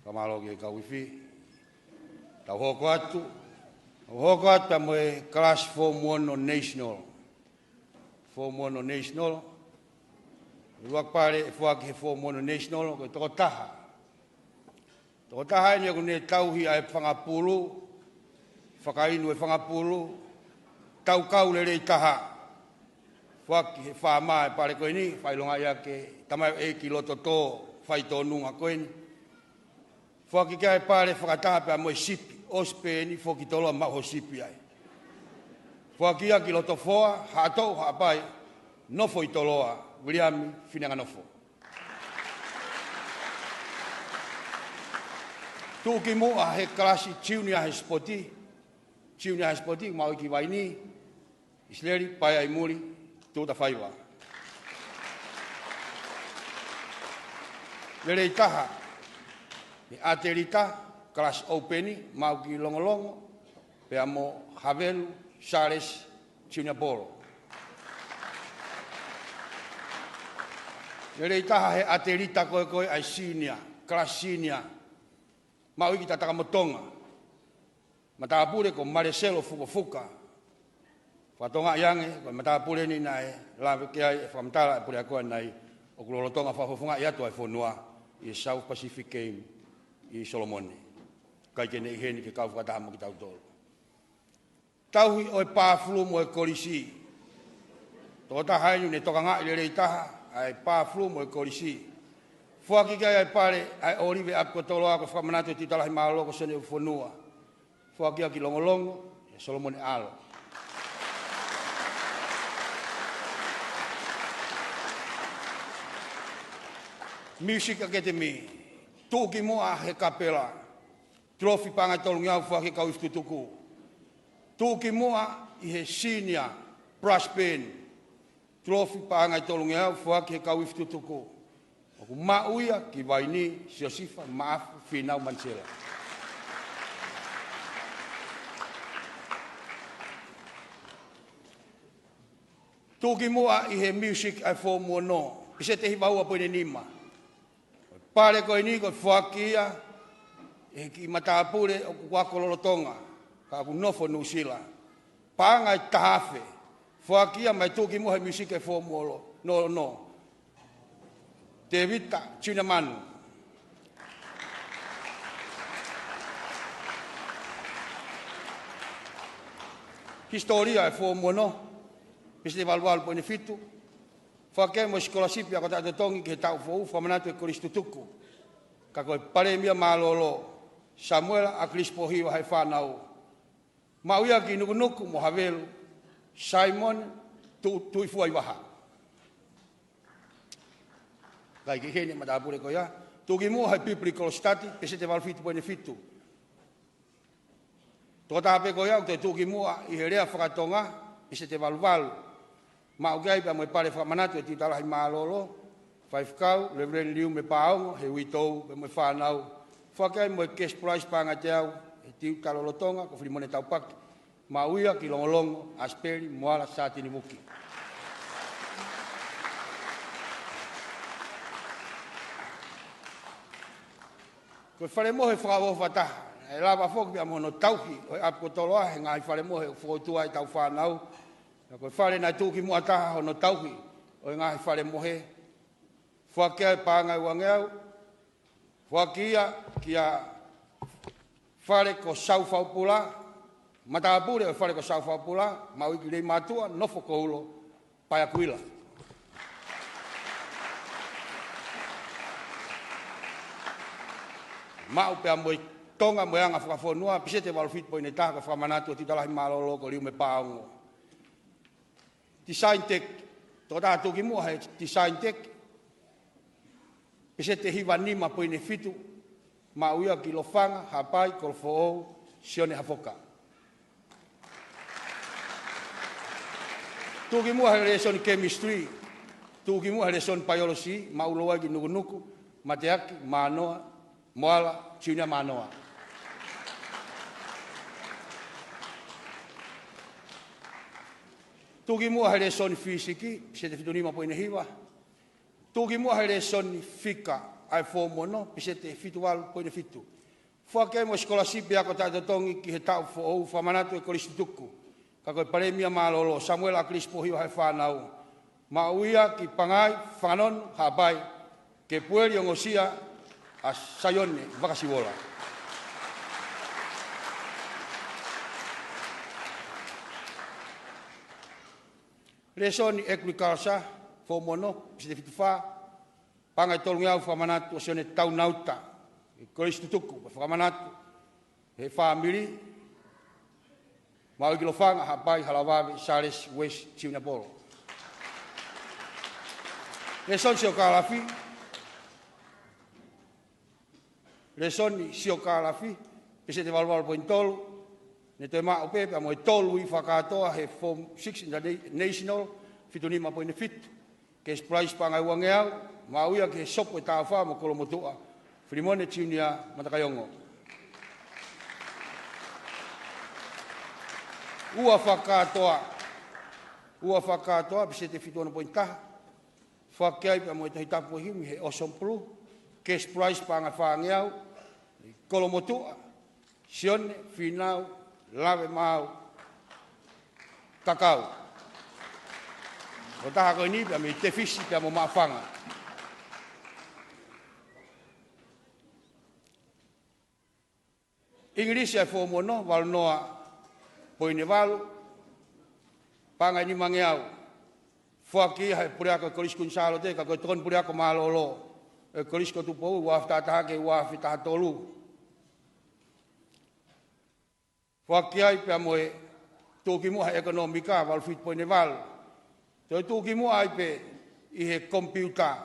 ka mālō ki he kau ifi. Tau hoko atu, tau hoko atu mo e kalasi Form One National. Form One National. ʻUluaki pale ʻe foaki he Form One National, ko e tokotaha. Tokotaha eni ʻoku ne tauhi ʻa e fanga pulu, fakainu e fanga pulu, tau kau lelei taha. Foaki he fā mā e pale ko eni, fakaʻilongaʻi ʻaki e tamaioʻeiki lototō faitōnunga ko eni. Foaki ki ai e pale fakataha pea mo e sipi, ʻosi pē eni foki toloa maʻu ho sipi ai. Foaki ia ki Lotofoa, Haʻatoʻu, Haʻapai, Nofo ʻi Toloa, Viliami Fineanganofo. Tuʻukimuʻa he kalasi Junior he sipoti, Junior he sipoti, maʻu ʻi Vaini, ʻIsileli Paeaimuli Tuʻutafaiva. Lelei taha he ʻatelita, kalasi ʻoupeni, maʻu ki Longolongo, pea mo Havelu Sālesi Junior Polo. Lelei taha he ʻatelita ko ē ko ē ʻa e senior, kalasi senior, maʻu ʻi Tatakamotonga. Matāpule ko Maleselo Fukofuka. Fakatokangaʻi ange, ko e matāpule eni naʻe lave ki ai e fakamatala ʻa e puleako ʻanenai, ʻoku lolotonga fakafofongaʻi atu ʻa e fonua ʻi he South Pacific Game ʻi Solomone. ʻIkai ke ne ʻi heni ke kau fakataha mo kitautolu. Tauhi ʻo e pāfulu mo e kolisi. Tokotaha eni ne tokangaʻi lelei taha ʻa e pāfulu mo e kolisi. Foaki ki ai ʻa e pale ʻa e ʻōlive ʻApikotoloa, ko e fakamanatu ʻe he Tiutalahimālōlō ko Sione ʻUlufonua. Foaki ia ki Longolongo, ʻe Solomone ʻAlo. Music Academy, tuʻukimuʻa he kapela. Tulofi paʻanga ʻe tolungeau, foaki ki he kau ifi tutuku. Tuʻukimuʻa ʻi he senior brass band. Tulofi paʻanga ʻe tolungeau, foaki ki he kau ifi tutuku. ʻOku maʻu ia ki Vaini, Siosifa Maʻafu Fīnau Manisela. Tuʻukimuʻa ʻi he music ʻa e Form Ono, peseti hiva ua poini nima. Pale ko eni ko e foaki ia ʻe he kiʻi matāpule ʻoku ako lolotonga, ka ʻoku nofo Nuʻusila. Paʻanga ʻe taha afe. Foaki ia mai, tuʻukimuʻa he music ʻa e Form Ono, no, no. Tēvita Junior Manu. Hisitōlia ʻa e Form Ono, peseti valuvalu poini fitu. Foaki ia mo e sikolasipi ako taʻetotongi ki he taʻu foʻou, fakamanatu ʻe he Kolisi Tutuku. Ka ko e palēmia mālōlō, Samuela ʻAkilisi Pōhiva he fānau. Maʻu ia ki Nukunuku mo Havelu, Simon Tu-, Tuʻifuaivaha. ʻIkai ke ʻi heni e matāpule ko ia. Tuʻukimuʻa he Biblical Study, peseti valu fitu poini fitu. Tokotaha pē ko ia ʻoku toe tuʻukimuʻa ʻi he lea fakatonga, peseti valuvalu. Maʻu ki ai pea mo e pale fakamanatu ʻe he Tiutalahimālōlō, Faifekau Levelen Liume Paongo, he uitou, pea mo e fānau. Foaki ai mo e cash prize paʻanga ʻe teau, ʻe he tiuta lolotonga, ko Filimone Taupaki. Maʻu ia ki Longolongo, ʻAsipeli Moala Sātini Vuki. Ko e falemohe fakaʻofoʻofa taha, ʻe lava foki pea mo hono tauhi ʻo e ʻApikotoloa he ngaahi falemohe ʻoku fokotuʻu ai ʻetau fānau. Ka ko e fale naʻe tuʻukimuʻa taha hono tauhi ʻo e ngaahi falemohe. Foaki ai paʻanga ʻe uangeau, foaki ia kia Fale ko Saufaupula, matāpule ʻo e Fale ko Saufaupula, maʻu ia ki Leimātuʻa, Nofo Koulo, Paeakuila. Maʻu pea mo e Tonga mo e anga fakafonua, peseti valu fitu poini taha, ko e fakamanatu ʻe he Tiutalahimālōlō ko Liume Paongo. Design Tech, tokotaha tuʻukimuʻa he Design Tech, peseti hiva nima poini fitu, maʻu ia ki Lofanga, Haʻapai, Kolofoʻou, Sione Hafoka. Tuʻukimuʻa he lēsoni Chemistry, tuʻukimuʻa he lēsoni Biology, maʻulou ai ki Nukunuku, Mateaki Mānoa, Moala Junior Mānoa. Tuʻukimuʻa he lēsoni Fīsiki, peseti fitu nima poini hiva, Tuʻukimuʻa he lēsoni fika ʻa e Foomu Ono, peseti fitu valu poini fitu. Foaki ai mo e sikolasipi ako taʻetotongi ki he taʻu foʻou, fakamanatu ʻe he Kolisi Tutuku, ka ko e Palēmia Mālōlō, Samuela ʻAkilisi Pohio Haʻe Fānau. Maʻu ia ki Pangai, Fanganonu, Haʻapai, Kepueli Ongosia, ʻa Saione Vakasiuola. Lēsoni Agriculture, Foomu Ono, peseti fitu fā, paʻanga ʻe tolungeau, fakamanatu ʻa Sione Taunauta, Kolisi Tutuku, fakamanatu ʻe he fāmili, maʻu ia ki Lofanga, Haʻapai, Halavave, Charles West Junior Polo. Lēsoni siokālafi, lēsoni siokālafi, peseti valu valu poini tolu, ne toe maʻu pē pea mo e tolu ui fakakātoa he Form Six International, fitu nima poini fitu. Cash prize paʻanga ʻe uangeau, maʻu ia ki he Sopu ʻo e Tāufa mo Kolomotuʻa, Filimone Junior Matakaiongo. Ua fakakātoa, ua fakakātoa, peseti fitu ono poini taha, foaki ai pea mo e Tohi Tapu ʻo e Himi he Awesome Blue, cash prize paʻanga ʻe fāngeau, Kolomotuʻa, Sione Fīnau Lavemaau Kakau. Ko e taha ko eni pea mei Tefisi pea mo Maʻufanga. ʻIngilisi ʻa e Foomu Ono, valu noa poini valu, paʻanga ʻe nimangeau. Foaki ia ʻe he puleako ʻo e Kolisi Kuini Sālote, ka ko e Tokoni Puleako Mālōlō ʻo e Kolisi ko Tupou, ua afe taha taha ki he ua afe taha tolu. Foaki ai pea mo e tuʻukimuʻa he ʻekonōmika, valu fitu poini valu. Toe tuʻukimuʻa ai pē ʻi he komipiuta,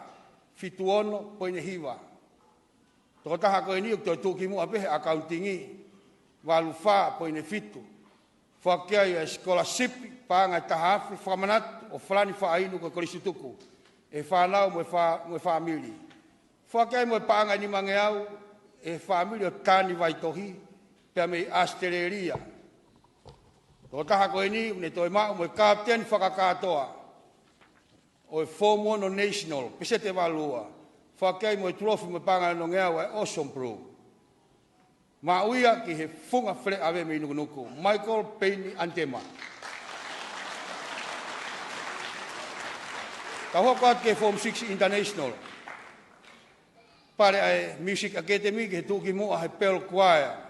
fitu ono poini hiva. Tokotaha ko eni ʻoku toe tuʻukimuʻa pē he ʻakaunitingi, valu fā poini fitu. Foaki ai e sikolasipi paʻanga ʻe taha afe, fakamanatu ʻo Falani Faʻainu ko e Kolisi Tutuku, ʻe he fānau mo e fā-, mo e fāmili. Foaki ai mo e paʻanga ʻe nimangeau ʻe he fāmili ʻo Tani Vaitohi, pea mei ʻAositelēlia. Tokotaha ko eni ne toe maʻu mo e kapiteni fakakātoa ʻo e Foomu Ono National, peseti valu ua. Foaki ai mo e tulofi mo e paʻanga ʻe onongeau ʻa e Awesome Blue. Maʻu ia ki he Funga Feleʻave mei Nukunuku, Michael Peini Anitema. Tau hoko atu ki he Form Six International. Pale ʻa e Music Academy ki he tuʻukimuʻa he Pearl Choir.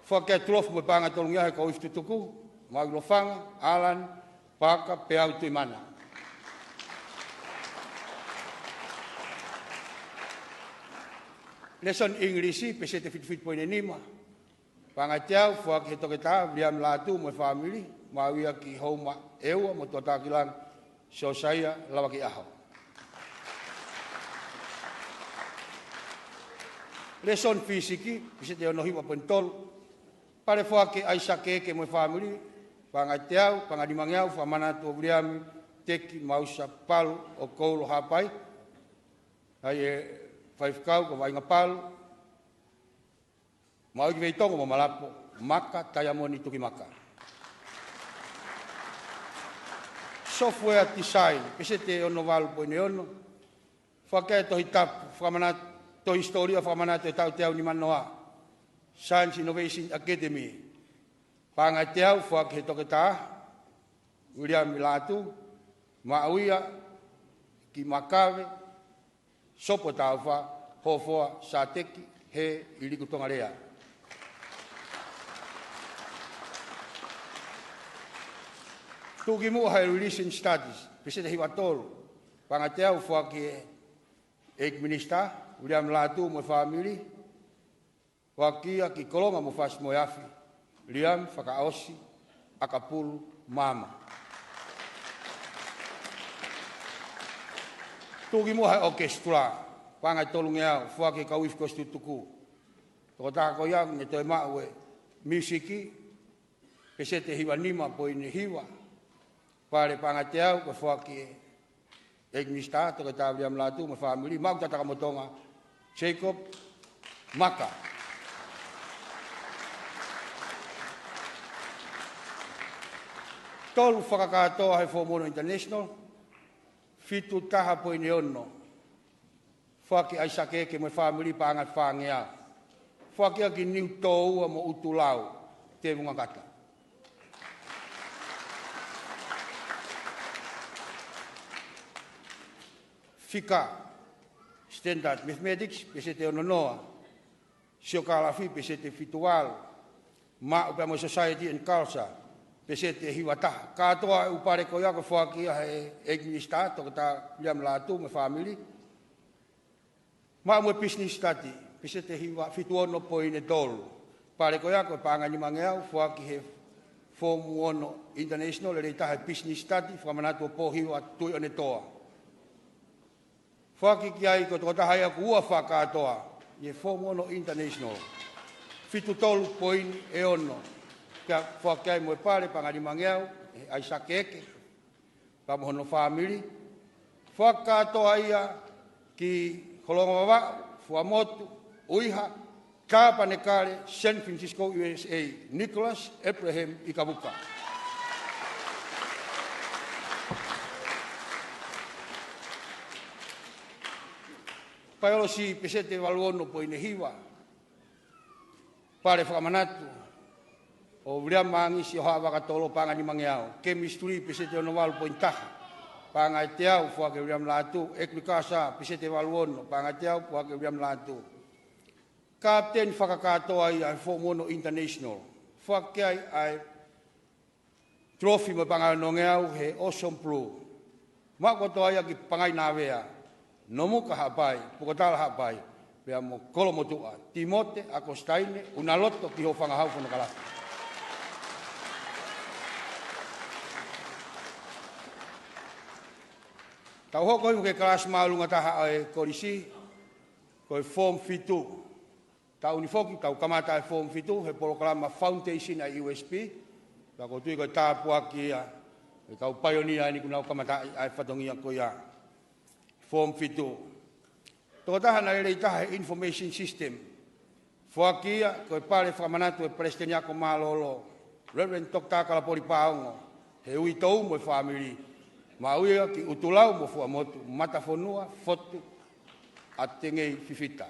Foaki ai e tulofi mo e paʻanga ʻe tolungeau ʻe he Kolisi Tutuku, maʻu ʻi Lofanga, Alan Paaka Peau Tuimana. Lēsoni ʻIngilisi, peseti fitu fitu poini nima. Paʻanga ʻe teau, foaki ʻe he Toketā Viliami Lātū mo e fāmili, maʻu ia ki Houma ʻEua mo Tuʻatākilangi Siosaia Lavakiʻaho. Lēsoni Fīsiki, peseti ono hiva poini tolu. Pale, foaki ʻe ʻAisake Eke mo e fāmili, paʻanga ʻe teau, paʻanga ʻe nimangeau, fakamanatu ʻo Viliami Teki Mausa Palu ʻo Koulo Haʻapai, ʻa ia ʻe faifekau ko Vainga Palu, maʻu ia ki Veitongo mo Malapo, Maka Taiamoni Tukimaka. Software Design, peseti ono valu poini ono. Foaki ai e Tohi Tapu fakamanatu, Tohi Hisitōlia fakamanatu ʻo e taʻu teau nimanoa, Science Innovation Academy. Paʻanga ʻe teau, foaki ʻe he Toketā Viliami Lātū, maʻu ia ki Makave, Sopu ʻo e Tāufa, Hofoa Sateki He ʻIliku Tongalea. Tuʻukimuʻa he Religion Studies, peseti hiva tolu. Paʻanga ʻe teau, foaki ʻe he ʻEiki Minisitā Viliami Lātū mo e fāmili, foaki ia ki Kolonga mo Fasi mo e Afi, Liam Fakaʻosi ʻAkapulu Maama. Tuʻukimuʻa he ʻokesitula, paʻanga ʻe tolungeau, foaki ʻe he kau ifi Kolisi Tutuku. Tokotaha ko ia ne toe maʻu e miusiki, peseti hiva nima poini hiva. Pale, paʻanga ʻe teau, ko e foaki ʻe he ʻEiki Minisitā, Toketā Viliami Lātū mo e fāmili, maʻu ki Tatakamotonga, Jacob Maka. Tolu fakakātoa he Form Ono International, Fitu taha poini ono. Foaki ʻAisake Eke mo e fāmili, paʻanga ʻe fāngeau. Foaki ia ki Niutōua mo ʻUtulau, Tevunga Kata. Fika, Standard Mathematics, peseti ono noa. Siokālafi, peseti fitu valu. Maʻu pea mo e Society and Culture, peseti hiva taha. Kātoa e ʻū pale ko ia ko e foaki ia ʻe he ʻEiki Minisitā, Toketā Viliami Lātū mo e fāmili. Maʻu mo e Business Study, peseti hiva, fitu ono poini tolu. Pale ko ia ko e paʻanga ʻe nimangeau, foaki he Form ono International, lelei taha e Business Study, fakamanatu ʻo Pōhiva Tuʻiʻonetoa. Foaki ki ai ko e tokotaha ia kuo ua fakakātoa ʻi he Form ono International. Fitu tolu poini ʻe ono. Ka foaki ai mo e pale paʻanga ʻe nimangeau, ʻe ʻAisake Eke pea mo hono fāmili. Fakakātoa ia ki Holonga Vavaʻu, Fuaʻamotu, ʻUiha, Tāpanekale, San Francisco, U S A, Nicholas Abraham Ikavuka. Paiolosi, peseti valu ono poini hiva. Pale fakamanatu ʻo Viliami Māngisi ʻo Haʻavakatolo, paʻanga ʻe nimangeau. Chemistry, peseti ono valu poini taha. Paʻanga ʻe teau, foaki ʻe Viliami Lātū. Agriculture, peseti valu ono, paʻanga ʻe teau, foaki ʻe Viliami Lātū. Kapiteni fakakātoa ia he Form ono International. Foaki ai ʻa e tulofi mo e paʻanga ʻe onongeau he Ocean Blue. Maʻu kotoa ia ki Pangai Navea, Nomuka Haʻapai, Pukotala Haʻapai, pea mo Kolomotuʻa, Timote ʻAkositaine, ʻUnaloto ki Hofangahau, Fonokalafi. Tau hoko hifo ki he kalasi māʻolunga taha ʻo e kolisi, ko e Form fitu. Taʻu ni foki, tau kamata e Form fitu he polokalama Foundation ʻa e U S P. Pea ʻoku ou tui ko e tāpuaki ia ʻa e kau paionia ni kuo nau kamataʻi ʻa e fatongia ko ia. Form fitu. Tokotaha naʻe lelei taha he Information System. Foaki ia ko e pale fakamanatu ʻe he Palesiteni Ako Mālōlō, Reverend Toketā Kalapoli Paongo, he uitou mo e fāmili. Maʻu ia ki ʻUtulau mo Fuaʻamotu, Matafonua, Fotu, ʻAtengei Fifita.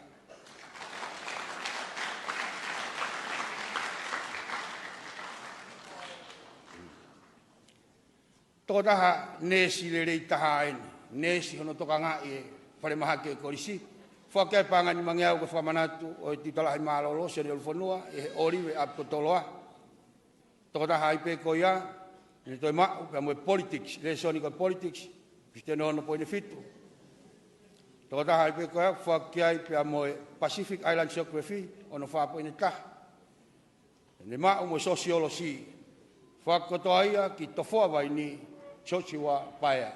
Tokotaha neesi lelei taha eni, neesi hono tokangaʻi e falemahaki ʻo e kolisi. Foaki ai paʻanga ʻe nimangeau ko e fakamanatu ʻo e Tiuta Lahi Mālōlō, Sione ʻUlufonua, ʻe he ʻOlive ʻApikotoloa. Tokotaha ai pē ko ia, ne toe maʻu pea mo e politics, lēsoni ko e politics, peseti ono poini fitu. Tokotaha ai pē ko ia, foaki ai pea mo e Pacific Island Geography, ono fā poini taha. Ne maʻu mo e sociology, foaki kotoa ia ki Tofoa Vaini, Joshua Paea.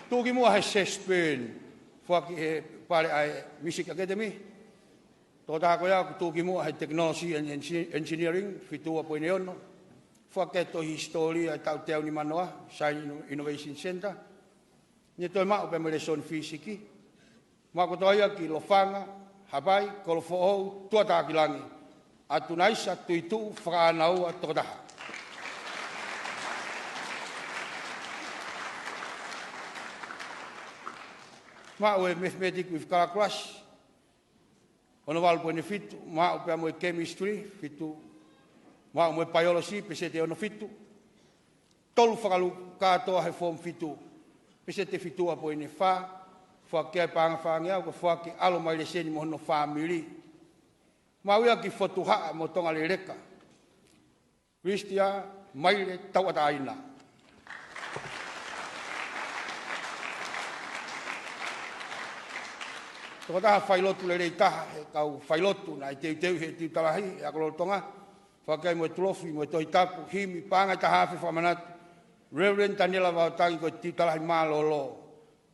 Tuʻukimuʻa he Sespen, foaki he pale ʻa e Music Academy. Tokotaha ko ia ʻoku tuʻukimuʻa he Technology and Engi-, Engineering, fitu ua poini ono. Foaki e tohi hisitōlia ʻa e taʻu teau nimanoa, Science Inno-, Innovation Center. Ne toe maʻu pē mo e lēsoni fīsiki. Maʻu kotoa ia ki Lofanga, Haʻapai, Kolofoʻou, Tuʻatākilangi, ʻAtunaisa, Tuituʻu, Fakaʻānaua, Tokotaha. Maʻu e Mathematics with Calculus, ono valu poini fitu, maʻu pea mo e Chemistry, fitu, maʻu mo e Biology, peseti ono fitu. Tolu fakalūkātoa he Form fitu, peseti fitu ua poini fā, foaki ai paʻanga ʻe fāngeau, ko e foaki ʻa e ʻAlo Maileseni mo hono fāmili. Maʻu ia ki Fotuhaʻa mo Tongaleleka, Christia Maile Tauʻatāina. Tokotaha failotu lelei taha he kau failotu naʻe teuteu he Tiuta Lahi ʻo e Ako Lolotonga, foaki ai mo e tulofi mo e Tohi Tapu, himi, paʻanga ʻe taha afe fakamanatu, Reverend Taniela Vaotangi, ko e Tiuta Lahi Mālōlō,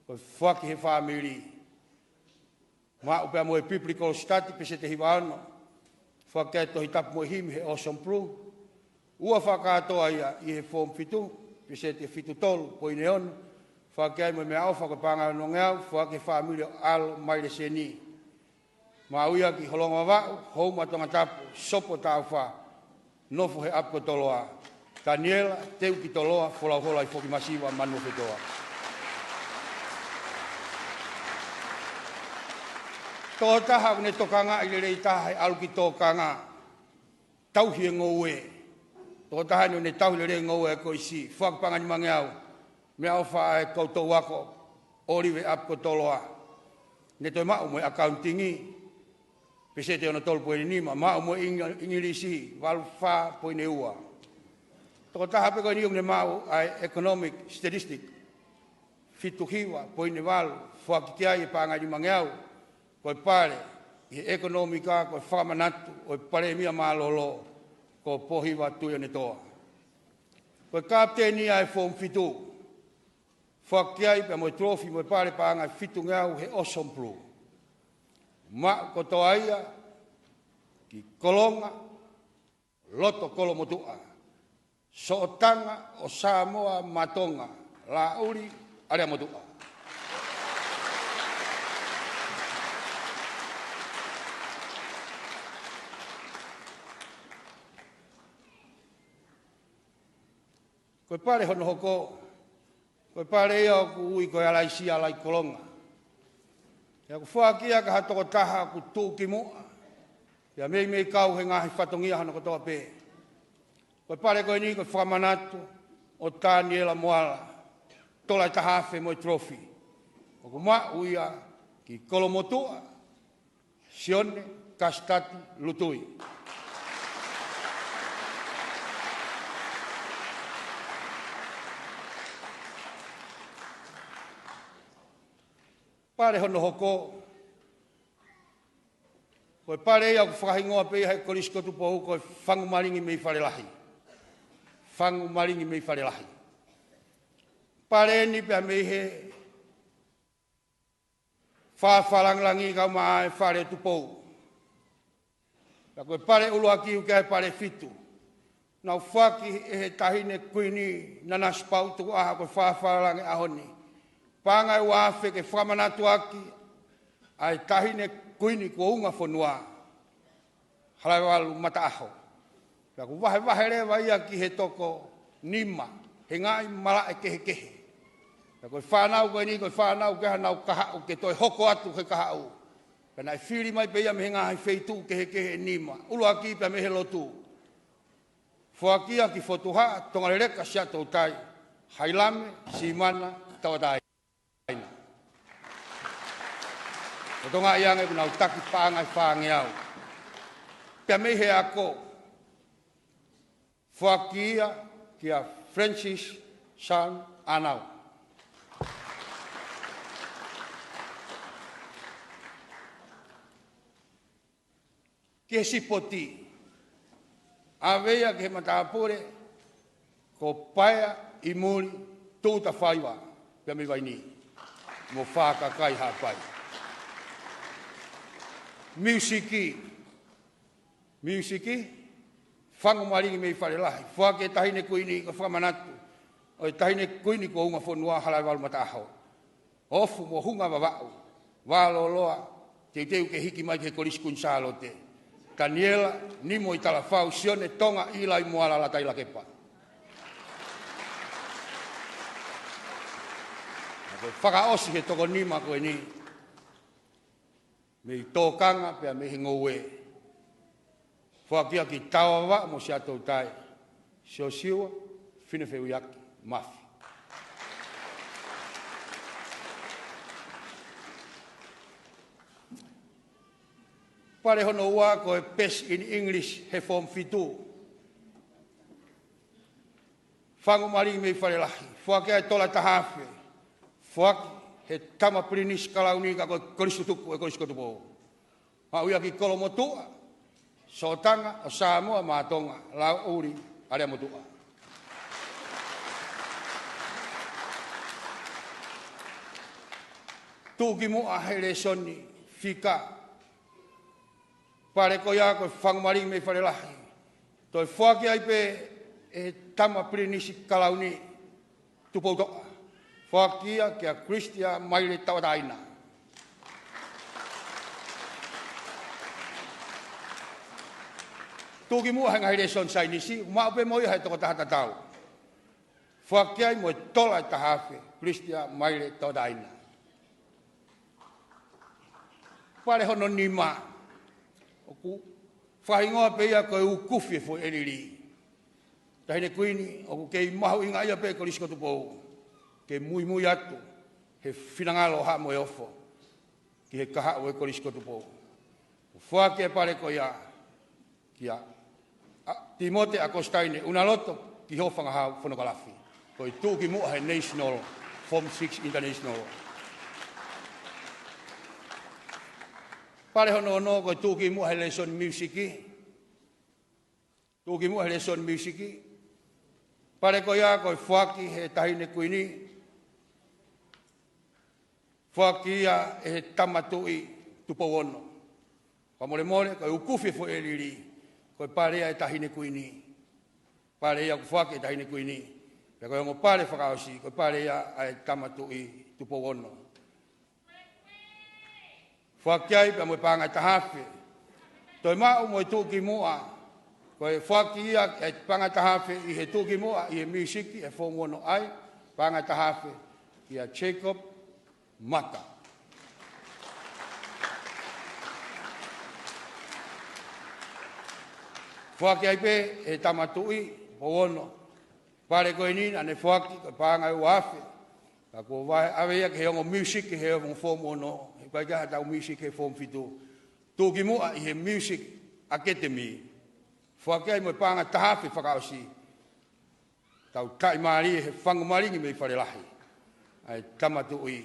ko e foaki he fāmili. Maʻu pea mo e Biblical Study, peseti hiva ono, foaki ai e Tohi Tapu mo e himi he Ocean Blue. Ua fakakātoa ia ʻi he Form fitu, peseti fitu tolu poini ono, foaki ai mo e meʻaʻofa ko e paʻanga ʻe onongeau, foaki he fāmili ʻo e ʻAlo Maileseni. Maʻu ia ki Holonga Vavaʻu, Houma Tongatapu, Sopu ʻo Taufa, Nofo he ʻApi ko Toloa, Taniela Teukitoloa Folauhola ʻi Fokimasiva, Manuofetoa. Tokotaha ʻoku ne tokangaʻi lelei taha he ʻalu ki tokanga, tauhi e ngoue. Tokotaha ʻoku ne tauhi lelei e ngoue ʻa e Kolisi. Foaki paʻanga ʻe nimangeau, meʻaʻofa ʻa e koutou ako, ʻOlive ʻApi ko Toloa. Ne toe maʻu mo e accounting, peseti ono tolu poini nima, maʻu mo e Eng-, English, valu fā poini ua. Tokotaha pē ko eni ʻoku ne maʻu ʻa e economic statistic, fitu hiva poini valu, foaki ki ai e paʻanga ʻe nimangeau, ko e pale ʻi he ʻekonōmika, ko e fakamanatu ʻo e Palēmia mālōlō, ko Pōhiva Tuʻiʻonetoa. Ko e kapiteni ia ʻa e Form fitu, foaki ai pea mo e trophy mo e pale paʻanga ʻe fitungeau he Awesome Blue. Maʻu kotoa ia ki Kolonga, loto Kolomotuʻa, Soʻotanga ʻo Samoa mā Tonga, Laʻuli ʻAleamotuʻa. Ko e pale hono hoko, ko e pale ia ʻoku ui ko e Alaisia Laikolonga. Pea ʻoku foaki ia ki ha tokotaha ʻoku tuʻukimuʻa, pea meimei kau he ngaahi fatongia hono kotoa pē. Ko e pale ko eni ko e fakamanatu ʻo Taniela Moala, tola ʻe taha afe mo e trophy. ʻOku maʻu ia ki Kolomotuʻa, Sione Kasitati Lutui. Pale hono hoko, ko e pale ia ʻoku fakahingoa pē ia he Kolisi ko Tupou ko e Fangumalingi mei Falelahi. Fangumalingi mei Falelahi. Pale eni pea mei he Fā Fālangilangi kae ʻumaʻā e Fale ʻo Tupou. Pea ko e pale ʻuluaki ʻoku ʻi ai e pale ʻe fitu. Naʻe foaki ʻe he Taʻahine Kuini Nanasipauʻu Tukuʻaho, ko e Fā Fālangi ʻaho ni, paʻanga ʻe ua afe ke fakamanatu ʻaki ʻa e Taʻahine Kuini kuo unga fonua, Halaevalu Mataʻaho. Pea ʻoku vahevahe leva ia ki he toko nima he ngaahi malaʻe kehekehe. Pea ko e fānau ko eni, ko e fānau kehe naʻa nau kahaʻu ke toe hoko atu he kahaʻu. Pea naʻe fili mai pē ia mei he ngaahi feituʻu kehekehe ʻe nima. ʻUluaki pea mei he lotu. Foaki ia ki Fotuhaʻa, Tongaleleka, Siaʻatoutai, Hailame, Simana, Tauʻatāina. Ko Tonga ia ange ʻoku nau taki paʻanga ʻe fāngeau. Pea mei he ako, foaki ia kia Francis San Anau. Ki he sipoti, ʻave ia ki he matāpule ko Paea ʻi Muli, Tūta Faiva, pea mei Vainī, mo Fakakai Haʻapai. Miusiki, miusiki, Fangumalingi mei Falelahi, foaki ʻe he Taʻahine Kuini ko e fakamanatu ʻo e Taʻahine Kuini kuo unga fonua, Halaevalu Mataʻaho. Ofu mo Hunga Vavaʻu, Vā Loloa, teuteu ke hiki mai ki he Kolisi Kuini Sālote, Taniela Nimoitalafau Sione Tonga ʻIlai Moala Latai Lakepa. Ko e fakaʻosi he toko nima ko eni, mei tokanga pea mei he ngoue. Foaki ia ki Taoa Vavaʻu mo Siaʻatoutai, Siosiua Finefeuiaki Mafi. Pale hono ua ko e Best in English he Form fitu. Fangumalingi mei Falelahi, foaki ʻa e tola ʻe taha afe, foaki he Tama Pilinisi Kalauni ka ko e Kolisi Tutuku ʻo e Kolisi ko Tupou. Maʻu ia ki Kolomotuʻa, Soʻotanga ʻo Samoa mā Tonga, Laʻuli ʻAleamotuʻa. Tuʻukimuʻa he lēsoni fika, pale ko ia ko e Fangumalingi mei Falelahi, toe foaki ai pē ʻe he Tama Pilinisi Kalauni Tupoutoʻa, foaki ia kia Christia Maile Tauʻatāina. Tuʻukimuʻa he ngaahi lēsoni saienisi, ʻoku maʻu pē mo ia ʻe he tokotaha tatau. Foaki ai mo e tola ʻe taha afe, Christian Maile Totaina. Pale hono nima, ʻoku fakahingoa pē ia ko e Ukufi e Foʻi ʻElili. Taʻahine Kuini, ʻoku kei mahuʻingaʻia pē Kolisi ko Tupou ke muimui atu he finangalo ʻo Haʻa Moheofo ki he kahaʻu ʻo e Kolisi ko Tupou. Foaki e pale ko ia kia, ʻa, Timote ʻAkositaine ʻUnaloto ki Hofangahau Fonokalafi. Ko e tuʻukimuʻa he National, Form Six International. Pale hono ono, ko e tuʻukimuʻa he lēsoni miusiki. Tuʻukimuʻa he lēsoni miusiki. Pale ko ia ko e foaki he Taʻahine Kuini. Foaki ia ʻe he Tama Tuʻi Tupou Ono. Fakamolemole, ko e Ukufi e Foʻi ʻElili, ko e pale ia ʻa e Taʻahine Kuini. Pale ia ʻoku foaki ʻe he Taʻahine Kuini. Pea ko e ongo pale fakaʻosi, ko e pale ia ʻa e Tama Tuʻi Tupou Ono. Foaki ai pea mo e paʻanga ʻe taha afe. Toe maʻu mo e tuʻukimuʻa. Ko e foaki ia ʻe paʻanga ʻe taha afe ʻi he tuʻukimuʻa ʻi he miusiki ʻi he Form Ono ai, paʻanga ʻe taha afe kia Jacob Maka. Foaki ai pē ʻe he Tama Tuʻi Tupou Ono. Pale ko eni naʻa ne foaki ko e paʻanga ʻe ua afe. Ka kuo vahe ʻave ia ki he ongo miusiki he ongo Form Ono. ʻIkai ke ʻi ai haʻatau miusiki he Form Fitu. Tuʻukimuʻa ʻi he Music Academy. Foaki ai mo e paʻanga ʻe taha afe fakaʻosi. Tau taʻimālie he fangu malingi mei Fale Lahi. ʻA e Tama Tuʻi,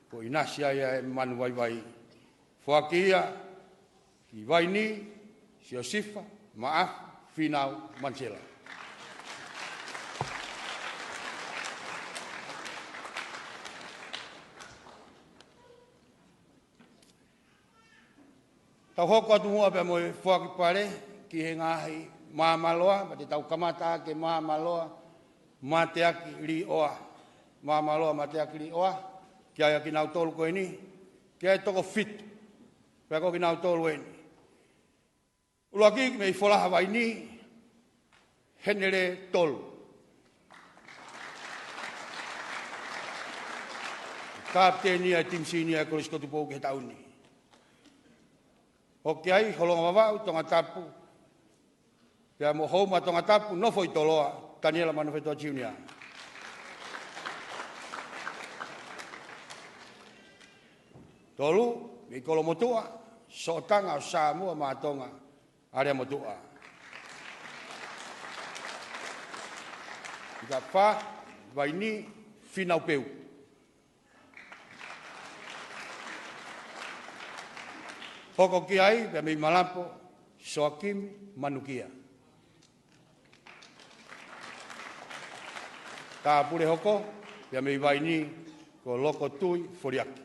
ko ʻInasi ai ʻa e Manu Vaivai. Foaki ia ki Vaini Siosifa Maʻafu Fīnau Manisela. Tau hoko atu muʻa pea mo e foaki pale ki he ngaahi māmāloa, pea te tau kamata ʻaki e māmāloa mateaki līʻoa. Māmāloa mateaki līʻoa, ki ai ʻa kinautolu ko eni, ki ai e toko fitu. Pea ko kinautolu eni. ʻUluaki mei Folaha Vaini, Henele Tolu. Kapiteni ʻa e timi senior ʻa e Kolisi ko Tupou ki he taʻu ni. ʻOku ʻi ai Holongavavau Tongatapu, pea mo Houma Tongatapu, Nofoitoloa, Taniela Manofetoa Junior. Tolu, mei Kolomotuʻa, Soʻotaga ʻo Sāmoa mā Tonga, Alea Motuʻa. Fika fā, Vaini, Fīnau Peu. Hoko ki ai, pea mei Malapo, Soakimi Manukia. Tāpule hoko, pea mei Vaini, ko Lokotui Foliaki.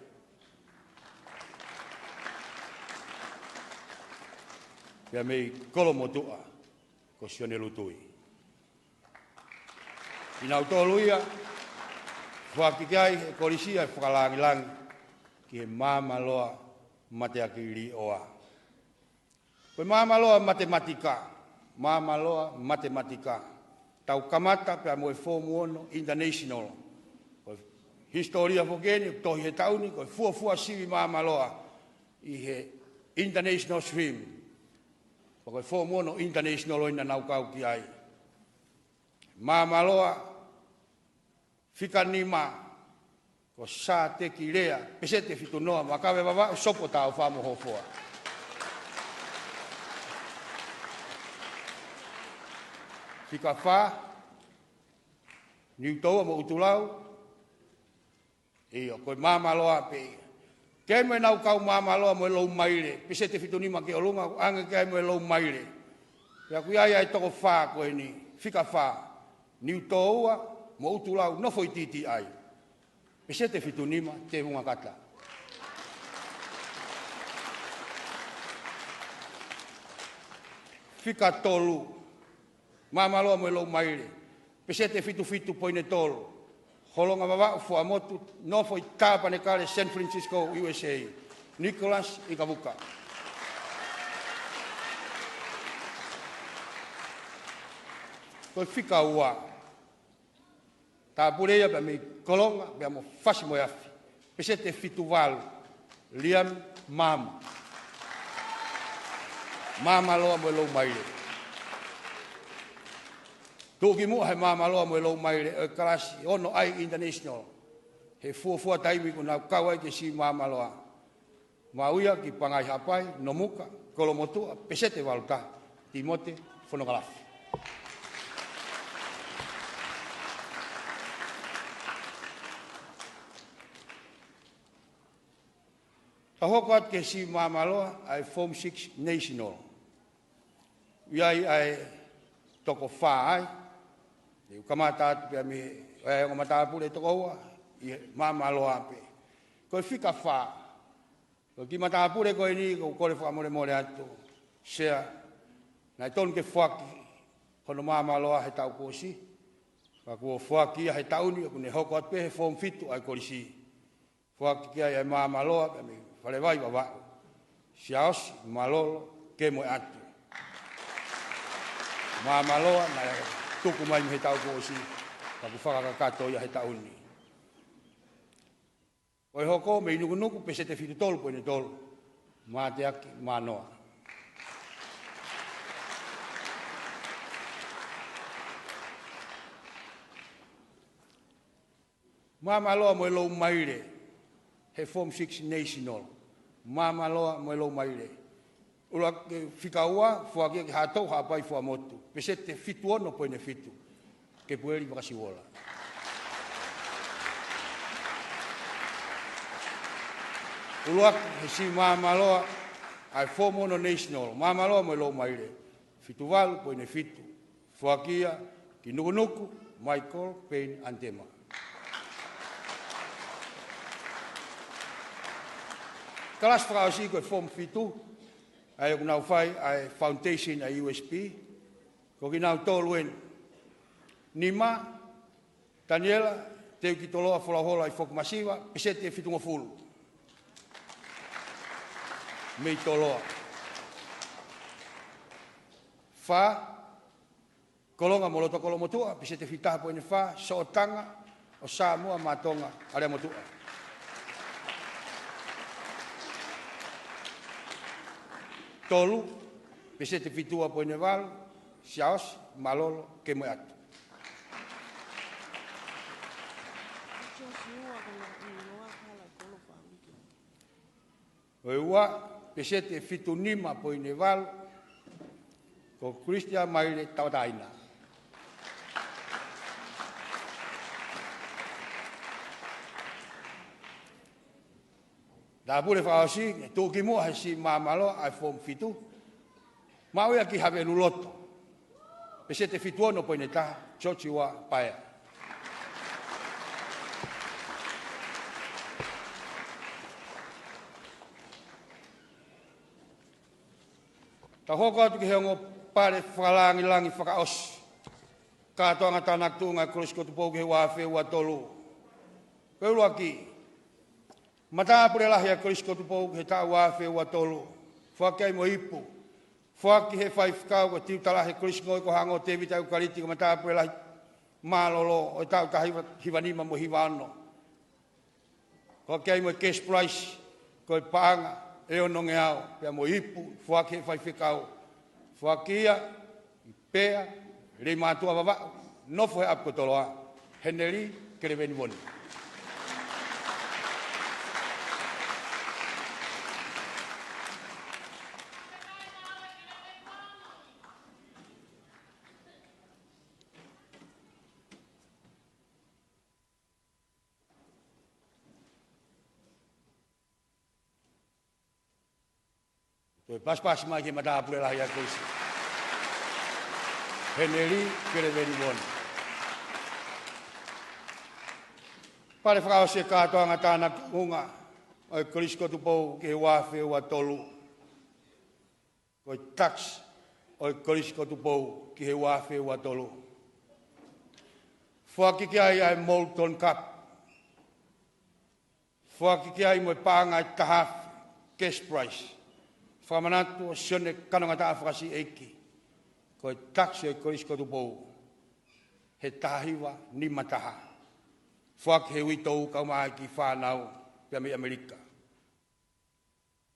Pea mei Kolomotuʻa, ko Sione Lutui. Kinautolu ia, foaki ki ai ʻe he Kolisi ʻa e Fakalāngilangi ki he māmāloa mateaki līʻoa. Ko e māmāloa matematika, māmāloa matematika. Tau kamata pea mo e Form Ono International. Ko e hisitōlia foki eni, tohi he taʻu ni, ko e fuofua sivi māmāloa ʻi he International Stream. Pea ko e Form Ono International ʻeni naʻa nau kau ki ai. Māmāloa fika nima, ko Sāteki Lea, peseti ʻe fitu noa, Makave Vavaʻu, Sopu ʻo Tāufa mo Hofoa. Fika fā, Niutoua mo ʻUtulau, ʻio, ko e māmāloa pē ia. Ki ai mo ʻenau kau māmāloa mo e lou maile, peseti ʻe fitu nima ki ʻolunga, ʻoange ki ai mo e lou maile. Pea ʻoku ʻi ai ʻa e toko fā ko eni, fika fā, Niutoua mo ʻUtulau, Nofoitiiti ai. Peseti ʻe fitu nima, tēvunga kata. Fika tolu, māmāloa mo e lou maile, peseti ʻe fitu fitu poini tolu, Holongavavaʻu Fuaʻamotu, nofo ʻi Tāpanekale, San Francisco, U S A, Nicholas ʻIkavuka. Ko e fika ua, tāpule ia pea mei Kolonga pea mo Fasi mo e Afi, peseti ʻe fitu valu, Liam Mamu. Māmaloa mo e Loumaile. Tuʻukimuʻa he Māmaloa mo e Loumaile ʻo e kalasi ono I International, he fuofua taimi kuo nau kau ai ki he Sivi Māmaloa, maʻu ia ki Pangai Haʻapai, Nomuka, Kolomotuʻa, peseti ʻe valu taha, Timote Fonokalafi. Tau hoko atu ki he Sivi Māmaloa ʻa e Form Six National. ʻI ai ʻa e toko fā ai, ʻe kamata atu pea mei he, ʻa e ongo matāpule toko ua ʻi he Māmaloa pē. Ko e fika fā, ko e kiʻi matāpule ko eni, ʻoku ou kole fakamolemole atu, Sea, naʻe tonu ke foaki hono Māmaloa he taʻu kuo ʻosi, ka kuo foaki ia he taʻu ni, ʻoku ne hoko atu pē he Form Fitu ʻa e kolisi. Foaki ki ai ʻa e Māmaloa pea mei Falevai, Vavaʻu, Siaosi, Malolo, Kemoeatu. Māmaloa naʻe tuku mai mei he taʻu kuo ʻosi, ka kuo fakakakato ia he taʻu ni. Ko e hoko mei Nukunuku, peseti ʻe fitu tolu poini tolu, Mateaki Manoa. Māmaloa mo e Loumaile, he Form Six National. Māmaloa mo e Loumaile. ʻUluaki, fika ua, foaki ia ki Haʻatou Haʻapai Fuaʻamotu, peseti ʻe fitu ono poini fitu, Kepueli Vakasiuola. ʻUluaki he Sivi Māmaloa ʻa e Form Ono National, Māmaloa mo e Loumaile, fitu valu poini fitu, foaki ia ki Nukunuku, Michael Payne Antema. Kalasi fakaʻosi ko e Form Fitu, ʻa ia ʻoku nau fai ʻa e foundation ʻa e U S P, ko kinautolu eni. Nima, Taniela Teukitoloa Folahola ʻi Fokomasiva, peseti ʻe fitungofulu, mei Toloa. Fā, Kolonga Moloto Kolomotuʻa, peseti ʻe fitungofulu mā fā, Soʻotanga ʻo Samoa mā Tonga, ʻAleamotuʻa. Tolu, peseti ʻe fitu ua poini valu, Siaosi, Malolo, Kemoeatu. Ko e ua, peseti ʻe fitu nima poini valu, ko Christian Maile Tauʻatāina. Tāpule fakaʻosi, tuʻukimuʻa he Sivi Māmaloa ʻa e Form Fitu, maʻu ia ki Haveluloto, peseti ʻe fitu ono poini taha, George Ua Paea. Tau hoko atu ki he ongo pale fakalangilangi fakaʻosi, kātoanga tānaki tuʻunga ʻa e Kolisi ko Tupou ki he ua afe ua tolu. Ko e ʻuluaki, matāpule lahi ʻa e Kolisi ko Tupou ki he taʻu ua afe ua tolu, foaki ai mo e ipu, foaki he faifekau ko e tiuta lahi ʻa e Kolisi Ngoi ko Hango, Tēvita ʻEukaliti, ko e matāpule lahi mālōlō ʻo e taʻu taha hiva, hiva nima mo e hiva ono. Foaki ai mo e cash prize, ko e paʻanga ʻe onongeau, pea mo e ipu, foaki he faifekau, foaki ia ʻi Pea, Leimātuʻa, Vavaʻu, nofo he ʻapi ko Toloa, Heneli Keleveni Voni. Toe pasipasi mai ki he matāpule lahi ʻa e Kolisi, Heneli Keleveni Voni. Pale fakaʻosi e kātoanga tānaki tuʻunga ʻo e Kolisi ko Tupou ki he ua afe ua tolu. Ko e takisi ʻo e Kolisi ko Tupou ki he ua afe ua tolu. Foaki ki ai ʻa e Moulton Cup. Foaki ki ai mo e paʻanga ʻe taha afe, cash prize. Fakamanatu ʻa Sione Kanongataʻa Fakasiʻeiki, ko e takisi ʻo e Kolisi ko Tupou he taha hiva nima taha. Foaki he uitou kae ʻumaʻā e kiʻi fānau pea mei ʻAmelika.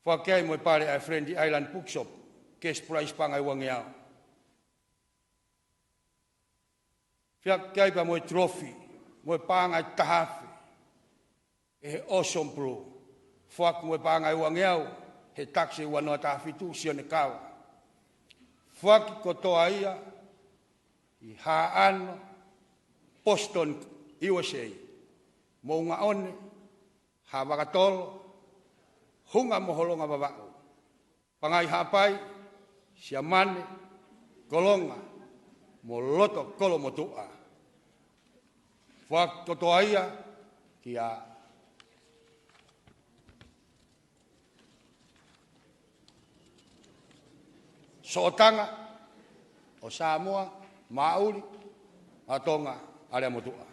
Foaki ai mo e pale ʻa e Friendly Island Bookshop, cash prize paʻanga ʻe uangeau. Foaki ai pea mo e trophy, mo e paʻanga ʻe taha afe, ʻe he Awesome Brew. Foaki mo e paʻanga ʻe uangeau, he tax ʻe ua noa taha fitu, Sione Kava. Foaki kotoa ia ki Haʻano, Boston, U S A. Moʻunga ʻOne, Havakatolo, Hunga mo Holonga Vavaʻu. Pangai Haʻapai, Siamane, Kolonga, mo Loto Kolomotuʻa. Foaki kotoa ia kia Soʻotanga ʻo Samoa, Maʻuli, ʻa Tonga, Aleamotuʻa.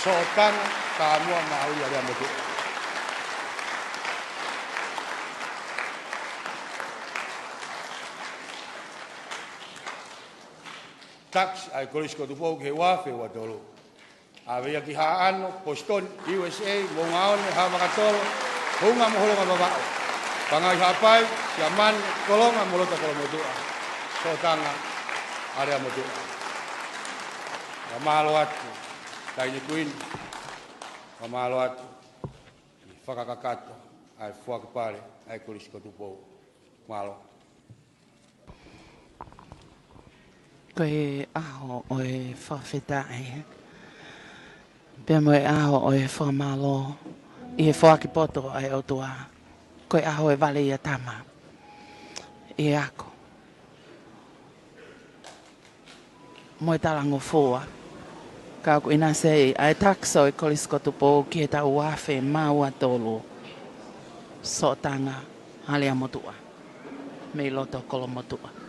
Soʻotanga, Samoa, Maʻuli, Aleamotuʻa. Tax ʻa e Kolisi ko Tupou ki he ua afe ua tolu. ʻAve ia ki Haʻano, Boston, U S A, Moʻunga ʻOne, Havakatolo, Hunga mo Holonga Vavaʻu. Pangai Haʻapai, Siamane, Kolonga mo Loto Kolomotuʻa. Soʻotanga, Aleamotuʻa. Fakamālō atu, Taʻahine Kuini. Fakamālō atu. Fakakakato ʻa e foaki pale ʻa e Kolisi ko Tupou. Mālō. Ko e ʻaho ʻo e fakafetaʻi, pea mo e ʻaho ʻo e fakamālō ʻi he foaki poto ʻa e ʻOtua. Ko e ʻaho ʻo e vale ʻia tama, ʻi he ako mo e talangofua. Ka ʻoku ʻinasi ʻa e tax ʻo e Kolisi ko Tupou ki he taʻu ua afe mā ua tolu. Soʻotanga, Aleamotuʻa, mei loto Kolomotuʻa.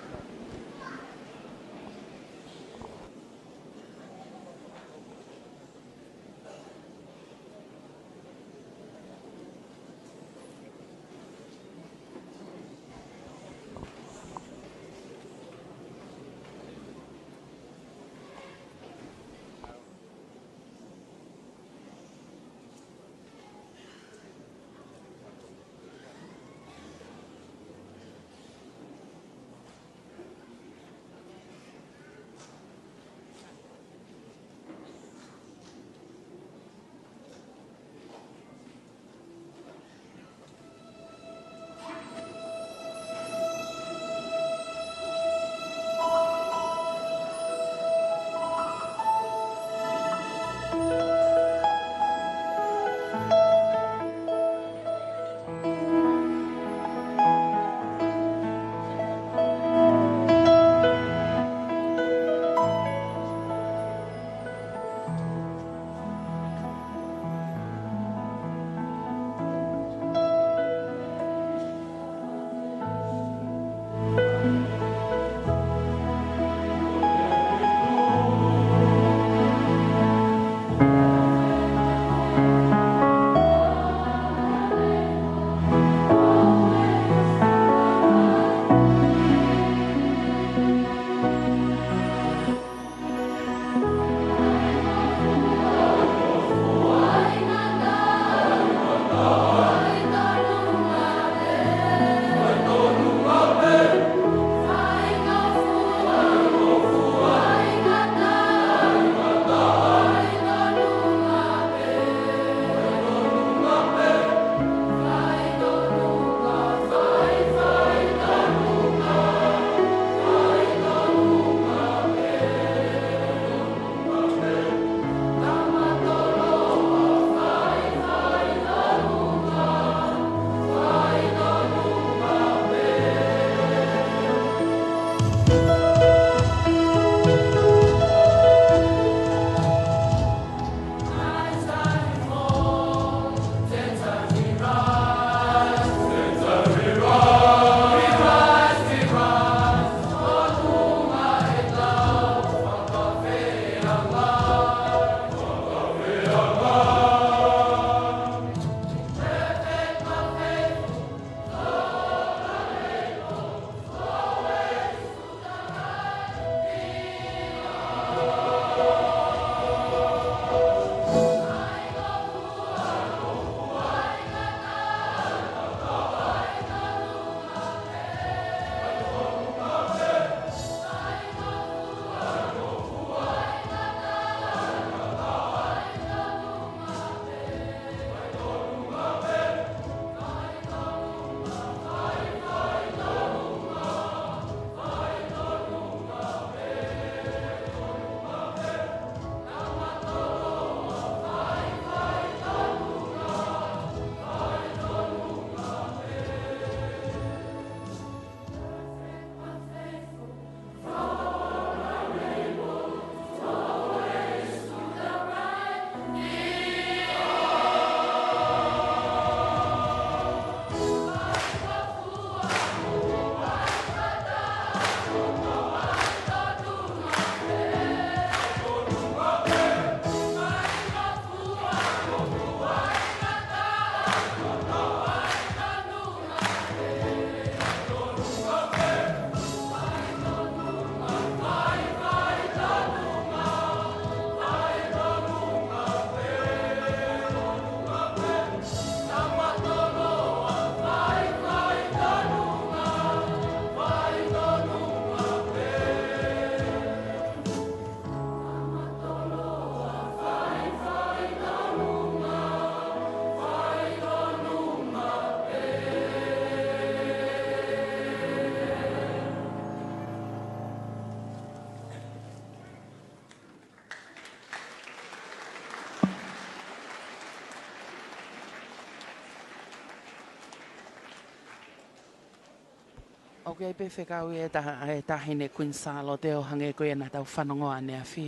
ʻOku ʻi ai pē fekau ʻi he ta-, ʻa e Taʻahine Kuini Sālote ʻo hangē ko ia naʻa tau fanongoa ʻaneafi.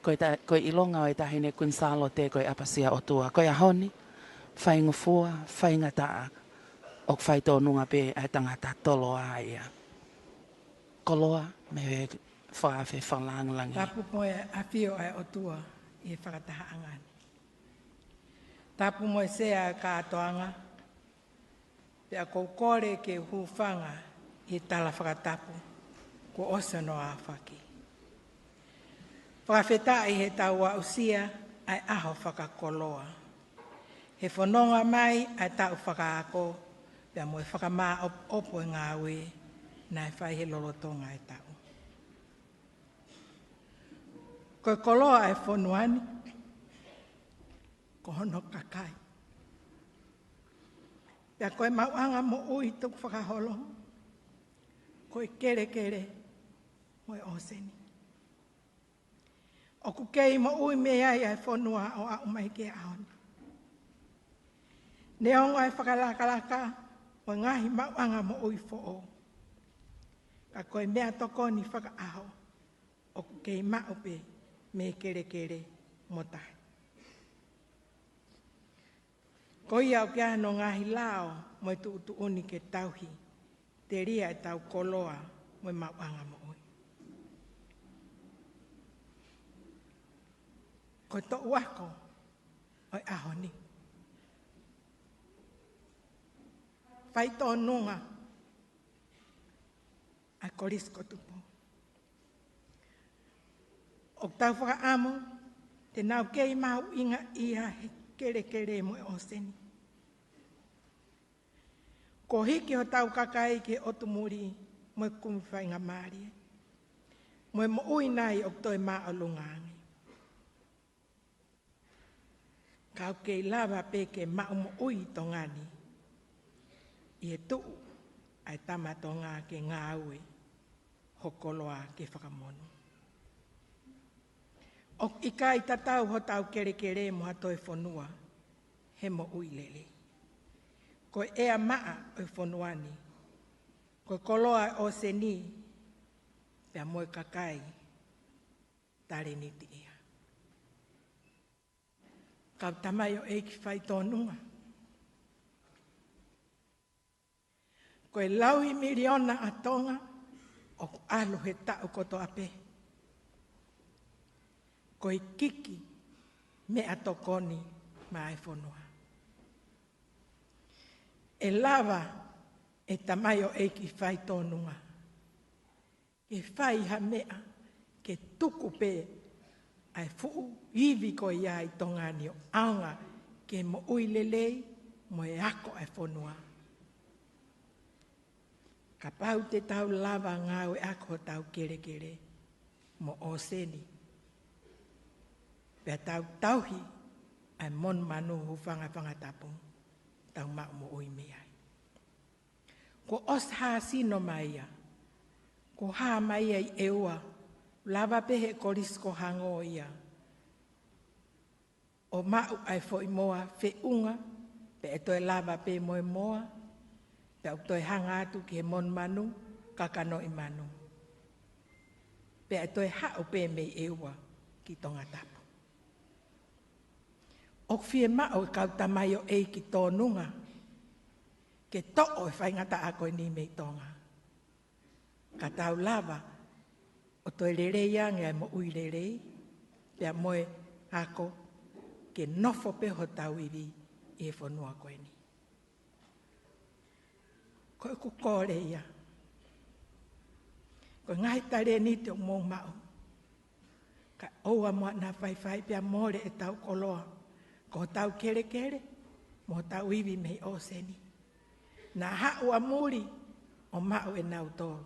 Ko e ta-, ko e ʻilonga ʻo e Taʻahine Kuini Sālote ko e ʻapasia ʻOtua. Ko e ʻaho ni, faingofua, faingataʻa, ʻoku faitōnunga pē ʻa e tangata toloa ia. Koloa mei he fakaafe fakalāngilangi. Tapu mo e ʻafio ʻa e ʻOtua ʻi he fakatahaʻanga ni. Tapu mo e sea ʻa e kātoanga, pea ʻoku ou kole ke u hūfanga ʻi he tala fakatapu kuo ʻosi hono aofaki. Fakafetaʻi he tau aʻusia ʻa e ʻaho fakakoloa, he fononga mai ʻa e taʻu fakaako, pea mo e fakamāʻopoʻopo e ngāue naʻe fai he lolotonga e taʻu. Ko e koloa ʻa e fonua ni, ko hono kakai. Pea ko e maʻuʻanga moʻui tukufakaholo, ko e kelekele mo e ʻōseni. ʻOku kei moʻui mei ai ʻa e fonua ʻo aʻu mai ki he ʻaho ni. Neongo ʻa e fakalakalaka ʻo e ngaahi maʻuʻanga moʻui foʻou, ka ko e meʻatokoni fakaʻaho ʻoku kei maʻu pē mei he kelekele mo tahi. Ko ia ʻoku ʻi ai hono ngaahi lao mo e tuʻutuʻuni ke tauhi telia ʻetau koloa mo e maʻuʻanga moʻui. Ko e toʻu ako ʻo e ʻaho ni, faitōnunga ʻa e Kolisi ko Tupou. ʻOku tau fakaʻamu te nau kei mahuʻingaʻia he kelekele mo e ʻōseni. Kuo hiki hotau kakai ki he ʻotu muli mo e kumi faingamālie, mo e moʻui nai ʻoku toe māʻolunga ange. Ka ʻoku kei lava pē ke maʻu moʻui ʻi Tonga ni ʻi he tuʻu ʻa e tama Tonga ke ngāue, ho koloa ke fakamonū. ʻOku ʻikai tatau hotau kelekele mo ha toe fonua he moʻui lelei. Ko e ʻea maʻa ʻo e fonua ni, ko e koloa ʻo e ʻōseni, pea mo e kakai talēniti ia. Kau tamaioʻeiki faitōnunga, ko e lauimiliona ʻa Tonga ʻoku ʻalu he taʻu kotoa pē ko e kiki meʻatokoni maʻa e fonua. ʻE lava ʻe he tamaioʻeiki faitōnunga ke fai ha meʻa ke tuku pē ʻa e fuʻu ivi ko ia ʻi Tonga ni ʻo ʻaonga ki he moʻui lelei mo e ako ʻa e fonua. Kapau te tau lava ngāueʻaki hotau kelekele mo ʻōseni, pea tau tauhi ʻa e monumanu hūfanga he fanga tapu, tau maʻu moʻui mei ai. Kuo ʻosi hā sino mai ia. Kuo hā mai ia ʻi ʻEua, lava pē he Kolisi ko Hango ia ʻo maʻu ʻa e foʻi moa feʻunga, pea ʻe toe lava pē mo e moa, pea ʻoku toe hanga atu ki he monumanu kakanoʻi manu, pea ʻe toe haʻu pē mei ʻEua ki Tongatapu. ʻOku fiemaʻu e kau tamaioʻeiki tōnunga ke toʻo e faingataʻa ko eni mei Tonga, ka tau lava ʻo toe lelei ange ʻa e moʻui lelei pea mo e ako, ke nofo pē hotau ivi ʻi he fonua ko eni. Ko ʻeku kole ia. Ko e ngaahi talēniti ʻoku mou maʻu, ka ʻoua muʻa naʻa faifai pea mole ʻetau koloa, ko hotau kelekele mo hotau ivi mei ʻōseni. Naʻa haʻu ʻa muli ʻo maʻu ʻe nautolu.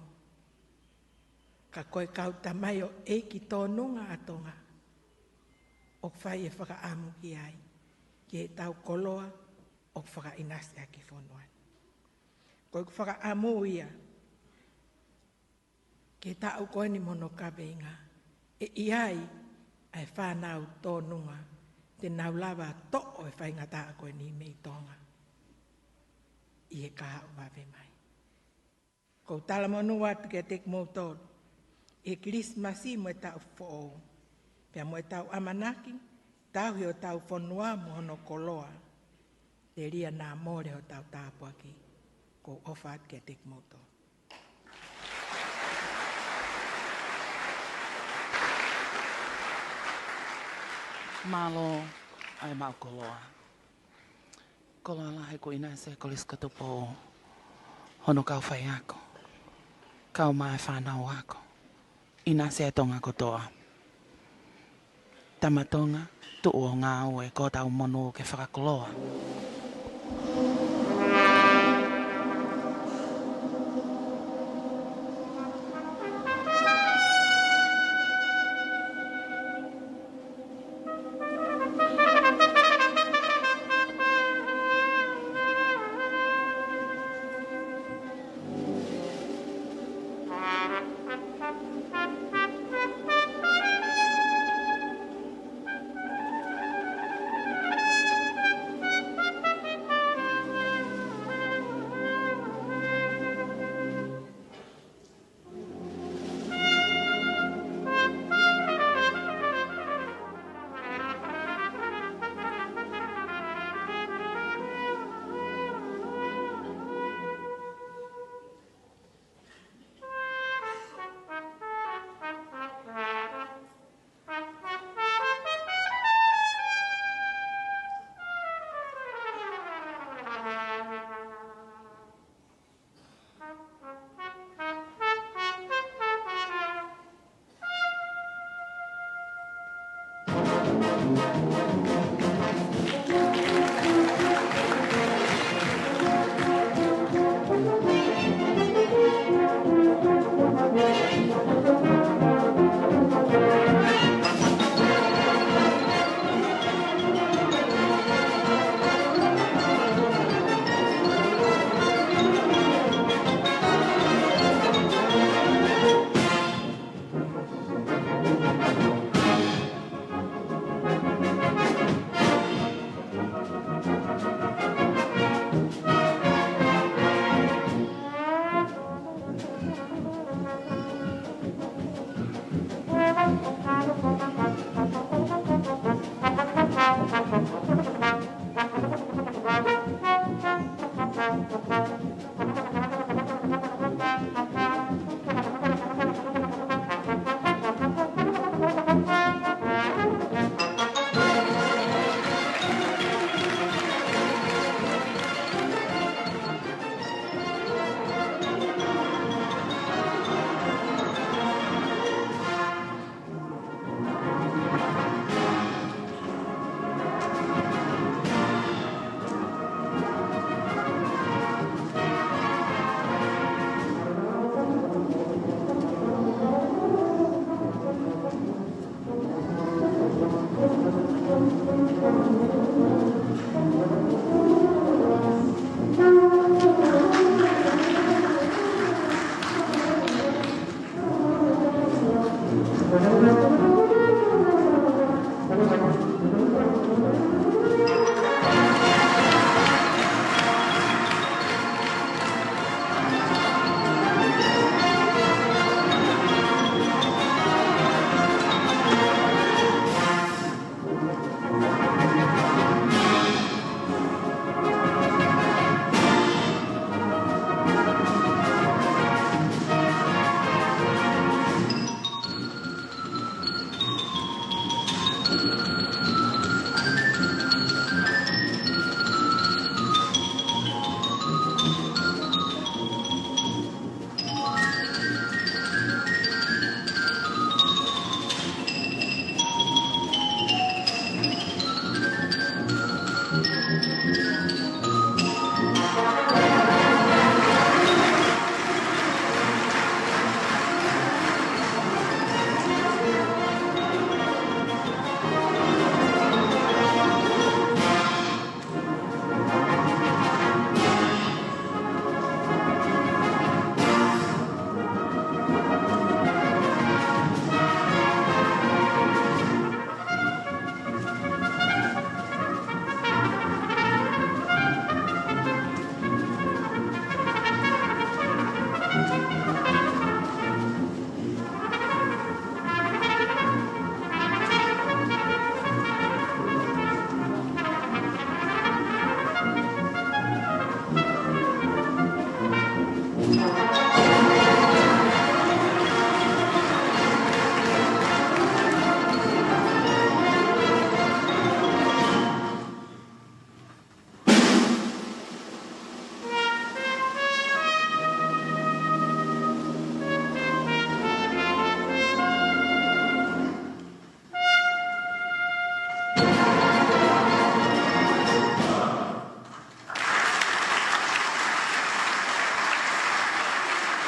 Ka ko e kau tamaioʻeiki tōnunga ʻa Tonga ʻoku fai e fakaʻamu ki ai, ki heʻetau koloa ʻoku fakaʻinasi ʻaki e fonua ni. Ko ʻeku fakaʻamu ia, ki he taʻu ko eni mo hono kaveinga, ʻe ʻi ai ʻa e fānau tōnunga te nau lava toʻo e faingataʻa ko eni mei Tonga ʻi he kahaʻu vave mai. ʻOku ou talamonū atu kiate kimoutolu ʻi he Kilisimasi mo e Taʻu Foʻou, pea mo ʻetau ʻamanaki tauhi hotau fonua mo hono koloa. Telia naʻa mole hotau tāpuaki. ʻOku ou ʻofa atu kiate kimoutolu. Mālō ʻa e maʻu koloa. Koloa lahi ko ʻInasi Kolisi ko Tupou, hono kau faiako, kau mai fānau ako, ʻinasi ʻa Tonga kotoa. Tama Tonga, tuʻu ʻo ngāue ko hotau monū ke fakakoloa.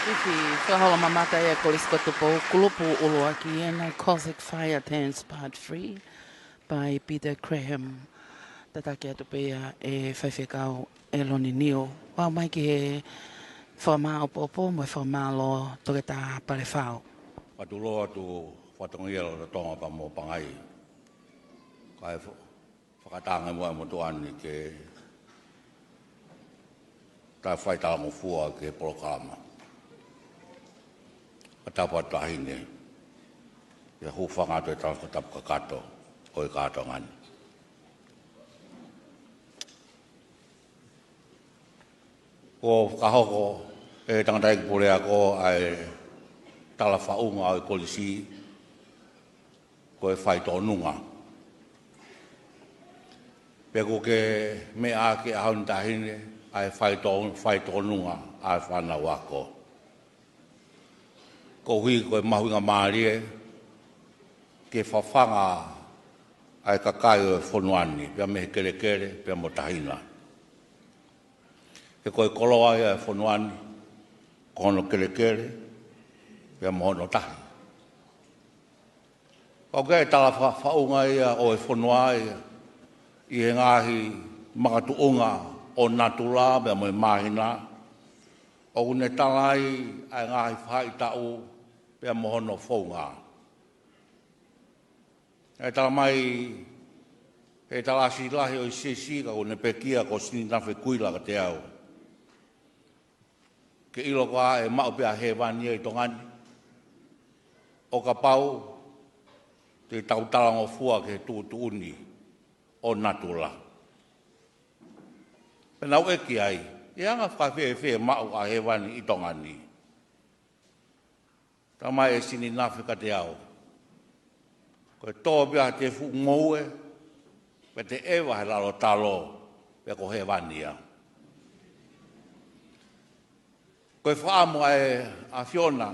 Fifi, fakaholo mamata ʻa e Kolisi ko Tupou, kulupu ʻuluaki ena, Cossack Fire Dance Part three by Peter Graham. Tataki atu pē ia ʻe Faifekau ʻEloni Nio. Lau mai ki he fakamāʻopoʻopo mo e fakamālō, Toketā Palefau. Fakatulou atu fatongia lolotonga pea mo Pangai. Kae fo-, fakatanga mo e motuʻa ni ke ta fai talangofua ki he polokalama. Ka tapa tahi ne, ia hūfanga atu e talafakatapu kakato ʻo e kātoanga ni. Kuo fakahoko ʻe he tangataʻeiki puleako ʻa e talafaʻunga ʻo e kolisi, ko e faitōnunga. Pea kuo ke meʻa ki he ʻaho ni Taʻahine, ʻa e faitō-, faitōnunga ʻa e fānau ako. Koeʻuhi ko e mahuʻinga mālie ke fafanga ʻa e kakai ʻo e fonua ni, pea mei he kelekele, pea mo Taʻahine. He ko e koloa ia ʻo e fonua ni, ko hono kelekele, pea mo hono tahi. Ka ʻoku ʻi ai e talafa-, faʻunga ia ʻo e fonua ia, ʻi he ngaahi makatuʻunga ʻo natula pea mo e māhina, ʻoku ne tala ai ʻa e ngaahi faʻahitaʻu pea mo hono founga. ʻE tala mai he talasi lahi ʻo e siasi ka ʻoku ne pekia ko Sininafe Kuila kiate au. Ke ʻilo ko ā ʻe maʻu pē ʻa hēvani ʻi Tonga ni, ʻo kapau te tau talangofua ki he tuʻutuʻuni ʻo natula. Pea naʻá ku ʻeke ai, ʻe anga fēfē ʻa e maʻu ʻa hēvani ʻi Tonga ni? Tala mai ʻe Sininafe kiate au, ko e tō pē ʻa e fuʻu ngoue, pea te ʻeva he lalo talo, pea ko hēvani ia. Ko e fakaʻamu ʻa e ʻAfiona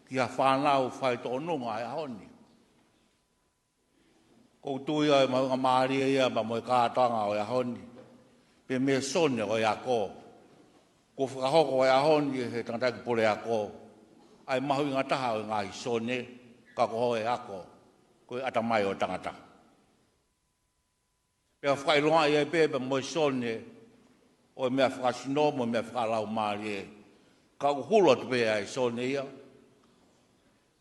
ki ha fānau faitōnunga ʻa e ʻaho ni. ʻOku ou tui ʻa e mahuʻinga mālie ia pea mo e kātoanga ʻo e ʻaho ni, pea mei he sone ʻo e ako. Kuo fakahoko ʻa e ʻaho ni ʻe he tangataʻeiki puleako ʻa e mahuʻinga taha ʻo e ngaahi sone, ka ko hono ako, ko e ʻatamai ʻo e tangata. Pea fakaʻilongaʻi ai pē pea mo e sone ʻo e meʻa fakasino mo e meʻa fakalaumālie. Ka ʻoku hulu atu pē ʻa e sone ia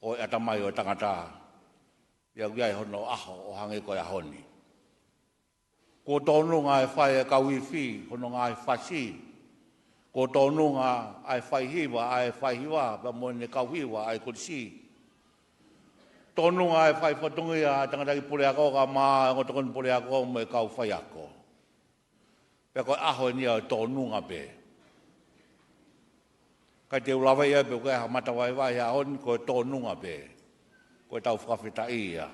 ʻo e ʻatamai ʻo e tangata, pea ʻoku ʻi ai hono ʻaho ʻo hangē ko e ʻaho ni. Kuo tōnunga ʻa e fai ʻa e kau ifi hono ngaahi fasi. Kuo tōnunga ʻa e fai hiva ʻa e fai hiva pea mo ʻene kau hiva ʻa e kolisi. Tōnunga ʻa e fai fatongia ʻa e tangataʻeiki puleako kae ʻumaʻā e ongo tokoni puleako mo e kau faiako. Pea ko e ʻaho eni ia ʻo e tōnunga pē. ʻIkai te u lava ia pe ko e hā e matavaivai he ʻaho ni, ko e tōnunga pē. Ko ʻetau fakafetaʻi ia.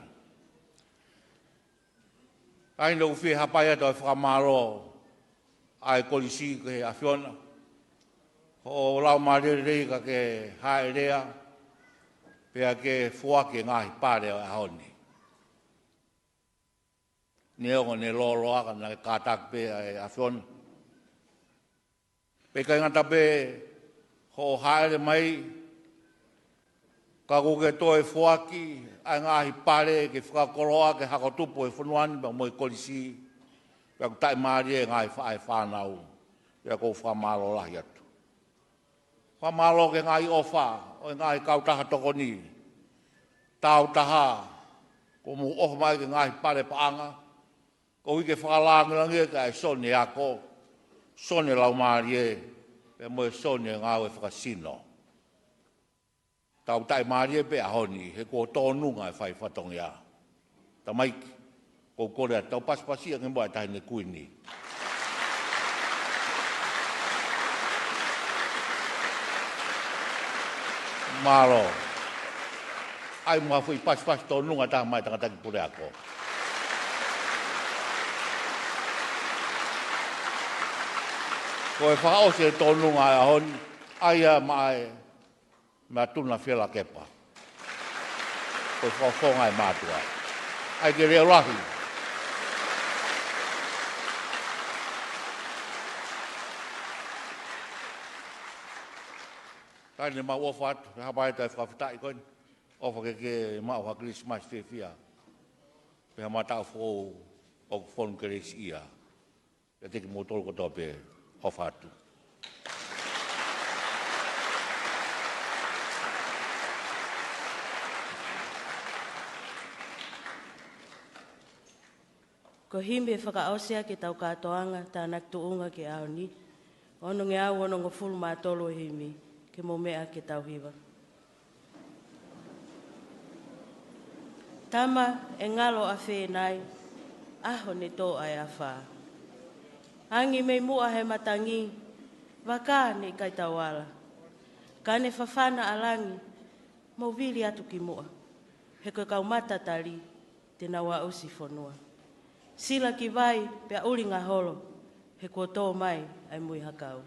ʻA ia naʻá ku fie hapai atu ʻa e fakamālō ʻa e kolisi ki he ʻAfiona. Hoʻo laumālie lelei ka ke hāʻelea, pea ke foaki e ngaahi pale ʻo e ʻaho ni. Neongo ʻene lōloa ka naʻe kātaki pē ʻa e ʻAfiona. Pea ʻikai ngata pē hoʻo hāʻele mai, ka kuó ke toe foaki ʻa e ngaahi pale ke fakakoloa ki he hako tupu ʻo e fonua ni pea mo e kolisi, pea ʻoku taʻimālie e ngaahi faʻē fānau, pea ʻoku ou fakamālō lahi atu. Fakamālō ki he ngaahi ʻofa ʻo e ngaahi kautaha tokoni, Taautaha, kuo mou ʻofa mai ki he ngaahi pale paʻanga, koeʻuhi ke fakalāngilangiʻi ʻa e sone ako, sone laumālie, pea mo e sone ngāue fakasino. Tau taʻimālie pē ʻaho ni, he kuo tōnunga e fai fatongia. Tamaiki, ʻoku ou kole atu, tau pasipasi ange muʻa e Taʻahine Kuini. Mālō. ʻAi mo ha foʻi pasipasi tōnunga ʻe taha maʻa e tangataʻeiki puleako. Ko e fakaʻosi e tōnunga ʻo e ʻaho ni, ʻa ia maʻa e Meʻatuna Fielakepa. Ko e fakafofonga e mātuʻa. ʻAi ke leʻo lahi. Taimi ni mau ʻofa atu, he hapa ʻeta e fakafetaʻi ko eni. ʻOfa ke ke maʻu ha Kilisimasi fiefia. Pea ha mataʻu foʻou ʻoku fonu kelesiʻia. Pea kiate kimoutolu kotoa pē, ʻofa atu. Ko e himi ʻe fakaʻosi ʻaki ʻetau kātoanga tānaki tuʻunga ki he ʻaho ni, onongeau onongofulu mā tolu e himi, ke mou meʻa ke tau hiva. Tama, ʻe ngalo ʻafē nai, ʻaho ne tō ai ʻa e afā. Angi mei muʻa he matangi, vaka ne ʻikai tau ala. Ka ne fafana ʻa langi, mou vili atu ki muʻa. He ko e kau mata tali, te nau aʻusi fonua. Sila ki vai, pea ʻuli ngaholo, he kuo tō mai ʻa e muihakau.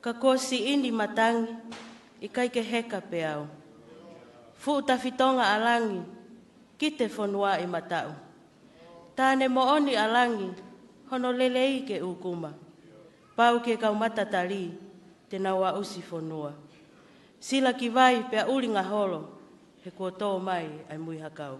Ka kuo siʻi ni matangi, ʻikai ke heka pē au. Fuʻu tafitonga ʻa langi, kite fonua ʻi mataʻu. Tā ne moʻoni ʻa langi, hono lelei ke ʻūkuma. Pau ki he kau mata tali, te nau aʻusi fonua. Sila ki vai pea ʻuli ngaholo, he kuo tō mai ʻa e muihakau.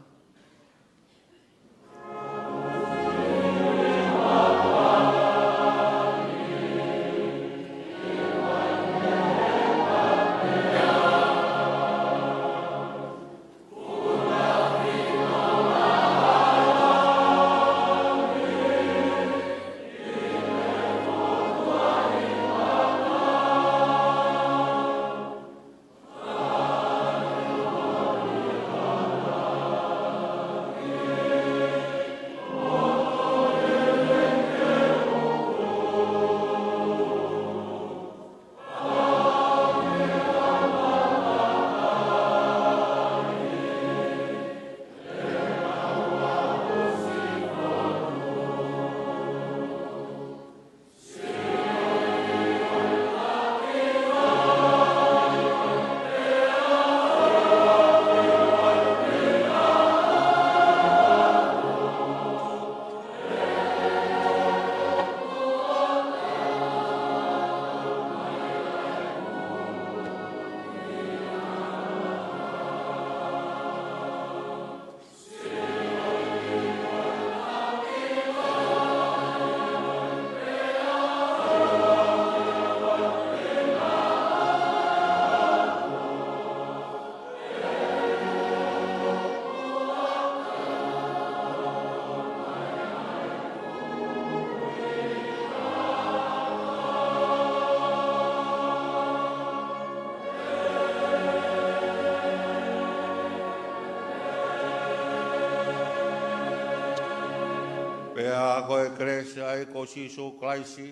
Ko e kelesi ʻa e ʻEiki ko Sīsū Kalaisi,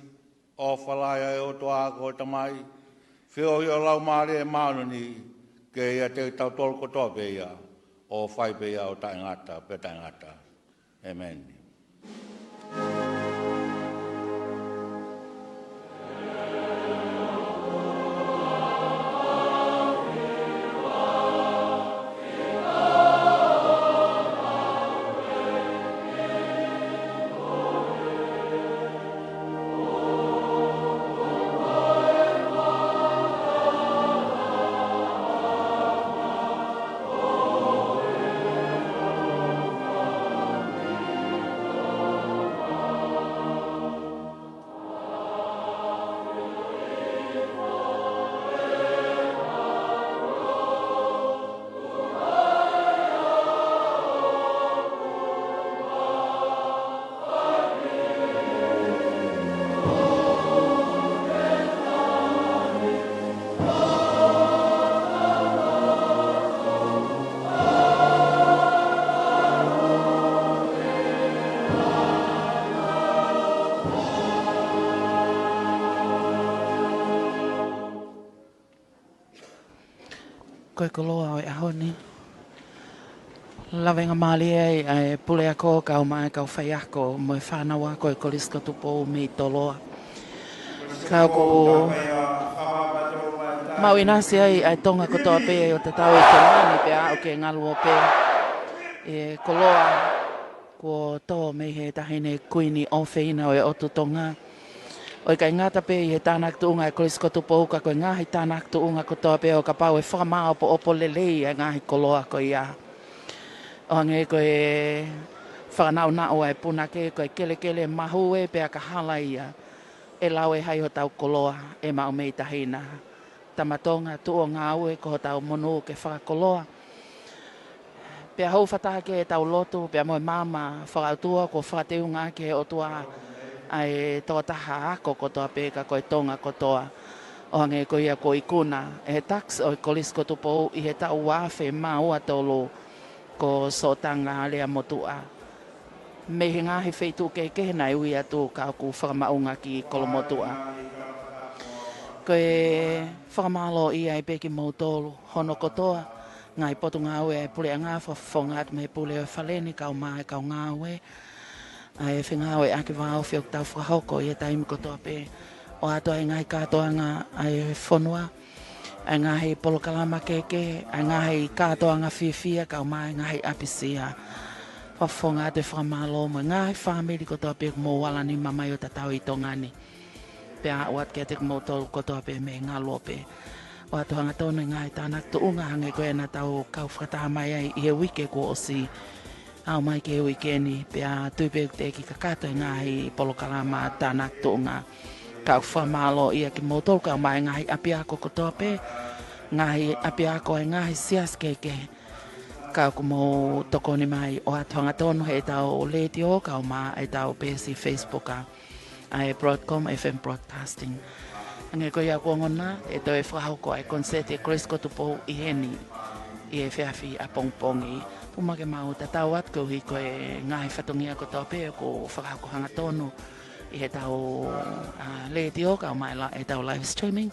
ʻofa lahi ʻa e ʻOtua ko e Tamai, feohi ʻo e Laumālie Māʻoniʻoni, ke ʻiate kitautolu kotoa pē ia, ʻo fai pē ia ʻo taʻengata pea taʻengata. ʻĒmeni. Ko e koloa ʻo e ʻaho ni. Lavengamālie ai ʻa e puleako kae ʻumaʻā e kau faiako mo e fānau ako ʻo e Kolisi ko Tupou mei Toloa. Ka ʻoku maʻu ʻinasi ai ʻa e Tonga kotoa pē ʻo tatau ʻi Tonga ni pea aʻu ki he ngaluope ʻa e koloa kuo tō mei he Taʻahine Kuini ʻofeina ʻo e ʻOtu Tonga. ʻO ʻikai ngata pē ʻi he tānaki tuʻunga ʻa e Kolisi ko Tupou ka ko e ngaahi tānaki tuʻunga kotoa pē ʻo kapau ʻe fakamāʻopoʻopo lelei ʻa e ngaahi koloa ko ia. ʻO hangē ko e fakanaʻunaʻu ʻa e punake ko e kelekele mahue pea ka hala ia, ʻe lau ʻe hai hotau koloa ʻe maʻu mei Taʻahine. Tama Tonga, tuʻu ʻo ngāue ko hotau monū ke fakakoloa. Pea hou fakataha ki heʻetau lotu, pea mo e maama fakaʻotua kuo fakateunga ʻaki ʻe he ʻOtua ʻa e tokotaha ako kotoa pē ka ko e Tonga kotoa. ʻO hangē ko ia kuo ikuna ʻe he Dux ʻo e Kolisi ko Tupou ʻi he taʻu ua afe mā ua tolu ko Sōtanga Leamotuʻa. Mei he ngaahi feituʻu kehekehe naʻe ui atu ka ʻoku fakamaʻunga ki Kolomotuʻa. Ko e fakamālō ia ai pē kimoutolu hono kotoa, ngaahi potungāue ʻa e puleʻanga, fakafofonga atu mei he pule ʻo e fale ni kae ʻumaʻā e kau ngāue, ʻa e fengāueʻaki vāofi ʻoku tau fakahoko ʻi he taimi kotoa pē. ʻOatu ʻa e ngaahi kātoanga ʻa e fonua, ʻa e ngaahi polokalama kehekehe, ʻa e ngaahi kātoanga fiefia kae ʻumaʻā e ngaahi ʻapisia. Fakafofonga atu e fakamālō mo e ngaahi fāmili kotoa pē ʻoku mou ala nima mai ʻo tatau ʻi Tonga ni. Pea aʻu atu kiate kimoutolu kotoa pē mei he ngaluope. ʻOatu hangatonu e ngaahi tānaki tuʻunga hangē ko ia naʻa tau kau fakataha mai ai ʻi he uike kuo ʻosi. Aʻu mai ki he uike ni, pea tui pē ʻoku teʻeki kakato e ngaahi polokalama tānaki tuʻunga. Ka ʻoku fakamālō ia kimoutolu kae ʻumaʻā e ngaahi ʻapiako kotoa pē, ngaahi ʻapiako ʻa e ngaahi siasi kehekehe. Ka ʻoku mou tokoni mai, ʻoatu hangatonu heʻetau letiō kae ʻumaʻā ʻetau peesi Facebook ʻa ʻa e Broadcom F M Broadcasting. Hangē ko ia kuo ongona, ʻe toe fakahoko ʻa e konisēti ʻa e Kolisi ko Tupou ʻi heni ʻi he efiafi ʻapongipongi. Pea mau kei mau tatau atu koeʻuhi ko e ngaahi fatongia kotoa pē ʻoku fakahoko hangatonu ʻi heʻetau, ʻa, letiō kae ʻumaʻā e la-, ʻetau live streaming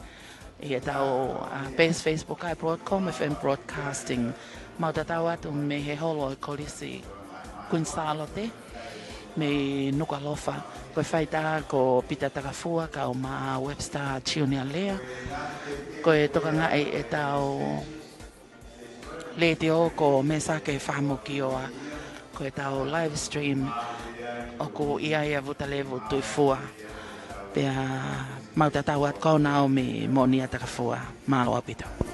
ʻi heʻetau, ʻa, page Facebook ʻa e Broadcom F M Broadcasting. Mau tatau atu mei he holo ʻo e Kolisi Kuini Sālote mei Nukuʻalofa. Ko e faitā ko Pita Takafua kae ʻumaʻā Webster Junior Lea. Ko e tokangaʻi ʻetau letiō ko Mesake Fahamukioa. Ko ʻetau live stream ʻoku ʻi ai ʻa Vutalevu Tuifua. Pea mau tatau atu, ko Naomi Moʻonia Takafua. Mālō ʻaupito.